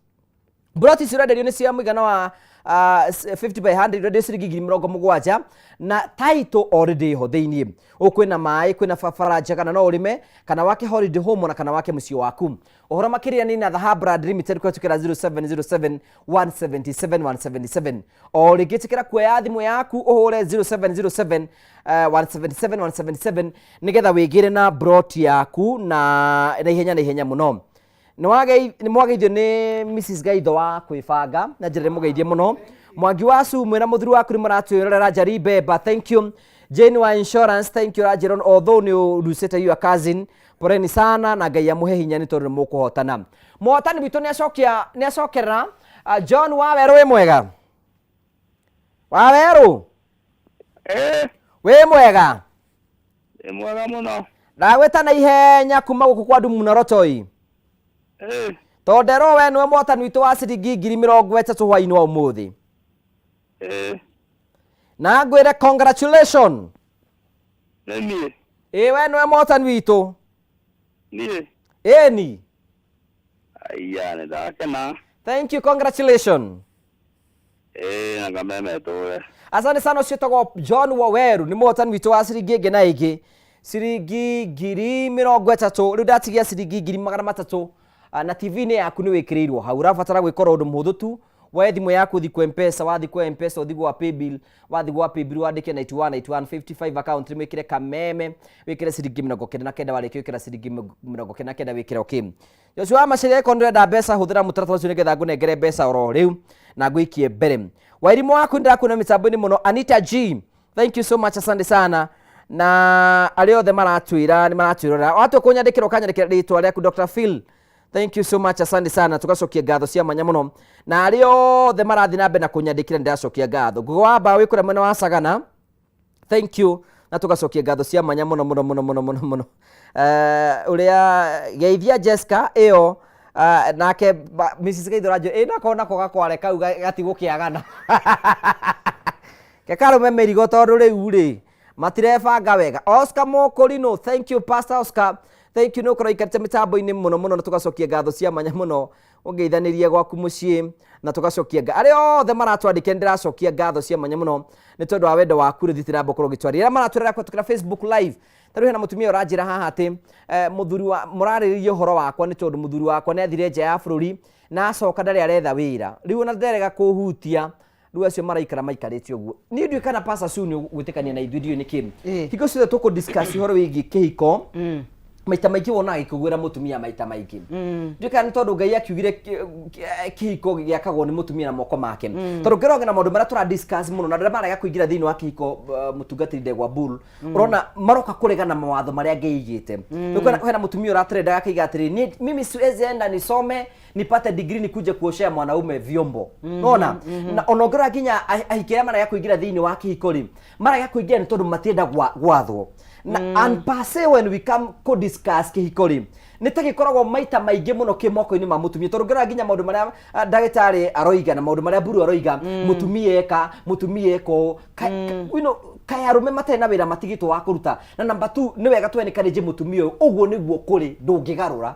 Broti ici ũrenderio nĩ cia mũigana wa 50 by 100, ũrenderio ciringi 70,000 na title already ĩho thĩiniĩ. Gũkũ kwĩna maĩ, kwĩna barabara njega, na no ũrĩme kana wake holiday home ona kana wake mũciĩ waku. Ũhoro makĩria nĩ na The Hambrand Limited kũhetũkĩra 0707 177 177. O rĩngĩ ĩtĩkĩra kuoya thimũ yaku ũhũre 0707 177 177 nĩgetha wĩgĩre na broti yaku na ihenya na ihenya mũno. Nĩ mwageithio nĩ Mrs Gaitho wa kwĩbanga na njĩra ndĩmũgeithie mũno. Mwangi wa Su mwĩna mũthuri waku nĩ mũratwĩrorera. Njari Beba, thank you. Jane wa insurance, thank you. Ranjĩra although nĩ ũrucĩte your cousin, poleni sana na Ngai amũhe hinya nĩ tondũ nĩ mũkũhotana. Mũhotani witũ nĩ acokia, nĩ acokerera. John Wawerũ, wĩ mwega? Wawerũ?
Eh.
Wĩ mwega?
Ĩ mwega mũno.
Ndagwĩta na ihenya kuma gũkũ kwa Ndumu na Rotoi.
Eh.
Tondũ nderwo we nĩwe mũhotani witũ wa ciringi 30,000 hwaĩ-inĩ wa ũmũthĩ.
Eh.
Na ngwĩre congratulation.
Nĩ niĩ.
Ĩ, we nĩwe mũhotani witũ.
Niĩ.
Ĩni.
Aya, nĩ ndakena.
Thank you, congratulation.
Ĩ, na ngameme tũre.
Asante sana. Ũcio wĩtagwo John Waweru nĩ mũhotani witũ wa ciringi ĩngĩ na ĩngĩ ciringi 30,000. Rĩu ndatigia ciringi 300,000, na TV-inĩ yaku nĩ wĩkĩrĩirwo hau. Ũrabatara gwĩkora ũndũ mũhũthũ tu. Woe thimũ yaku ũthi kwa Mpesa, wathi kwa Mpesa ũthi gwa paybill, wathi gwa paybill wandĩke 91 91 55 account name wĩkĩre Kameme, wĩkĩre ciringi 99, warĩkia gwĩkĩra ciringi 99 wĩkĩre okay. Joshua Macharia, angĩkorwo nĩũrenda mbeca hũthĩra mũtaratara ũcio nĩgetha ngũnengere mbeca oro rĩu na ngũikie mbere. Wairimũ waku nĩndĩrakuona mĩtambo-inĩ mũno. Anita G, thank you so much, asante sana. Na arĩa othe maratwĩra nĩ maratwĩrorera, watua kũnyandĩkĩra ũkanyandĩkĩra rĩtwa rĩaku. Dr. Phil, thank you so much, asante sana. Tugacokia ngatho cia mwanya mũno na arĩa othe marathiĩ na mbere na kũnyandĩkĩra, nĩndĩracokia ngatho. Ngugo wa mbaũ wĩ kũrĩa mwena wa Sagana, thank you, na tugacokia ngatho cia mwanya mũno mũno mũno mũno mũno mũno. Ũrĩa geithia Jessica ĩyo, nake Mrs. Gaithũra ĩ nako nako gakware kau gatigũkĩagana kekarũme mĩrigo tondũ rĩu rĩ matirebanga wega. Oscar Mokorino, thank you. Pastor Oscar, thank you, nĩ ũkorwo ikarĩte mĩtambo-inĩ mũno mũno, na tũgacokia ngatho cia mwanya mũno ũngeithanĩrie gwaku mũciĩ, na tũgacokia arĩa othe maratwandĩkĩra, nĩndĩracokia ngatho cia mwanya mũno nĩ tondũ wa wendo waku. Rĩu thitĩra ũkorwo ũgĩtwarĩra arĩa maratwĩrora kũhetũkĩra Facebook Live. Ta rĩu hena mũtumia ũranjĩra haha atĩ mũthuri wa mũrarĩrĩria ũhoro wakwa nĩ tondũ mũthuri wakwa nĩ athire nja ya bũrũri na acoka ndarĩ aretha wĩra rĩu, ona ndarega kũhutia rĩu acio maraikara maikarĩte ũguo. Niĩ ndiũĩ kana Pastor Sue nĩ gwĩtĩkania na ithuĩ, ndiũĩ nĩkĩ hingo ciothe tũkũ discuss ũhoro wĩgiĩ kĩhiko, maita maingĩ wonaga gĩkĩgwĩra mũtumia maita maingĩ. Ndiũĩ kana nĩ tondũ Ngai akiugire kĩhiko gĩakagwo nĩ mũtumia na moko make, tondũ ngĩrora na maũndũ marĩa tũra discuss mũno na andũ arĩa marega kũingĩra thĩinĩ wa kĩhiko, mũtungatĩri Ndegwa Bull, ũrona maroka kũrega na mawatho marĩa Ngai aigĩte. Rĩu hena mũtumia ũratrenda akaiga atĩrĩ, "Mimi siwezi enda nisome nipate degree nikuje kuoshea mwanaume vyombo." Nona na ona ũngĩrora nginya ahiki arĩa marega kũingĩra thĩinĩ wa kĩhiko rĩ, marega kũingĩra nĩ tondũ matienda gwathwo na, and per se when we come kũ discuss kĩhiko rĩ, nĩ ta gĩkoragwo maita maingĩ mũno kĩ moko-inĩ ma mũtumia, tondũ ngĩrora nginya maũndũ marĩa ndagĩtarĩ aroiga na maũndũ marĩa mburu aroiga, mũtumia eka, mũtumia eka ũũ. Kaĩ arũme matarĩ na wĩra matigĩtwo wa kũruta? Na number two, nĩ wega tũ encourage mũtumia ũyũ, ũguo nĩguo kũrĩ, ndũngĩgarũra.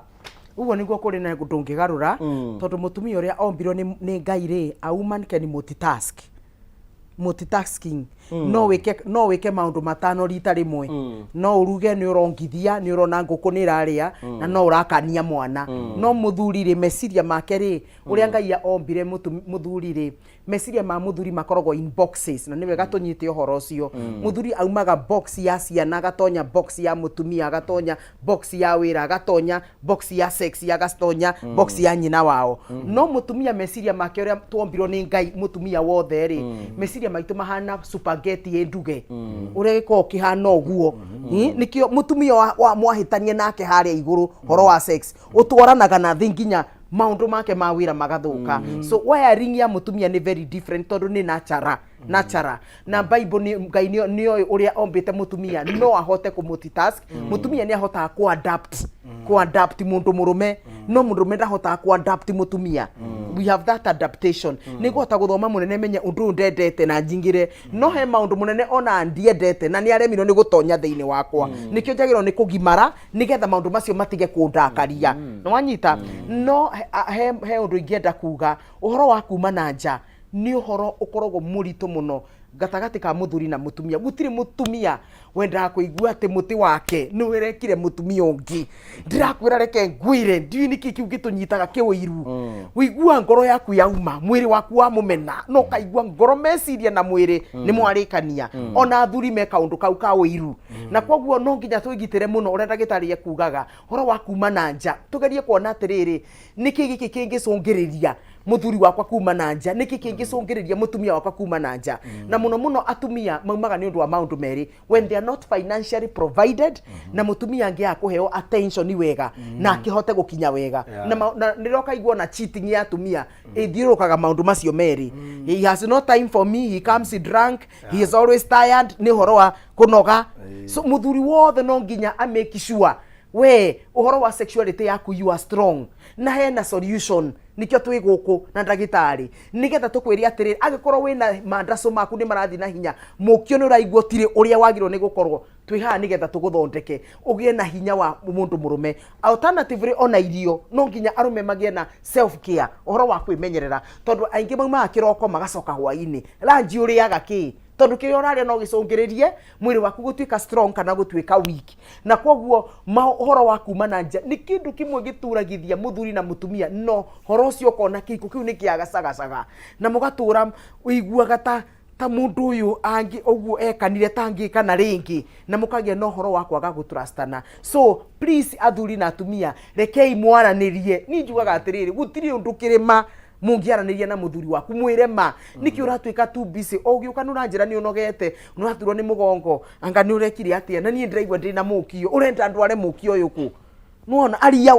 Ũguo nĩguo kũrĩ na ndũngĩgarũra, tondũ mũtumia ũrĩa ombirwo nĩ Ngai rĩ, a woman can multitask, multitasking. No wĩke maũndũ matano rita rĩmwe. No ũruge, nĩ ũrongithia, nĩ ũrona ngũkũ nĩ ĩrarĩa, na no ũrakania mwana. No mũthuri rĩ, meciria make rĩ, ũrĩa Ngai ombire mũthuri rĩ, meciria ma mũthuri makoragwo in boxes, na nĩ wega tũnyite ũhoro ũcio. Mũthuri aumaga box ya ciana, agatonya box ya mũtumia, agatonya box ya wĩra, agatonya box ya sex, agatonya box ya nyina wao. No mũtumia, meciria make, ũrĩa twombirwo nĩ Ngai, mũtumia wothe rĩ, meciria maitũ mahana spaghetti ĩ nduge, ũrĩa gĩkoragwo kĩhana ũguo. Nĩkĩo mũtumia wa mwahĩtania nake harĩa igũrũ horo wa sex, ũtwaranaga na thĩ nginya maũndũ make ma wĩra magathũka. So wiring ya mũtumia nĩ very different, tondũ nĩ natural, natural. Na Bible nĩ Ngai nĩoĩ ũrĩa ombĩte mũtumia no ahote kũ multitask. Mũtumia nĩ ahotaga kũ adapt, kũ adapt mũndũ mũrũme, no mũndũ mũrũme ndahotaga kũ adapt mũtumia. We have that adaptation, nĩ ngũhota gũthoma mũnene, menye ũndũ ũyũ ndendete na njingĩre, no he maũndũ mũnene ona ndiendete na nĩ aremirwo nĩ gũtonya thĩinĩ wakwa. Nĩkĩo njagĩrĩirwo nĩ kũgimara nĩgetha maũndũ macio matige kũndakaria. Nĩ wanyita? No he ũndũ ingĩenda kuga, ũhoro wa kuma na nja nĩ ũhoro ũkoragwo mũritũ mũno gatagatĩ ka mũthuri na mũtumia. Gũtirĩ mũtumia wendaga kũigua atĩ mũtĩ wake nĩ ũrekire mũtumia ũngĩ. Ndĩrakwĩra, reke ngwĩre, ndiũĩ nĩkĩ kĩu gĩtũnyitaga kĩũiru. Ũigua ngoro yaku yauma, mwĩrĩ waku wa mũmena, no ũkaigua ngoro, meciria na mwĩrĩ nĩ mwarĩkania. Ona athuri me kaũndũ kau ka ũiru, na koguo no nginya twĩgitĩre mũno. Ũrĩa ndagĩtarĩ ekugaga ũhoro wa kuma na nja, tũgerie kuona atĩrĩrĩ, nĩkĩ gĩkĩ kĩngĩcũngĩrĩria mũthuri wakwa kuma na nja, nĩkĩ kĩngĩcũngĩrĩria mũtumia wakwa kuma na nja? Na mũno mũno atumia maumaga nĩ ũndũ wa maũndũ merĩ: when they are not financially provided, na mũtumia angĩaga kũheo attention wega na akĩhote gũkinya wega. Na nĩrĩo ũkaigua na cheating ya atumia ĩthiũrũrũkaga maũndũ macio merĩ: he has no time for me, he comes drunk, he is always tired, nĩ ũhoro wa kũnoga. So mũthuri wothe no nginya a make sure we ũhoro wa sexuality yaku you are strong, na hena solution. Nikĩo twĩ gũkũ na ndagĩtarĩ, nĩgetha tũkwĩre atĩrĩrĩ, angĩkorwo wĩna mandaco maku nĩ marathiĩ na hinya, mũkio nĩ ũraigua ũtirĩ ũrĩa wagĩrĩirwo nĩ gũkorwo, twĩ haha nĩgetha tũgũthondeke ũgĩe na hinya wa mũndũ mũrũme. Alternatively, ona irio, no nginya arũme magĩe na self care, ũhoro wa kwĩmenyerera, tondũ aingĩ maumaga kĩroko magacoka hwainĩ. Ranji ũrĩaga kĩ? Tondũ kĩrĩa ũrarĩa no gĩcũngĩrĩrie mwĩrĩ waku gũtuĩka strong kana gũtuĩka weak. Na koguo ũhoro wa kuma na nja nĩ kĩndũ kĩmwe gĩtũragithia mũthuri na mũtumia, no horo ũcio ũkona kĩhiko kĩu nĩ kĩagacagacaga na mũgatũra ũiguaga ta mũndũ ũyũ angĩ ũguo ekanire tangĩkana rĩngĩ, na mũkagĩa na ũhoro wa kwaga gũtrustana. So please, athuri na atumia, rekei mwaranĩrie. Niĩ njugaga atĩrĩrĩ, gũtirĩ ũndũ kĩrĩma mũngĩaranĩria na mũthuri waku, mwĩre ma nĩkĩ ũratuĩka too busy. O ũgĩũka nĩ ũranjĩra nĩ ũnogete, nĩ ũraturwo nĩ mũgongo, anga nĩ ũrekire atĩa, na niĩ ndĩraigua ndĩna mũkio, ũrenda ndware mũkio ũyũ kũ? Nĩwona aria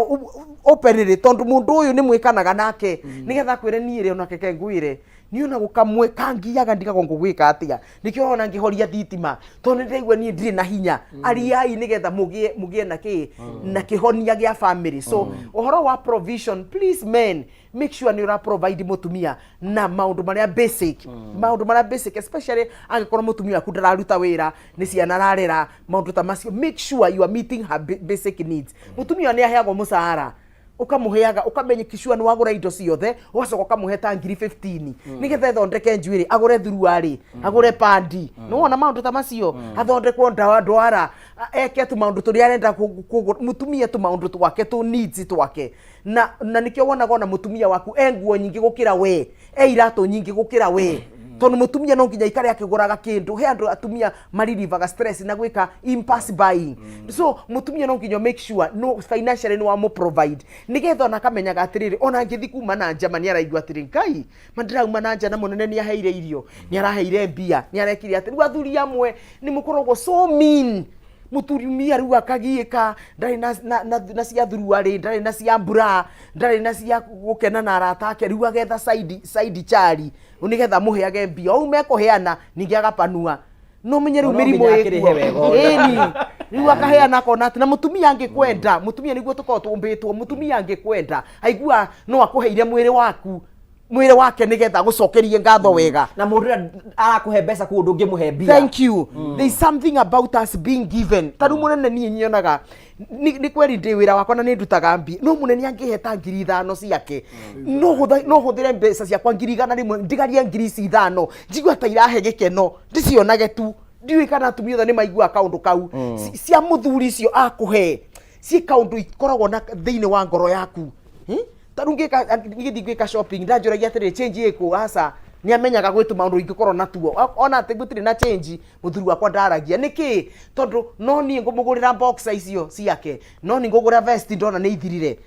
openly, tondũ mũndũ ũyũ nĩ mwĩkanaga nake, nĩgetha akwĩre niĩ rĩ onake ke ngwĩre niĩ ona gũkamwe kangiaga ndigagwo ngũgwĩka atĩa, nĩkĩo ũrona ngĩhoria thitima, tondũ nĩ ndĩraigua niĩ ndirĩ na hinya. Ariai nĩgetha mũgĩe na kĩ na kĩhonia gĩa family. So ũhoro wa provision, please men, make sure nĩ ũra provide mũtumia na maũndũ marĩa basic, maũndũ marĩa basic, especially angĩkorwo mũtumia waku ndararuta wĩra, nĩ ciana ararera, maũndũ ta macio. Make sure you are meeting her basic needs. Mũtumia nĩ aheagwo mũcara, ũkamũheaga, ũkamenya kicua nĩ wagũra indo ciothe, ũgacoka ũkamũhe ta ngiri 15 nĩgetha ethondeke njuĩrĩ, agũre thuruarĩ, agũre pandi, nĩwona maũndũ ta macio, athondekwo ndawa ndwara, eke tũmaũndũ tũrĩa arenda kũgũra. Mũtumia tũmaũndũ twake, tũ needs twake, na nĩkĩo wonaga ona mũtumia waku e nguo nyingĩ gũkĩra we, e iratũ nyingĩ gũkĩra we, tondũ mũtumia no nginya ikare akĩgũraga kĩndũ. He andũ atumia maririvaga stress na gwĩka impulse buying. So mũtumia no nginya make sure no financially nĩ wamũ provide, nĩgetha ona akamenyaga atĩrĩrĩ, ona ngĩthi kuma na nja ma nĩ araigua atĩrĩ, Ngai ma ndĩrauma na nja na mũnene nĩ aheire irio, nĩ araheire mbia, nĩ arekire atĩ. Rĩu athuri amwe nĩ mũkoragwo so mean, mũtumia rĩu akagiĩka, ndarĩ na cia thuruarĩ, ndarĩ na cia mbura, ndarĩ na cia gũkena na arata ake. Rĩu agetha side chari nĩgetha mũheage mbia o mekũheana, ningĩ agapanua no menye rĩu
No
mĩrimũ
nginya akĩrĩhe
ĩkuo.
wega ũrĩa.
Ĩni rĩu akaheana, akona atĩ na mũtumia angĩkwenda, mũtumia nĩguo tũkoragwo tũmbĩtwo, mũtumia angĩkwenda aigua no akũheire mwĩrĩ waku, mwĩrĩ wake, nĩgetha agũcokerie ngatho wega.
Na mũndũ ũrĩa arakũhe mbeca kũu ndũngĩmũhe mbia.
Thank you. There is something about us being given. Ta rĩu mũnene, niĩ nyonaga nĩ kweri ndĩ wĩra wakwa na nĩ ndutaga mbia, no mũnene angĩhe ta 5,000 ciake, no hũthĩre mbeca ciakwa 100,000 ndigarie ngiri ici 5, njigua ta irahe gĩkeno ndicionage tu. Ndiũĩ kana atumia othe nĩ maiguaga kaũndũ kau. Cia mũthuri icio akũhe ciĩ kaũndũ ikoragwo na thĩinĩ wa ngoro yaku. Ta rĩu ngĩthiĩ gwĩka shopping, ndanjũragia atĩrĩrĩ, change ĩkũ? Aca, nĩ amenyaga gwĩ tũmaũndũ ingĩkorwo natuo. Ona atĩ gũtirĩ na change, mũthuri wakwa ndaragia nĩkĩ, tondũ no niĩ ngũmũgũrĩra boxer icio ciake, no niĩ ngũgũra vest ndona nĩ ithirire,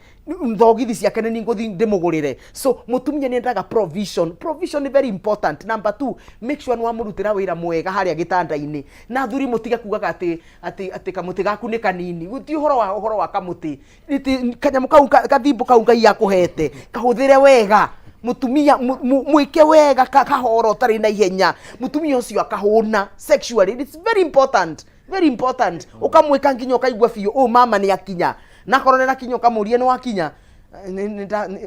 thogithi ciake nĩ niĩ ngũthiĩ ndĩmũgũrĩre. So mũtumia nĩ endaga provision. Provision nĩ very important. Number two, make sure nĩ wamũrutĩra wĩra mwega harĩa gĩtanda-inĩ. Na athuri, mũtige kugaga atĩ kamũtĩ gaku nĩ kanini. Gũti ũhoro wa kamũtĩ. Kanyamũ kau gathimbo kau Ngai akũhete, kahũthĩre wega. Mũtumia mwĩke wega, kahoro ũtarĩ na ihenya, mũtumia ũcio akahũna sexually. It's very important, very important. Ũkamwĩka nginya ũkaigua biũ ũũ mama nĩ akinya, na akorwo nĩ akinya ũkamũria nĩ wakinya.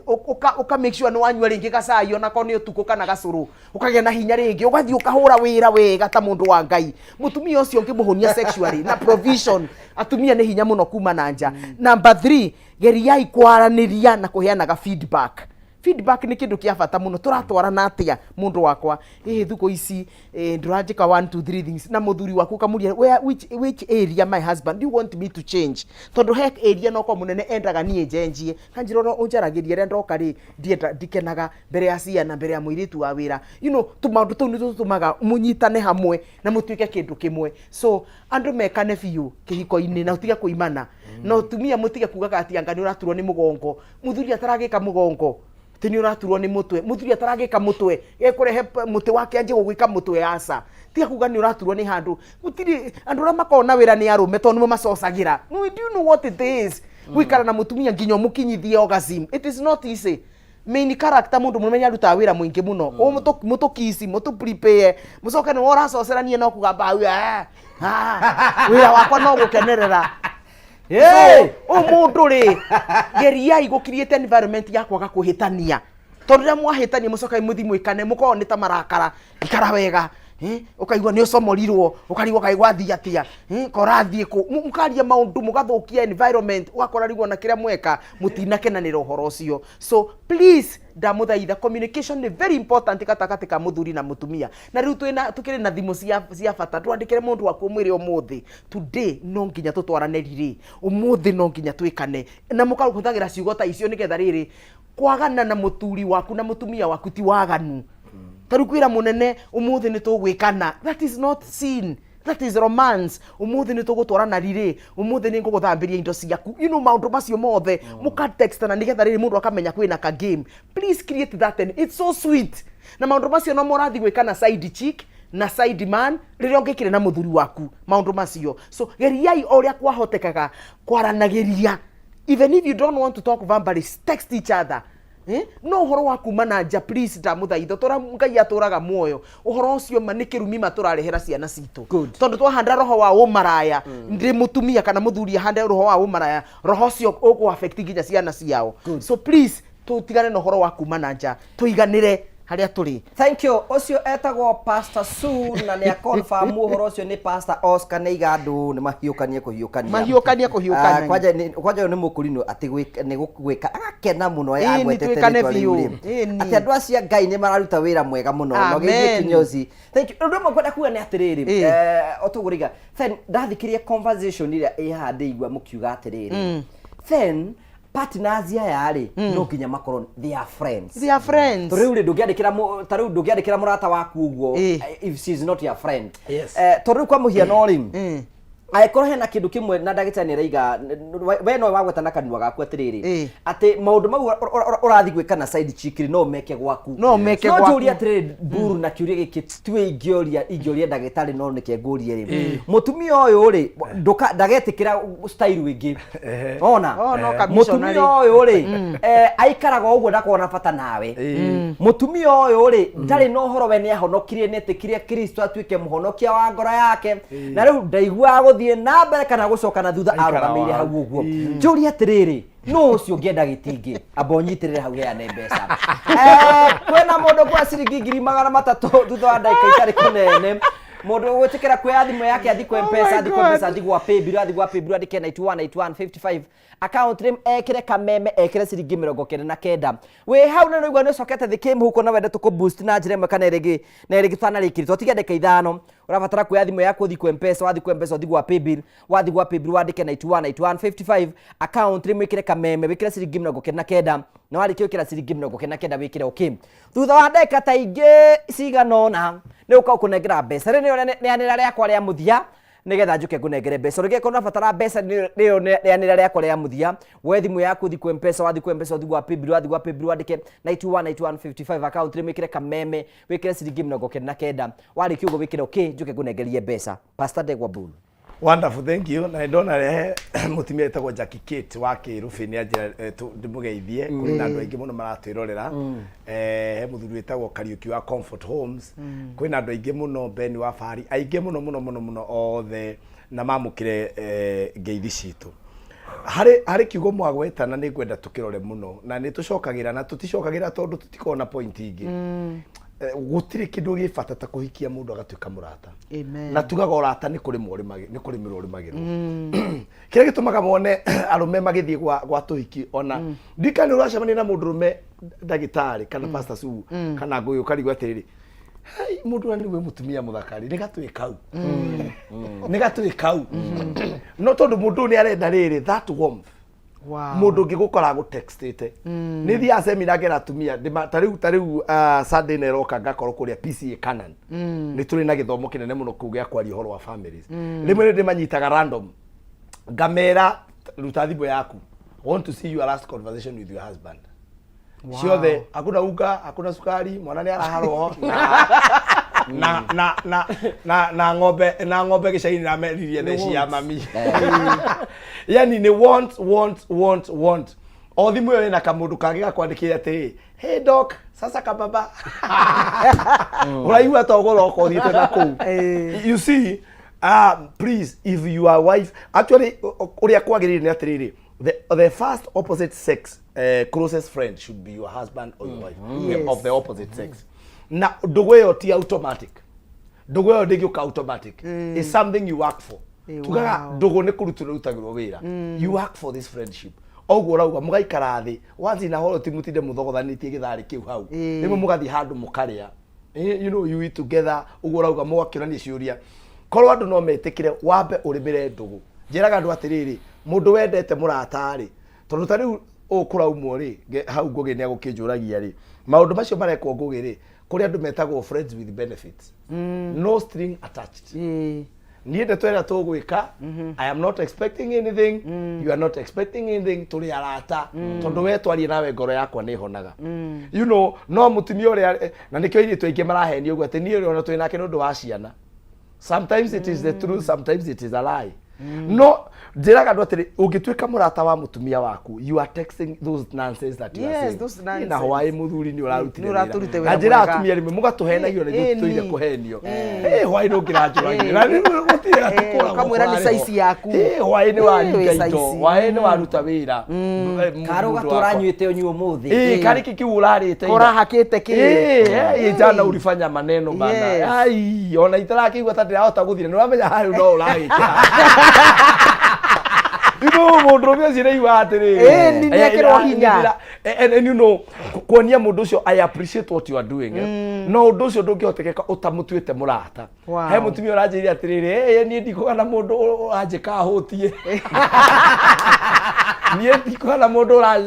Ũka make sure nĩ wanyua rĩngĩ gacai, onakorwo nĩ ũtukũ, kana gacũrũ, ũkagĩa na hinya rĩngĩ, ũgathiĩ ũkahũra wĩra wega ta mũndũ wa Ngai. Mũtumia ũcio ũngĩmũhũnia sexually na provision, atumia nĩ hinya mũno kuma na nja. Number three, geriai kwaranĩria na kũheanaga feedback. Feedback nĩ kĩndũ kĩa bata mũno. Tũratwarana atĩa, mũndũ wakwa? Ĩhĩ, thukũ ici ndũranjĩka one two three things. Na mũthuri waku ũkamũria, which area, my husband, do you want me to change? Tondũ he area no korwo mũnene endaga niĩ njenjie, kanjĩra ũrĩa ũnjaragĩria rĩrĩa ndoka rĩ, ndienda ndikenaga mbere ya ciana, mbere ya mũirĩtu wa wĩra. Tũmaũndũ tũu nĩ tũtũmaga mũnyitane hamwe na mũtuĩke kĩndũ kĩmwe. So andũ mekane biũ kĩhiko-inĩ na ũtige kũimana na ũtumia, mũtige kugaga atĩ anga nĩ ũraturwo nĩ mũgongo, mũthuri ataragĩka mũgongo, atĩ nĩ ũraturwo nĩ mũtwe, mũthuri ataragĩka mũtwe, ekũrehe mũtĩ wake anjie gũgwĩka mũtwe. Aca, tiga kuga nĩ ũraturwo nĩ handũ. Gũtirĩ andũ arĩa makoragwo na wĩra nĩ arũme, tondũ nĩmo macocagĩra. No, do you know what it is gũikara na mũtumia nginya ũmũkinyithie orgasm? It is not easy. Main character, mũndũ mũrũme nĩ arutaga wĩra mũingĩ mũno. Mũtũkici, mũtũ prepare, mũcoke nĩwe ũracocerania no kugamba hau, "Ah, ah, wĩra wakwa no gũkenerera."
Hey!
So, ũ mũndũ rĩ, geriai gũ create environment ya kwaga kũhĩtania, tondũ rĩrĩa mwahĩtania mũcoke mũthi mwĩkane, mũkoragwo nĩ ta marakara. Ikara wega. Eh, ũkaigua nĩ ũcomorirwo, ũkarigwo kaĩ gwathiĩ atĩa, eh, ka ũrathiĩ kũ. Mũkaria maũndũ mũgathũkia environment, ũgakora rĩu ona kĩrĩa mweka mũtinakenanĩra ũhoro ũcio. So please, ndamũthaitha, communication nĩ very important gatagatĩ ka mũthuri na mũtumia. Na rĩu twĩna tũkĩrĩ na thimũ cia cia bata, twandĩkĩre mũndũ waku ũmwĩre ũmũthĩ, today no nginya tũtwarane riri, ũmũthĩ no nginya twĩkane. Na mũkahũthagĩra ciugo ta icio nĩgetha rĩrĩ, kwagana na mũthuri waku na mũtumia waku ti waganu. Ta rĩu kwĩra mũnene ũmũthĩ nĩ tũgwĩkana, that is not sin, that is romance. Ũmũthĩ nĩ tũgũtwarana riri, ũmũthĩ nĩ ngũgũthambĩria indo ciaku, you know, maũndũ macio mothe mũkatextana nĩgetha rĩrĩ mũndũ akamenya kwĩna ka game. Please create that, and it's so sweet. Na maũndũ macio no mũrathiĩ gwĩka na side chick na side man rĩrĩa ũngĩkire na mũthuri waku maũndũ macio. So geriai o ũrĩa kwahotekaga kwaranagĩria, even if you don't want to talk verbally, text each other. Eh? No ũhoro wa kuma na nja, please, ndamũthaitha, tũra Ngai atũraga muoyo, ũhoro ũcio ma nĩ kĩrumi ma tũrarehera ciana citũ, tondũ twahanda roho wa ũmaraya, ndĩ mũtumia kana mũthuri ahande roho wa ũmaraya, roho ũcio ũkũ affect nginya ciana ciao. So please, tũtigane na ũhoro wa kuma na nja, tũiganĩre harĩa tũrĩ.
Thank you. Ũcio etagwo Pastor Sue na nĩ aconfirm ũhoro ũcio nĩ Pastor Oscar nĩ iga andũ nĩ mahiũkanie kũhiũkania.
Mahiũkanie kũhiũkania.
Ah, kwanja kwanja ũyũ nĩ mũkũrinũ atĩ nĩ gwĩka agakena mũno.
Ĩni,
Agwetete
twĩkane
rĩtwa rĩu
biũ.
rĩ.
Ĩni.
Atĩ andũ acio a Ngai nĩ mararuta wĩra mwega mũno na ũgeithie
Amen.
kinyozi. Thank you. Ũndũ ũmwe ngwenda kuga nĩ atĩrĩrĩ,
Ĩ.
o tũgũrĩga then ndathikĩria conversation ĩrĩa ĩ haha ndĩigua mũkiuga atĩrĩrĩ, then partners aya rĩ, no nginya makorwo they are friends.
They are friends.
Tondũ rĩu rĩ, ndũngĩandĩkĩra ta rĩu ndũngĩandĩkĩra mũrata waku ũguo
Ĩ.
if she is not your friend.
Yes.
Tondũ rĩu kwa mũhiano rĩ, angĩkorwo hena kĩndũ kĩmwe na ndagĩtarĩ nĩ araiga we no wagweta na kanua gaku atĩrĩrĩ, atĩ maũndũ mau ũrathiĩ gwĩka na side chick rĩ, no ũmeke gwaku.
No ũmeke
No
gwaku.
njũrie atĩrĩrĩ mburu na kĩũria gĩkĩ tiwe ingĩoria ingĩoria ndagĩtarĩ, no nĩke ngũrie rĩ, mũtumia ũyũ rĩ, ndagetĩkĩra style ĩngĩ ona.
Oh, no ka
Mũtumia
missionary.
ũyũ rĩ, aikaraga ũguo, ndakoragwo na bata nawe. Mũtumia ũyũ rĩ, ndarĩ na ũhoro, we nĩ ahonokirie, nĩ etĩkirie Kristo atuĩke mũhonokia wa ngoro yake, na rĩu ndaiguaga gũthiĩ na mbere kana gũcoka na thutha,
Aikara
arũgamĩire
wa
hau ũguo. Njũrie atĩrĩrĩ, nũ ũcio ũngĩenda gĩtingĩ amba ũnyitĩrĩre hau heane mbeca? Kwĩna mũndũ kwa ciringi 300,000 thutha wa ndagĩka itarĩ kũnene. Mũndũ ũgwĩtĩkĩra kuoya thimũ yake athi kwa M-Pesa, athi kwa M-Pesa, athi gwa Paybill, athi gwa Paybill, andĩke 91 91 55, account name ekĩre Kameme, ekĩre ciringi 99. Wĩ hau na nĩũraigua nĩ ũcokete thĩ kĩmũhuko na wende tũkũ boost na njĩra ĩmwe kana ĩrĩa ĩngĩ na ĩrĩa ĩngĩ tũtanarĩkĩria, twatigia ndagĩka 5. Ũrabatara kuoya thimũ yaku ũthiĩ kwa M-Pesa, wathiĩ kwa M-Pesa ũthiĩ gwa Paybill, wathiĩ gwa Paybill wandĩke 91 91 55, account name wĩkĩre Kameme, wĩkĩre ciringi 99, na warĩkia gwĩkĩra ciringi 99 wĩkĩre okay. Thutha wa ndagĩka ta ingĩ cigana ũna nĩ ũka ũkũnengera mbeca. Rĩu nĩrĩo rĩanĩrĩra rĩakwa rĩa mũthia nĩgetha njũke ngũnengere mbeca. Ũngĩkorwo ũrabatara mbeca, nĩrĩo rĩanĩrĩra rĩakwa rĩa mũthia. Woe thimũ yaku ũthiĩ kwa M-Pesa, wathiĩ kwa M-Pesa ũthiĩ gwa Paybill, wathiĩ gwa Paybill wandĩke 91 91 55, account name wĩkĩre Kameme, wĩkĩre ciringi 99. Warĩkia ũguo wĩkĩre okay, njũke ngũnengerie mbeca. Pastor Ndegwa Mburu.
Wonderful, thank you. Na ndona rehe mutumia etagwo Jackie Kate wa Kĩrũbĩ nĩ anjĩra ndĩmũgeithie. Kũrĩ na andũ aingĩ mũno maratwĩrorera. He mũthuri wĩtagwo Kariũki wa Comfort Homes. Kwĩna andũ aingĩ mũno, Ben wa Fahari, aingĩ mũno mũno mũno mũno othe na mamũkĩre ngeithi citũ. Harĩ kiugo mwagweta na nĩ ngwenda tũkĩrore mũno na nĩ tũcokagĩra na tũticokagĩra tondũ tũtikoragwo na point ingĩ. Gũtirĩ kĩndũ gĩ bata ta kũhikia mũndũ agatuĩka mũrata.
Amen.
Na tugaga ũrata nĩ kũrĩmwo nĩ kũrĩmĩrwo ũrĩmagĩrwo. Kĩrĩa gĩtũmaga mone arũme magĩthiĩ gwa tũhiki ona ndikana nĩ ũracemania na mũndũrũme ndagĩtarĩ kana Pastor Sue kana ngũyũ, ũkarigwo atĩrĩrĩ, "Hai, mũndũ ũrĩa nĩwe mũtumia mũthakari nĩ gatũĩ kau, nĩ gatũĩ kau." No tondũ mũndũ ũyũ nĩ arenda rĩrĩ that warmth.
Wow.
Mũndũ ũngĩ gũkora agũtextĩte. Nĩ thiaga semina ngera atumia ta rĩu Sunday ĩno ĩroka ngakorwo kũrĩa PCA Canaan. Nĩ tũrĩ na gĩthomo kĩnene mũno kũu gĩa kwaria ũhoro wa families. Rĩmwe nĩ ndĩmanyitaga random, ngamera, "Ruta thimũ yaku. I want to see your last conversation with your husband."
Wow.
Ciothe hakuna unga, hakuna sukari, mwana nĩ araharwo na ng'ombe gĩcagi nameririe theci ya mami. Yani nĩ want, want, want, want. O thimũ ĩyo ĩna kamũndũ kangĩ gakwandĩkĩre atĩrĩ, "Hey doc, sasa kababa ũraigua ta ũgũroka ũthiĩte na kũu." You see, please, if your wife actually, ũrĩa kwagĩrĩire nĩ atĩrĩrĩ, the first opposite sex closest friend should be your husband or your wife. Of the opposite sex. Na ndũgũ ĩyo ti automatic. Ndũgũ ĩyo ndĩngĩũka automatic. It's something you work for. Tugaga ndũgũ nĩ kũrutwo ĩrutagĩrwo wĩra. You work for this friendship. Oguo ũrauga mũgaikara thĩ once in a while, ti mũtinde mũthogothanĩtie gĩtharĩ kĩu hau. Rĩmwe mũgathiĩ handũ mũkarĩa. You eat together, ũguo ũrauga mũgakĩũrania ciũria. Korwo andũ no metĩkĩre wambe ũrĩmĩre ndũgũ. Njĩraga andũ atĩrĩrĩ, mũndũ wendete mũrata rĩ, tondũ ta rĩu ũũ kũraumwo rĩ, hau Ngũgĩ nĩ agũkĩnjũragia rĩ, maũndũ macio marekwo Ngũgĩ rĩ, kũrĩ andũ metagwo friends with benefits, no string attached. Niĩ ndeto ĩrĩa tũgwĩka, I am not expecting anything, you are not expecting anything, tũrĩ arata. Tondũ we twarie nawe ngoro yakwa nĩ ĩhonaga. No mũtumia ũrĩa na nĩkĩo airĩtu aingĩ marahenio ũguo atĩ niĩ ũrĩa ona twĩ nake nĩ ũndũ wa ciana. Sometimes it is the truth, sometimes it is a lie. No njĩraga andũ atĩrĩ, ũngĩtuĩka mũrata wa mũtumia waku, you are texting those nonsense that you are
Yes,
saying.
those
Niĩ na
nonsense.
hwaĩ mũthuri nĩ ũrarutire
Nĩ ũratũrute
wĩra. Na
wĩra
njĩra
mwega.
atumia rĩmwe mũgatũhenagio na ithuĩ tũtũire kũhenio. Hwaĩ ndũngĩranjũragia na rĩu gũtirĩ gatũkũragwo.
Ũkamwĩra nĩ size yaku.
Hwaĩ nĩ
Wĩ
waringa indo,
size.
hwaĩ nĩ waruta wĩra.
Karũga
Mũndũ wakwa.
tũranyuĩte ũnyua ũmũthĩ.
Karĩ kĩ kĩu ũrarĩte ira?
Ũrahakĩte kĩ?
Jana ulifanya maneno bana. Ai, ona itarakĩigua ta ndĩrahota gũthira, nĩ ũramenya harĩ no ũragĩkĩra. Mũndũrũme ũcio nĩaigua atĩrĩrĩ.
Nĩ nĩekĩrwo hinya.
And kuonia mũndũ ũcio I appreciate what you are doing. No ũndũ ũcio ndũngĩhotekeka ũtamũtuĩte mũrata. He mũtumia ũranjĩrire atĩrĩrĩ, niĩ ndikũgana mũndũ ũranjĩka hũtie. Niĩ ndikũgana mũndũ ũra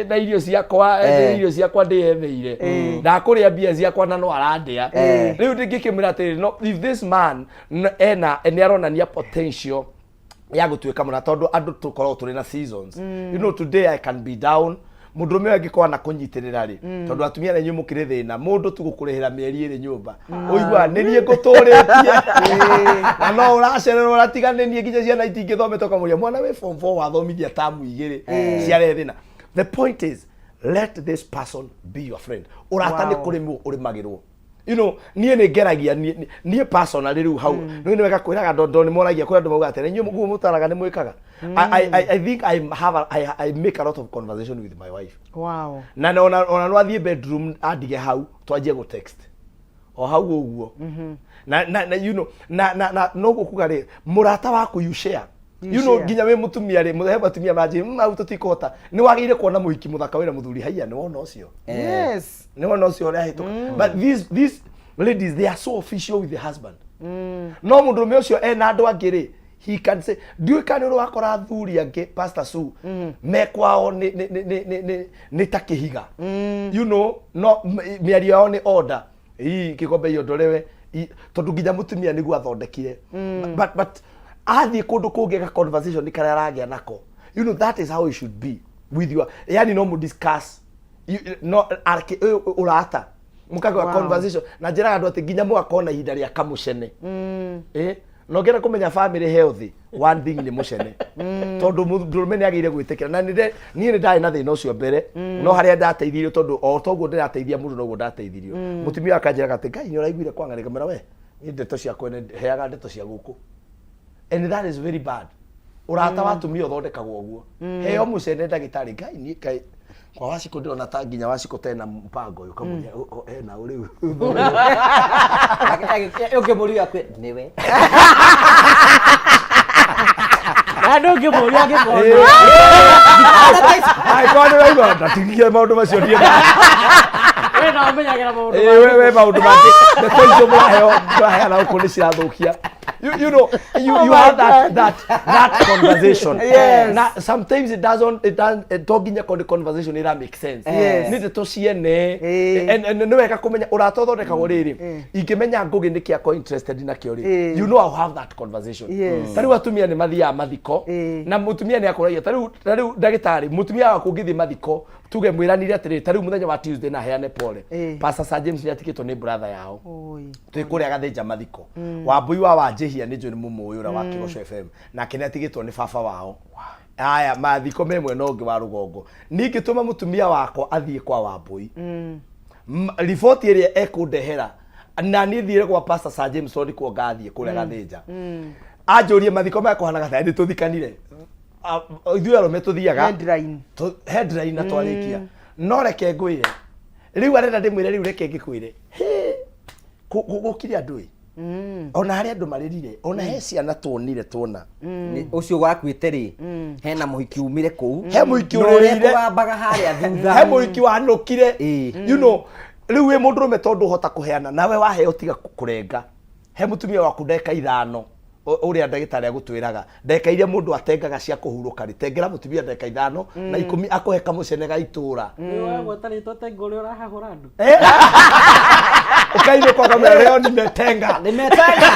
na irio ciakwa, irio ciakwa ndĩyetheire. Ndakũrĩa mbia ciakwa na no arandĩa. Rĩu ndingĩkĩmwĩra atĩrĩrĩ, no if this man ena nĩ aronania potential ya gũtuĩka mũna, tondũ andũ tũkoragwo tũrĩ na seasons. Today I can be down, mũndũrũme ũyũ angĩkorwo na kũnyitĩrĩra rĩ, tondũ atumia na inyuĩ mũkĩrĩ thĩna, mũndũ tu gũkũrĩhĩra mĩeri 2 nyũmba, ũiguaga nĩ niĩ ngũtũrĩtie na no ũracererwo, ũratiga nĩ niĩ, nginya ciana itingĩthomete, ũkamũria mwana wĩ form 4 wathomithia tamu 2 ciarĩ thĩna. The point is, let this person be your friend. Ũrata nĩ kũrĩmwo ũrĩmagĩrwo. Niĩ nĩ ngeragia, niĩ personally rĩu hau nĩ wega kwĩraga andũ, nĩ moragia, kũrĩ andũ maugaga atĩrĩ, inyuĩ mũguo mũtaraga nĩ mwĩkaga. I think I make a lot of conversation with my wife. Na ona no athiĩ bedroom andige hau, twanjie gũ text o hau ũguo na you know na noguo kuga rĩ, mũrata waku you share.
You share.
Nginya wĩ mũtumia rĩ, he atumia manjĩ hau tũtikũhota, nĩ wagĩrĩire kuona mũhiki mũthaka wĩra mũthuri, haiya, nĩ wona ũcio? Nĩ wona ũcio ũrĩa ahĩtũka? But these ladies, they are so official with the husband. No mũndũrũme ũcio ena andũ angĩ rĩ, he can say, ndiũĩ kana nĩ ũrĩ wakora athuri angĩ, Pastor Sue, me kwao nĩ ta kĩhiga. No mĩario yao nĩ order, ii gĩkombe iondorewe, tondũ nginya mũtumia nĩguo athondekire. But athiĩ kũndũ kũngĩ ga conversation nĩ karĩa aragĩa nako. That is how it should be with your, yani no mu discuss no ũrata mũkagĩa conversation na njĩra andũ atĩ nginya mũgakorwo na ihinda rĩa kamũcene. Na ũngĩenda kũmenya family healthy, one thing nĩ mũcene, tondũ mũndũrũme nĩ agĩrĩire gwĩtĩkĩra na niĩ nĩ ndarĩ na thĩna ũcio mbere, no harĩa ndateithirio, tondũ o toguo ndĩrateithia mũndũ noguo ndateithirio. Mũtumia akanjĩraga atĩ Ngai nĩ ũraiguire kwang'arĩka mera we, niĩ ndeto ciakwa nĩ heaga ndeto cia gũkũ, and that is very bad. Ũrata wa atumia ũthondekagwo ũguo. Heo mũcene, ndagĩtarĩ Ngai niĩ Ngai kwa Wacikũ ndĩrona ta nginya Wacikũ tena mpango ũyũ kamũria ena ũrĩu.
Ũngĩmũria akwe nĩwe.
Na ndũngĩmũria angĩkona.
Angĩkorwo nĩ ũraigua ndatigie maũndũ macio ndiĩ.
We na ũmenyagĩra maũndũ
We maũndũ mangĩ, ndeto icio mũraheo mũraheana gũkũ nĩ cirathũkia. You
Oh my
have that
God.
that conversation. Na sometimes it doesn't to nginya korwo nĩ conversation ĩra make sense. Nĩ ndeto ciene. And nĩ wega kũmenya ũrata ũthondekagwo rĩrĩ, ingĩmenya Ngũgĩ nĩ kĩ akorwo interested nakĩo rĩ, I'll have that conversation. Ta rĩu atumia nĩ mathiaga mathiko na mũtumia nĩ akũragia, ta rĩu ndagĩtarĩ, mũtumia waku ũngĩthiĩ mathiko, tuge mwĩranire atĩrĩrĩ, ta rĩu mũthenya wa Tuesday na heane pole. Pastor Sir James nĩ atigĩtwo nĩ brother yao.
Oi.
Twĩ kũrĩa gathĩnja mathiko. Wambui wa Wanjĩhia, nĩ njũĩ nĩ mũmũĩ, ũrĩa wa Kĩgoco FM, nake nĩ atigĩtwo nĩ baba wao. Aya mathiko me mwena ũngĩ wa rũgongo, ningĩtũma mũtumia wakwa athiĩ kwa Wambui, riboti ĩrĩa ekũndehera na niĩ thiĩre gwa Pastor Sir James, tondũ nĩkuo ngathiĩ kũrĩa gathĩnja, anjũrie mathiko maya kũhanaga atĩa, nĩ tũthikanire. Ah, ithuĩ arũme tũthiaga
Headline.
Headline na twarĩkia. No reke ngwĩre, rĩu arenda ndĩmwĩre, rĩu reke ngĩkwĩre, gũkire andũ ĩ. Ona harĩa andũ marĩrire, ona he ciana tuonire tuona.
Ũcio wakuĩte rĩ, hena mũhiki umire kũu.
He mũhiki
Na ũrĩa
ũrĩrire.
kũgambaga harĩa thutha.
He mũhiki wanũkire. Rĩu wĩ mũndũrũme tondũ ũhota kũheana nawe waheo tiga kũrenga. He mũtumia waku ndagĩka 5, ũrĩa ndagĩtarĩ agũtwĩraga ndagĩka iria mũndũ atengaga cia kũhurũka rĩ, tengera mũtumia ndagĩka 5 na 10 akũhe kamũcene ga itũra.
Nĩwagweta rĩtwa tenga ũrĩa ũrahahũra andũ.
Ukainũka ũkamwĩra leo nimetenga.
Nimetenga.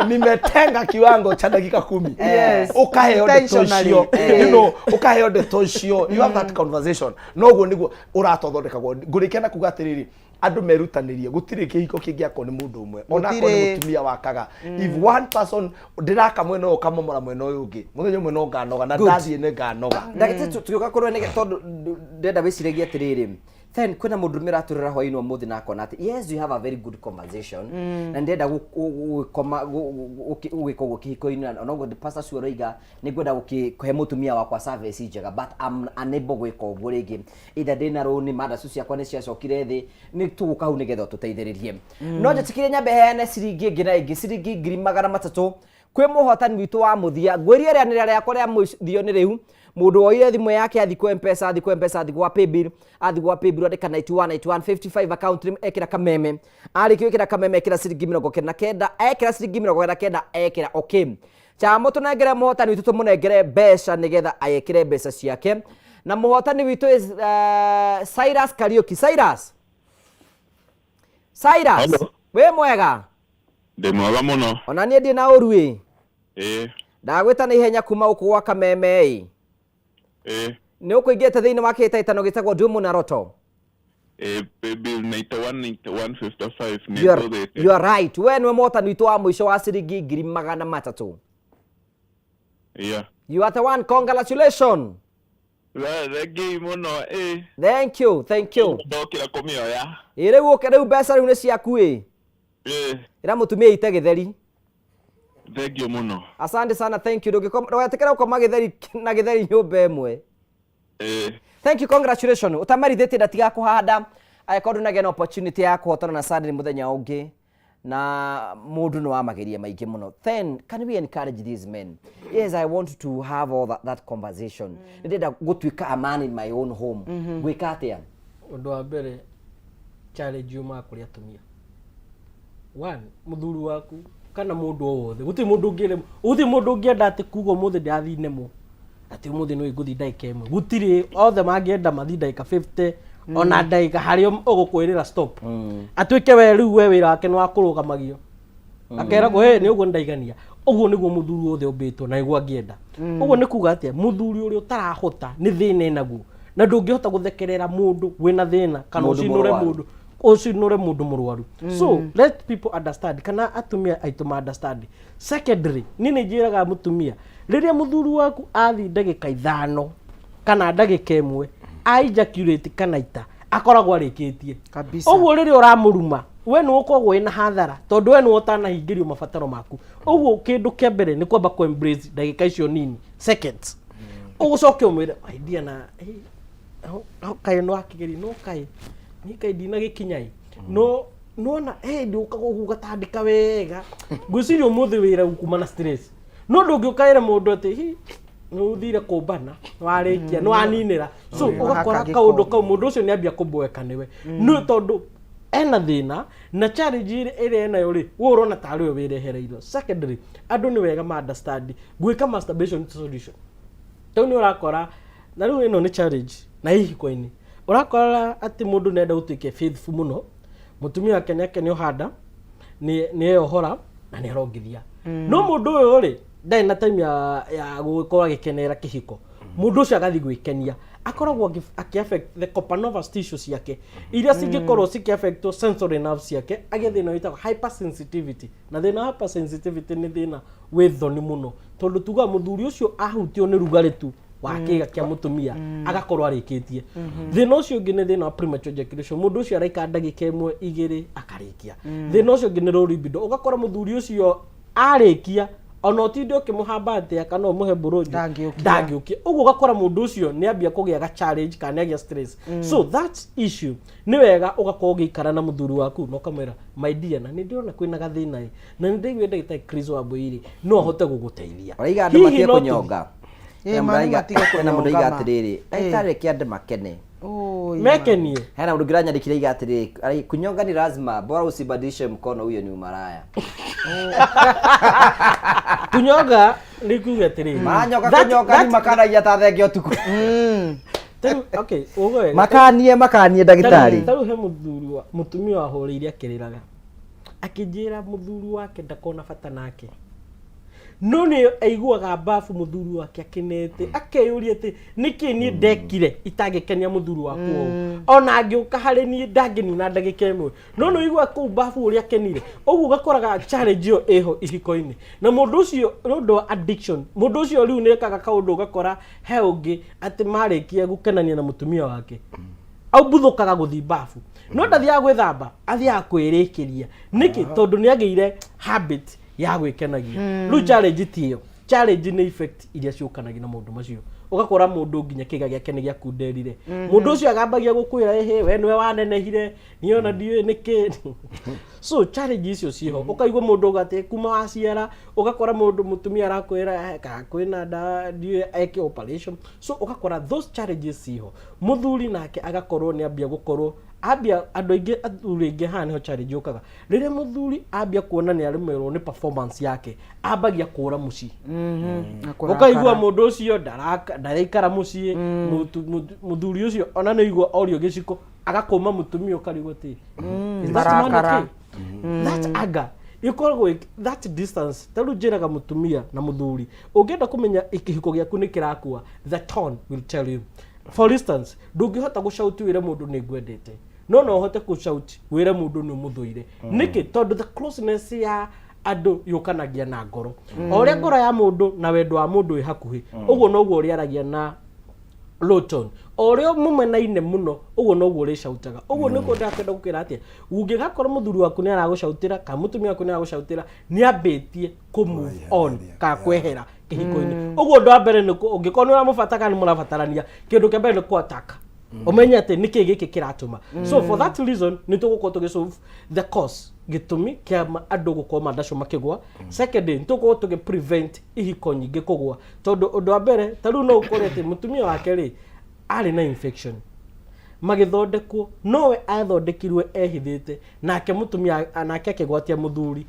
Nimetenga kiwango cha dakika 10. Ukaheo ndeto
Intentionally.
icio. Ukaheo ndeto icio. You have that conversation. Noguo niguo ũrata ũthondekagwo. Ngũrĩkia na kuga atĩrĩrĩ, andũ merutanĩrie, gũtirĩ kĩhiko kĩngĩakwo nĩ mũndũ ũmwe, ona akorwo nĩ
Gũtirĩ.
mũtumia wakaga. If one person ndĩraka mwena ũyũ ũkamomora mwena ũyũ ũngĩ, mũthenya ũmwe no nganoga na
Good.
ndathiĩ nĩ nganoga.
Ndagĩtarĩ, tũgĩũka kũrĩ we tondũ ndĩrenda wĩciragie atĩrĩrĩ, then kwĩna mũndũ ũrũme ũratũrĩra hwaĩ-inĩ wa ũmũthĩ na akona atĩ yes, you have a very good conversation, na ndĩrenda gũkoma gũgĩka ũguo kĩhiko-inĩ, na onoguo pastor Sue aroiga nĩ ngwenda kũhe mũtumia wakwa service njega, but I'm unable gwĩka ũguo rĩngĩ, either ndĩna rũni, mandacu ciakwa nĩ ciacokire thĩ. Nĩ tũgũka hau nĩgetha ũtũteithĩrĩrie. No njĩtĩkĩrie nyambe heane ciringi ĩngĩ na ĩngĩ, ciringi 300,000 kwĩ mũhotani witũ wa mũthia. Ngwĩrie rĩanĩrĩra rĩakwa rĩa mũthia nĩ rĩu. Mũndũ woire thimũ yake athi kwa Mpesa, athi kwa Mpesa, athi gwa Paybill, athi gwa Paybill andĩka 91 91 55 account name, ekĩra kameme. Arĩkia gwĩkĩra kameme, ekĩra ciringi 99, ekĩra ciringi 99, ekĩra okay. Chamo tũnengere mũhotani witũ, tũmũnengere mbeca nĩgetha ekĩre mbeca ciake. Na mũhotani witũ is Cyrus Kariuki. Cyrus. Cyrus.
Hello.
Wĩ mwega?
Ndĩ mwega mũno.
Ona niĩ ndĩ na ũru ĩ. Ndagwĩta na ihenya kuma gũkũ gwa kameme ĩ. Nĩ ũkũingĩrĩte thĩinĩ wa kĩhĩtahĩtano gĩtagwo Ndumu na Roto.
Ĩ, Paybill 91 91 55 nĩ
You are,
ngũthĩte.
you are right. We nĩwe mũhotani witũ wa mũico wa ciringi 300,000.
Yeah.
You are the one. Congratulations.
Thengiũ mũno ĩ.
Thank you, thank you.
Ndokĩra kũmĩoya.
Ĩ rĩu ũke rĩu mbeca rĩu nĩ ciaku ĩ. Ĩra mũtumia ite gĩtheri.
Thengiũ mũno.
Asante sana, thank you. Ndũgetĩkĩre gũkoma gĩtheri na gĩtheri nyũmba ĩmwe. Thank you, congratulations. Ũtamarithĩtie ndatiga kũhanda angĩkorwo ndũnagĩa na opportunity ya kũhotana na Sunday mũthenya ũngĩ na mũndũ nĩ wa mageria maingĩ mũno. Then can we encourage these men? Yes, I want to have all that conversation. Nĩ ndĩrenda gũtuĩka a man in my own home. Ngwĩka atĩa?
Ũndũ wa mbere, challenge yumaga kũrĩ atumia. One, mũthuri waku kana mũndũ o wothe, gũtirĩ mũndũ ũngĩremwo, gũtirĩ mũndũ ũngĩenda atĩ kuga ũmũthĩ ndĩrathiĩ nemwo, atĩ ũmũthĩ no ngũthiĩ ndagĩka 1. Gũtirĩ, othe mangĩenda mathiĩ ndagĩka 50, ona ndagĩka harĩa ũgũkwĩrĩra stop. Atuĩke we rĩu we wĩra wake nĩ wa kũrũgamagio. Akeragwo, hey, nĩ ũguo ndaigania. Ũguo nĩguo mũthuri wothe ũmbĩtwo na nĩguo angĩenda. Ũguo nĩ kuga atĩa? Mũthuri ũrĩa ũtarahota nĩ thĩna enaguo. Na ndũngĩhota gũthekerera mũndũ wĩna thĩna kana
Mũndũ
ũcinũre
mũrwaru.
mũndũ, ũcinũre mũndũ mũrwaru. So let people understand, kana atumia aitũ ma understand. Secondary, niĩ nĩ njĩraga mũtumia, rĩrĩa mũthuri waku athiĩ ndagĩka 5 kana ndagĩka 1 a ejaculate kana ita, akoragwo arĩkĩtie.
Kabisa.
Ũguo rĩrĩa ũramũruma, we nĩwe ũkoragwo wĩna hathara, tondũ we nĩwe ũtanahingĩrio mabataro maku. Ũguo kĩndũ kĩa mbere nĩ kwamba kũ embrace ndagĩka icio nini, seconds. Ũgũcoke ũmwĩre, my dear, na, kaĩ nĩ wakĩgeria, no kaĩ, niĩ kaĩ ndinagĩkinya ĩ. No, nona, ndũkaga ũguo ũgatandĩka wega. Ngwĩciria ũmũthĩ wĩra ũkuma na stress. No ndũngĩũka wĩre mũndũ atĩ, hi, nĩ ũthire kũmbana, nĩ warĩkia, nĩ waninĩra. So, ũgakora
Wahaka
kaũndũ
gĩko.
kau, mũndũ ũcio nĩ ambia kũmboeka nĩwe. Nĩ tondũ ena thĩna, na challenge ĩrĩa enayo rĩ, we ũrona tarĩ we wĩrehereirwo. Secondly, andũ nĩ wega ma understand, gwĩka masturbation ti solution. Rĩu nĩ ũrakora, na rĩu ĩno nĩ challenge, na ihiko-inĩ. Ũrakora atĩ mũndũ nĩ enda gũtuĩka faithful mũno, mũtumia wake nĩ ake nĩ ohanda, nĩ eyohora, na nĩ arongithia. No mũndũ ũyũ rĩ, ndarĩ na time ya gũkorwo agĩkenera kĩhiko. Mũndũ ũcio agathiĩ gwĩkenia. Akoragwo akĩ affect the copper nervous tissue ciake, iria cingĩkorwo cikĩ affect sensory nerves ciake, agĩe thĩna wĩtagwo hypersensitivity. Na thĩna wa hypersensitivity nĩ thĩna wĩ thoni mũno, tondũ tugaga mũthuri ũcio ahutio nĩ rugarĩ tu wa kĩga kĩa mũtumia, agakorwo arĩkĩtie. Thĩna ũcio ũngĩ nĩ thĩna wa premature ejaculation. Mũndũ ũcio araikara ndagĩka 1 2 akarĩkia. Thĩna ũcio ũngĩ nĩ low libido. Ũgakora mũthuri ũcio arĩkia Ona ũtinde ũkĩmũhamba atĩa kana ũmũhe mburonjo,
Ndangĩũkia.
ndangĩũkia. Ũguo ũgakora mũndũ ũcio nĩ ambia kũgĩa ga challenge kana nĩ agĩa stress. So that issue, nĩ wega ũgakorwo ũgĩikara na mũthuri waku na ũkamwĩra, "My dear, na nĩ ndĩrona kwĩna gathĩna ĩ, na nĩ ndaigua ndagĩtarĩ Chris Wambui rĩ, no ahote gũgũteithia."
Ũraiga andũ
Hihi
matige
no
kũnyonga.
Ĩ,
Hena
ma,
mũndũ
nĩ
araiga-
matige
hena mũndũ
kũnyonga,
aiga
ma.
atĩrĩrĩ,
Ĩ.
ndagĩtarĩ, reke andũ makene.
Oi, ma.
Mekenie.
Hena mũndũ ũngĩ ũranyandĩkire aiga atĩrĩrĩ, kunyonga ni lazima, bora usibadilishe mkono, huyo ni umaraya.
Kunyonga nĩ kuga atĩrĩrĩ,
Maranyoka kũnyonga ni makanagia ta thenge ũtukũ.
Tarĩu, okay, ugo wega.
Makanie, makanie ndagĩtarĩ.
Tarĩu he mũthuri wa mũtumia wahũrĩire akĩrĩraga, akĩnjĩra mũthuri wake ndakona bata nake, no nĩ aiguaga mbabu mũthuri wake akenete, akeyũria atĩ nĩkĩ niĩ ndekire itangĩkenia mũthuri wakwa ũũ, ona angĩũka harĩ niĩ ndangĩnina ndagĩka ĩmwe, no nĩ ũigua kũu mbabu ũrĩa akenire. Ũguo ũgakoraga challenge ĩyo ĩho ihiko-inĩ, na mũndũ ũcio nĩ ũndũ wa addiction, mũndũ ũcio rĩu nĩ ekaga kaũndũ, ũgakora he ũngĩ atĩ marĩkia gũkenania na mũtumia wake aumbuthũkaga gũthiĩ mbabu, no ndathiaga gwĩthamba, athiaga kwĩrĩkĩria. Nĩkĩ? Tondũ nĩ agĩire habit ya gwĩkenagia. Rĩu challenge ti ĩyo, challenge nĩ effect iria ciũkanagia na maũndũ macio. Ũgakora mũndũ nginya kĩga gĩake nĩ gĩakunderire. Mũndũ ũcio agambagia gũkwĩra, "Ĩhĩ, we nĩwe wanenehire, niĩ ona ndiũĩ nĩkĩ." So challenge icio ciho. Ũkaigua mũndũ ũgatĩ kuma waciara, ũgakora mũndũ mũtumia arakwĩra, "Eh, kana kwĩna nda, ndiũĩ eke operation." So ũgakora those challenges ciho. Mũthuri nake agakorwo nĩ ambia gũkorwo ambia, andũ aingĩ, athuri aingĩ, haha nĩho challenge yũkaga, rĩrĩa mũthuri ambia kuona nĩ aremerwo nĩ performance yake, ambagia kũra mũciĩ.
Na kũrakara.
Ũkaigua mũndũ ũcio ndaraikara mũciĩ. Mũthuri ũcio ona nĩ igua orio gĩciko agakũma mũtumia, ũkarigwo atĩ, is that man
Marakara.
okay? That anger ĩkoragwo that distance. Ta rĩu njĩraga mũtumia na mũthuri, ũngĩenda kũmenya kĩhiko gĩaku nĩ kĩrakua, the tone will tell you. For instance, ndũngĩhota gũcauti wĩre mũndũ nĩ ngwendete, no no ũhote gũcauti wĩre mũndũ nĩ ũmũthũire. Nĩkĩ? Tondũ the closeness ya andũ yũkanagia na ngoro. O ũrĩa ngoro ya mũndũ na wendo wa mũndũ wĩ hakuhĩ, ũguo noguo ũrĩaragia na low tone. O ũrĩa mũmenaine mũno, ũguo noguo ũrĩcautaga. Ũguo nĩkuo ndakwenda gũkwĩra atĩ ũngĩgakorwo mũthuri waku nĩ aragũcautĩra kana mũtumia waku nĩ aragũcautĩra, nĩ ambĩtie kũ move on kana kwehera kĩhiko-inĩ. Ũguo ũndũ wa mbere nĩ ũngĩkorwo nĩ ũramũbata kana nĩ mũrabatarania, kĩndũ kĩa mbere nĩ kũ attack, ũmenye atĩ nĩkĩ gĩkĩ kĩratũma. So for that reason, nĩ tũgũkorwo tũgĩ solve the cause, gĩtũmi kĩa andũ gũkorwo mandaco makĩgwa. Secondly, nĩ tũgũkorwo tũgĩ prevent ihiko nyingĩ kũgwa, tondũ ũndũ wa mbere, ta rĩu no ũkore atĩ mũtumia wake rĩ arĩ na infection, magĩthondekwo, nowe athondekirwe ehithĩte, nake mũtumia nake akĩgwatia mũthuri,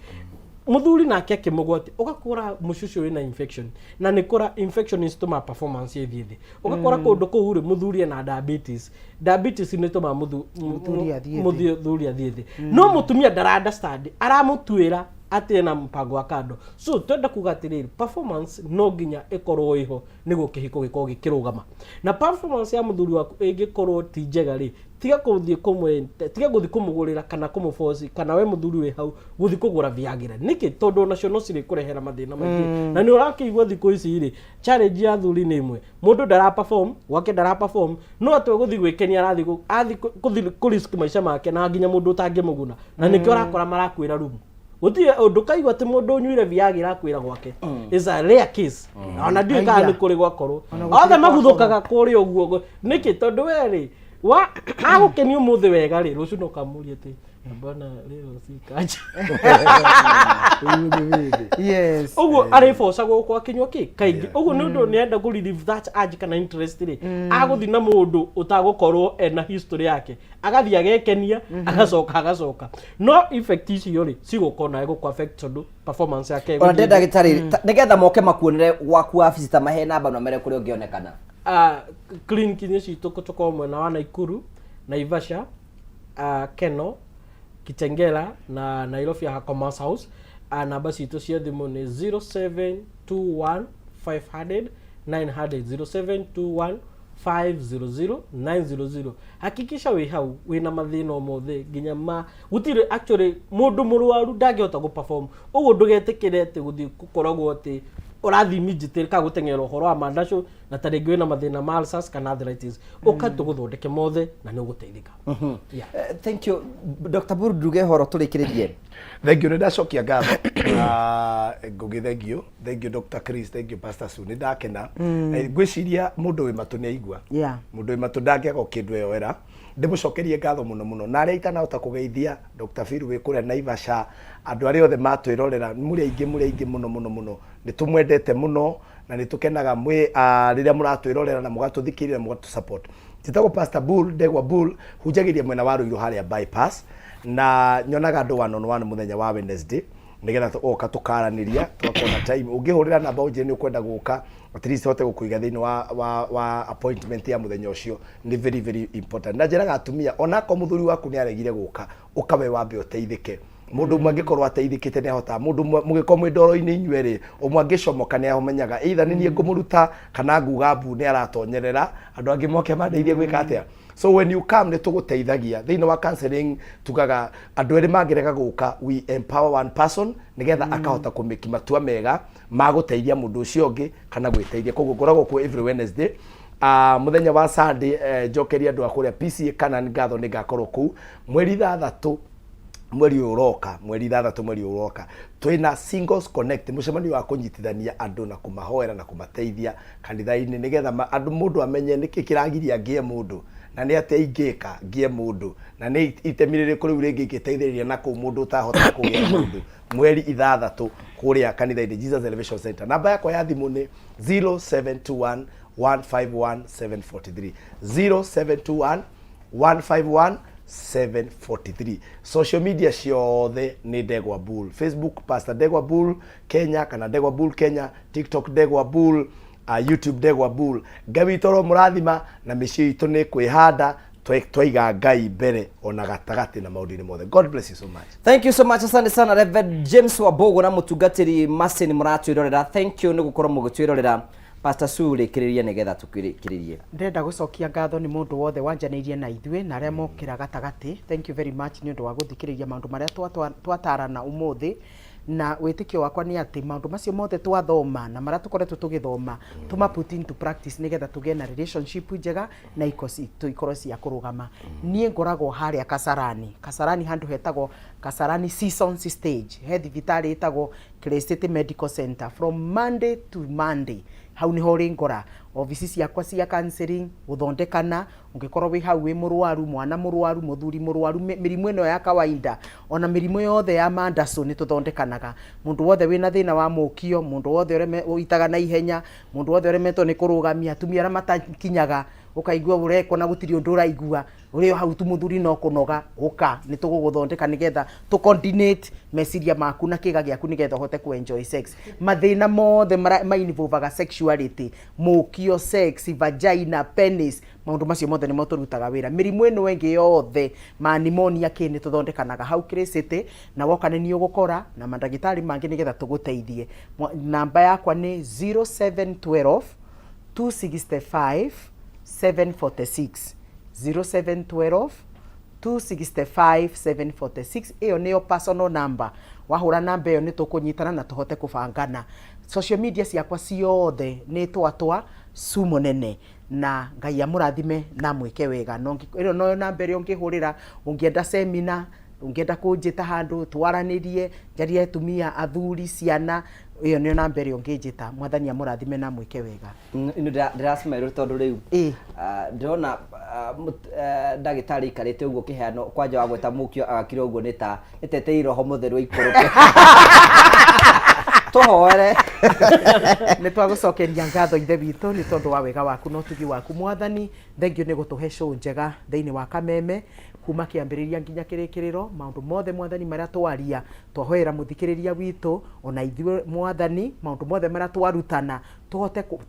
mũthuri nake akĩmũgwatia. Ũgakora mũciĩ ũcio wĩna infection, na nĩ kũra infection nĩ citũmaga performance ĩthiĩ thĩ. Ũgakora kũndũ kũu rĩ, mũthuri ena diabetes, diabetes nĩ ĩtũmaga
Mũthuri athiĩ thĩ.
Mũthuri athiĩ thĩ, no mũtumia ndara understand, aramũtuĩra atĩ ena mũbango wa kando. So twenda kuga atĩrĩrĩ, performance no nginya ĩkorwo ĩho nĩguo kĩhiko gĩkorwo gĩkĩrũgama. Na performance ya mũthuri waku ĩngĩkorwo ti njega rĩ, tiga kũthiĩ kũmwe, tiga gũthiĩ kũmũgũrĩra kana kũmũboci, kana we mũthuri wĩ hau gũthiĩ kũgũra Viagra. Nĩkĩ? Tondũ onacio no cirĩkũrehera mathĩna maingĩ. Na nĩ ũrakĩigua thikũ ici rĩ, challenge ya athuri nĩ ĩmwe, mũndũ ndara perform gwake, ndara perform, no atwe gũthiĩ gwĩkenia, arathiĩ athiĩ gũthiĩ kũ risk maica make na nginya mũndũ ũtangĩmũguna, na nĩkĩo ũrakora marakwĩra rumu. Gũtirĩ ũndũ kaigua atĩ mũndũ ũnyuire Viagra akwĩra gwake, is a rare case. Ona ndiũĩ kana
Aya.
nĩ kũrĩ gwakorwo.
Ona gũtirĩ
Othe
gwakorwo.
maguthũkaga kũrĩa ũguo. Nĩkĩ? Tondũ we rĩ, wa agũkenia ũmũthĩ wega rĩ, rũciũ no ũkamũria atĩ, "Mbona leo si kaja?" Ũguo arĩbocagwo gũkorwo akĩnyua kĩ kaingĩ. Ũguo nĩ ũndũ nĩenda kũ relieve that urge kana interest rĩ, agũthiĩ na mũndũ ũtagũkorwo ena history yake, agathiĩ agekenia, agacoka agacoka, no effect icio rĩ, cigũkorwo nawe gũkũ affect tondũ performance yake
Ona
ĩgũthiĩ
ndĩ
thĩ.
ndagĩtarĩ, nĩgetha moke makuonere gwaku wabici, ta mahe namba na mere kũrĩa ũngĩonekana.
Ah, clinic-inĩ citũ tũkoragwo mwena wa Naikuru, Naivasha, Keno, Kitengela na Nairobi ya Commerce House. Namba citũ cia thimũ nĩ 0721 500 900, 0721 500 900. Hakikisha wĩ hau wĩna mathĩna o mothe, nginya ma gũtirĩ, actually mũndũ mũrwaru ndangĩhota gũ perform. Ũguo ndũgetĩkĩre atĩ gũthiĩ gũkoragwo atĩ ũrathiĩ minjĩtĩ kana gũteng'era ũhoro wa mandaco. Na ta rĩngĩ wĩna mathĩna ma ulcers kana arthritis, ũka tũgũthondeke mothe na nĩ ũgũteithĩka. Yeah.
Thank you Dr. Buru, nduge horo tũrĩkĩrĩrie.
Thank you, nĩ ndacokia ngatho. Ngũgĩ, thank you, thank you Dr. Chris, thank you Pastor Sue, nĩ ndakena. Ngwĩciria mũndũ wĩ matũ nĩ aigua. Mũndũ wĩ matũ ndangĩaga kĩndũ eyoera. Ndĩmũcokerie ngatho mũno mũno, na arĩa itanahota kũgeithia, Dr. Phil wĩ kũrĩa Naivasha, andũ arĩa othe matwĩrorera, mũrĩ aingĩ, mũrĩ aingĩ mũno mũno mũno, nĩ tũmwendete mũno na nĩ tũkenaga mwĩ rĩrĩa mũratwĩrorera na mũgatũthikĩrĩria na mũgatũ support. Njĩtagwo Pastor Bull, Ndegwa Bull, hunjagĩria mwena wa Ruiru harĩa bypass, na nyonaga andũ one on one mũthenya wa Wednesday nĩgetha oka tũkaranĩria, tũgakorwo na time. Ũngĩhũrĩra namba ũnjĩre nĩ ũkwenda gũka, at least hote gũkũiga thĩinĩ wa appointment ya mũthenya ũcio. Nĩ very very important. Na njĩraga atumia, onakorwo mũthuri waku nĩ aregire gũka, ũka we wambe ũteithĩke. Mũndũ ũmwe angĩkorwo ateithĩkĩte nĩ ahotaga, mũndũ ũmwe mũgĩkorwo mwĩ ndoro-inĩ inyuerĩ, ũmwe angĩcomoka nĩ amenyaga either nĩ niĩ ngũmũruta kana nguga mbu nĩ aratonyerera andũ angĩ moke mandeithie gwĩka atĩa. So when you come, nĩ tũgũteithagia thĩinĩ wa counseling. Tugaga andũ erĩ mangĩrega gũka, we empower one person nĩgetha akahota kũmĩki matua mega ma gũteithia mũndũ ũcio ũngĩ kana gwĩteithia. Koguo ngoragwo kuo every Wednesday. Mũthenya wa Sunday, njokeria andũ a kũrĩa PCA Canaan ngatho, nĩ ngakorwo kũu mweri 6 mweri ũyũ ũroka. Mweri 6 mweri ũyũ ũroka twĩna Singles Connect, mũcemanio wa kũnyitithania andũ na kũmahoera na kũmateithia kanitha-inĩ, nĩgetha andũ mũndũ amenye nĩkĩ kĩragiria ngĩe mũndũ, na nĩ atĩa ingĩka ngĩe mũndũ, na nĩ itemi rĩrĩkũ rĩu rĩngĩ ingĩteithĩrĩria na kũu mũndũ ũtahota kũgĩa mũndũ. Mweri 6 kũrĩa kanitha-inĩ Jesus Elevation Center. Namba yakwa ya thimũ nĩ 0721 151 743, 0721 151 743. Social media ciothe nĩ Ndegwa Bull: Facebook Pastor Ndegwa Bull Kenya kana Ndegwa Bull Kenya, TikTok Ndegwa Bull, YouTube Ndegwa Bull. Ngai witũ ro mũrathima, na mĩciĩ itũ nĩ kwĩhanda twaiga Ngai mbere ona gatagatĩ na maũndũ-inĩ mothe. God bless you so much.
Thank you so much, asante sana Reverend James Wambogo na mũtungatĩri Masin mũratwĩrorera. Thank you nĩ gũkorwo mũgĩtwĩrorera. Pastor Sue, rĩkĩrĩria nĩgetha tũkĩrĩkĩrĩrie.
Ndĩrenda gũcokia ngatho nĩ mũndũ wothe wanjanĩirie na ithuĩ na arĩa mokĩra gatagatĩ. Thank you very much nĩ ũndũ wa gũthikĩrĩria maũndũ marĩa twatarana ũmũthĩ, na wĩtĩkio wakwa nĩ atĩ maũndũ macio mothe twathoma na marĩa tũkoretwo tũgĩthoma tũma put into practice nĩgetha tũgĩe na relationship njega na iko citũ ikorwo cia kũrũgama. Niĩ ngoragwo harĩa Kasarani, Kasarani handũ hetagwo Kasarani Seasons Stage, he thibitarĩ ĩtagwo Clay City Medical Center. From Monday to Monday hau niho ũrĩ ngora obici ciakwa cia counseling, gũthondekana. Ũngĩkorwo wĩ hau wĩ mũrwaru, mwana mũrwaru, mũthuri mũrwaru, mĩrimũ ĩno ya kawaida ona mĩrimũ yothe ya mandaco, nĩ tũthondekanaga. Mũndũ wothe wĩna thĩna wa mũkio, mũndũ wothe ũitaga na ihenya, mũndũ wothe ũremetwo nĩ kũrũgamia, atumia arĩa matakinyaga, ũkaigua ũrekwo na gũtirĩ ũndũ ũraigua, ũrĩ o hau tu mũthuri no kũnoga, ũka nĩ tũgũgũthondeka nĩgetha tũ coordinate meciria maku na kĩga gĩaku nĩgetha ũhote ku enjoy sex. Mathĩna mothe ma involvaga sexuality, mũkio, sex, vagina, penis, maũndũ macio mothe nĩmo tũrutaga wĩra. Mĩrimũ ĩno ĩngĩ yothe ma pneumonia kĩ, nĩ tũthondekanaga hau City, na woka nĩ niĩ ũgũkora na mandagĩtarĩ mangĩ nĩgetha tũgũteithie. Namba yakwa nĩ 0712 265 746, 0712 265 746. Ĩyo nĩyo personal number. Wahũra namba ĩyo nĩ tũkũnyitana na tũhote kũbangana. Social media ciakwa ciothe nĩ twatwa Su Mũnene, na Ngai amũrathime na mwĩke wega. No ĩyo noyo namba ĩrĩa ũngĩhũrĩra ũngĩenda seminar, ũngĩenda kũnjĩta handũ twaranĩrie, njarie atumia, athuri, ciana, ĩyo nĩyo namba ĩrĩa ũngĩnjĩta. Mwathani amũrathime na mwĩke wega.
Ino ndĩracimairwo tondũ rĩu ndĩrona ndagĩtarĩ aikarĩte ũguo kĩheano kwanja wa gweta mũkio agakira ũguo nĩ ta nĩtetei roho mũtheru aikũrũke tũhoere.
Nĩ twagũcokeria ngatho, Ithe witũ, nĩ tondũ wa wega waku na ũtugi waku. Mwathani, thengiũ nĩ gũtũhe show njega thĩinĩ wa Kameme kuma kĩambĩrĩria nginya kĩrĩkĩrĩro. Maũndũ mothe, Mwathani, marĩa twaria, twahoera mũthikĩrĩria witũ ona ithuĩ, Mwathani, maũndũ mothe marĩa twarutana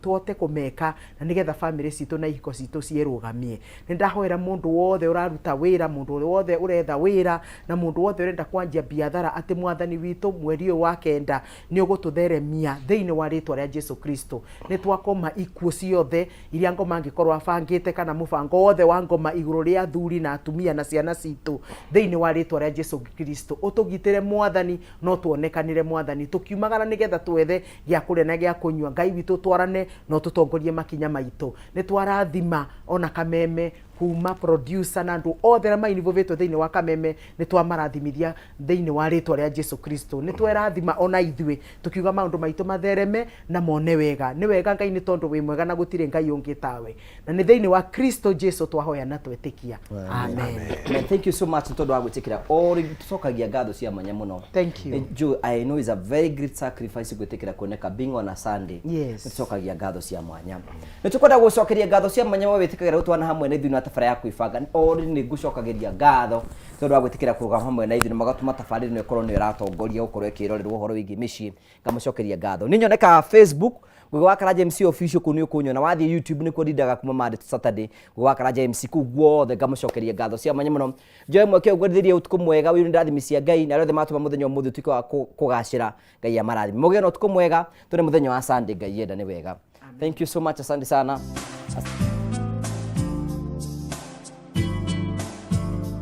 tũhote kũmeka na nĩgetha famĩlĩ citũ na ihiko citũ ciĩrũgamie. Nĩ ndahoera mũndũ wothe ũraruta wĩra, mũndũ wothe ũretha wĩra, na mũndũ wothe ũrenda kwanjia biathara, atĩ Mwathani witũ, mweri ũyũ wa 9 nĩ ũgũtũtheremia thĩinĩ wa rĩtwa rĩa Jesu Kristo. Nĩ twakoma ikuũ ciothe iria ngoma angĩkorwo abangĩte kana mũbango wothe wa ngoma igũrũ rĩa athuri na atumia na ciana citũ thĩinĩ wa rĩtwa rĩa Jesu Kristo. Ũtũgitĩre, Mwathani, no tuonekanĩre, Mwathani, tũkiumagara nĩgetha twethe gĩa kũrĩa na gĩa kũnyua, Ngai witũ. witũ, twarane na ũtũtongorie makinya maitũ. Nĩ twarathima ona Kameme kuma producer na andũ othe arĩa mainvolvĩtwo thĩinĩ wa Kameme, nĩ twamarathimithia thĩinĩ wa rĩtwa rĩa Jesu Kristo. Nĩ twerathima ona ithuĩ tũkiuga maũndũ maitũ mathereme na mone wega. Nĩ wega Ngai, nĩ tondũ wĩ mwega na gũtirĩ Ngai ũngĩ tawe, na nĩ thĩinĩ wa Kristo Jesu twahoya na twetĩkia, amen.
Amen. Thank you so much nĩ tondũ wa gwĩtĩkĩra o rĩngĩ, tũcokagia ngatho cia mwanya mũno.
Thank you.
Joe, I know is a very great sacrifice gwĩtĩkĩra kuoneka being on a Sunday.
Yes.
Nĩ tũcokagia ngatho cia mwanya. Nĩ tũkwenda gũcokeria ngatho cia mwanya we wĩtĩkagĩra gũtwana hamwe na ithuĩ na tabara ya kwĩbanga. O rĩngĩ nĩ ngũcokagĩria ngatho tondũ wa gwĩtĩkĩra kũrũgama hamwe na ithuĩ na magatũma tabarĩra ĩno ĩkorwo nĩyo ĩratongoria gũkorwo ĩkĩrorerwo ũhoro wĩgiĩ mĩciĩ. Ngamũcokeria ngatho. Nĩ nyonekaga Facebook Ngugi wa Karanja MC official, kũu nĩ ũkũnyona. Wathiĩ YouTube nĩkuo ndindaga kuma Monday to Saturday, Ngugi wa Karanja MC kũu guothe. Ngamũcokeria ngatho cia mwanya mũno. Njoe mweke ũyũ ngwendithĩrie ũtukũ mwega wĩru ndathimi cia Ngai, na arĩa othe matũma mũthenya ũmũthĩ ũtuĩke wa kũgacĩra, Ngai amarathime. Mũgĩe na ũtukũ mwega, tũrĩ mũthenya wa Sunday Ngai yenda nĩ wega. Thank you so much, asante sana.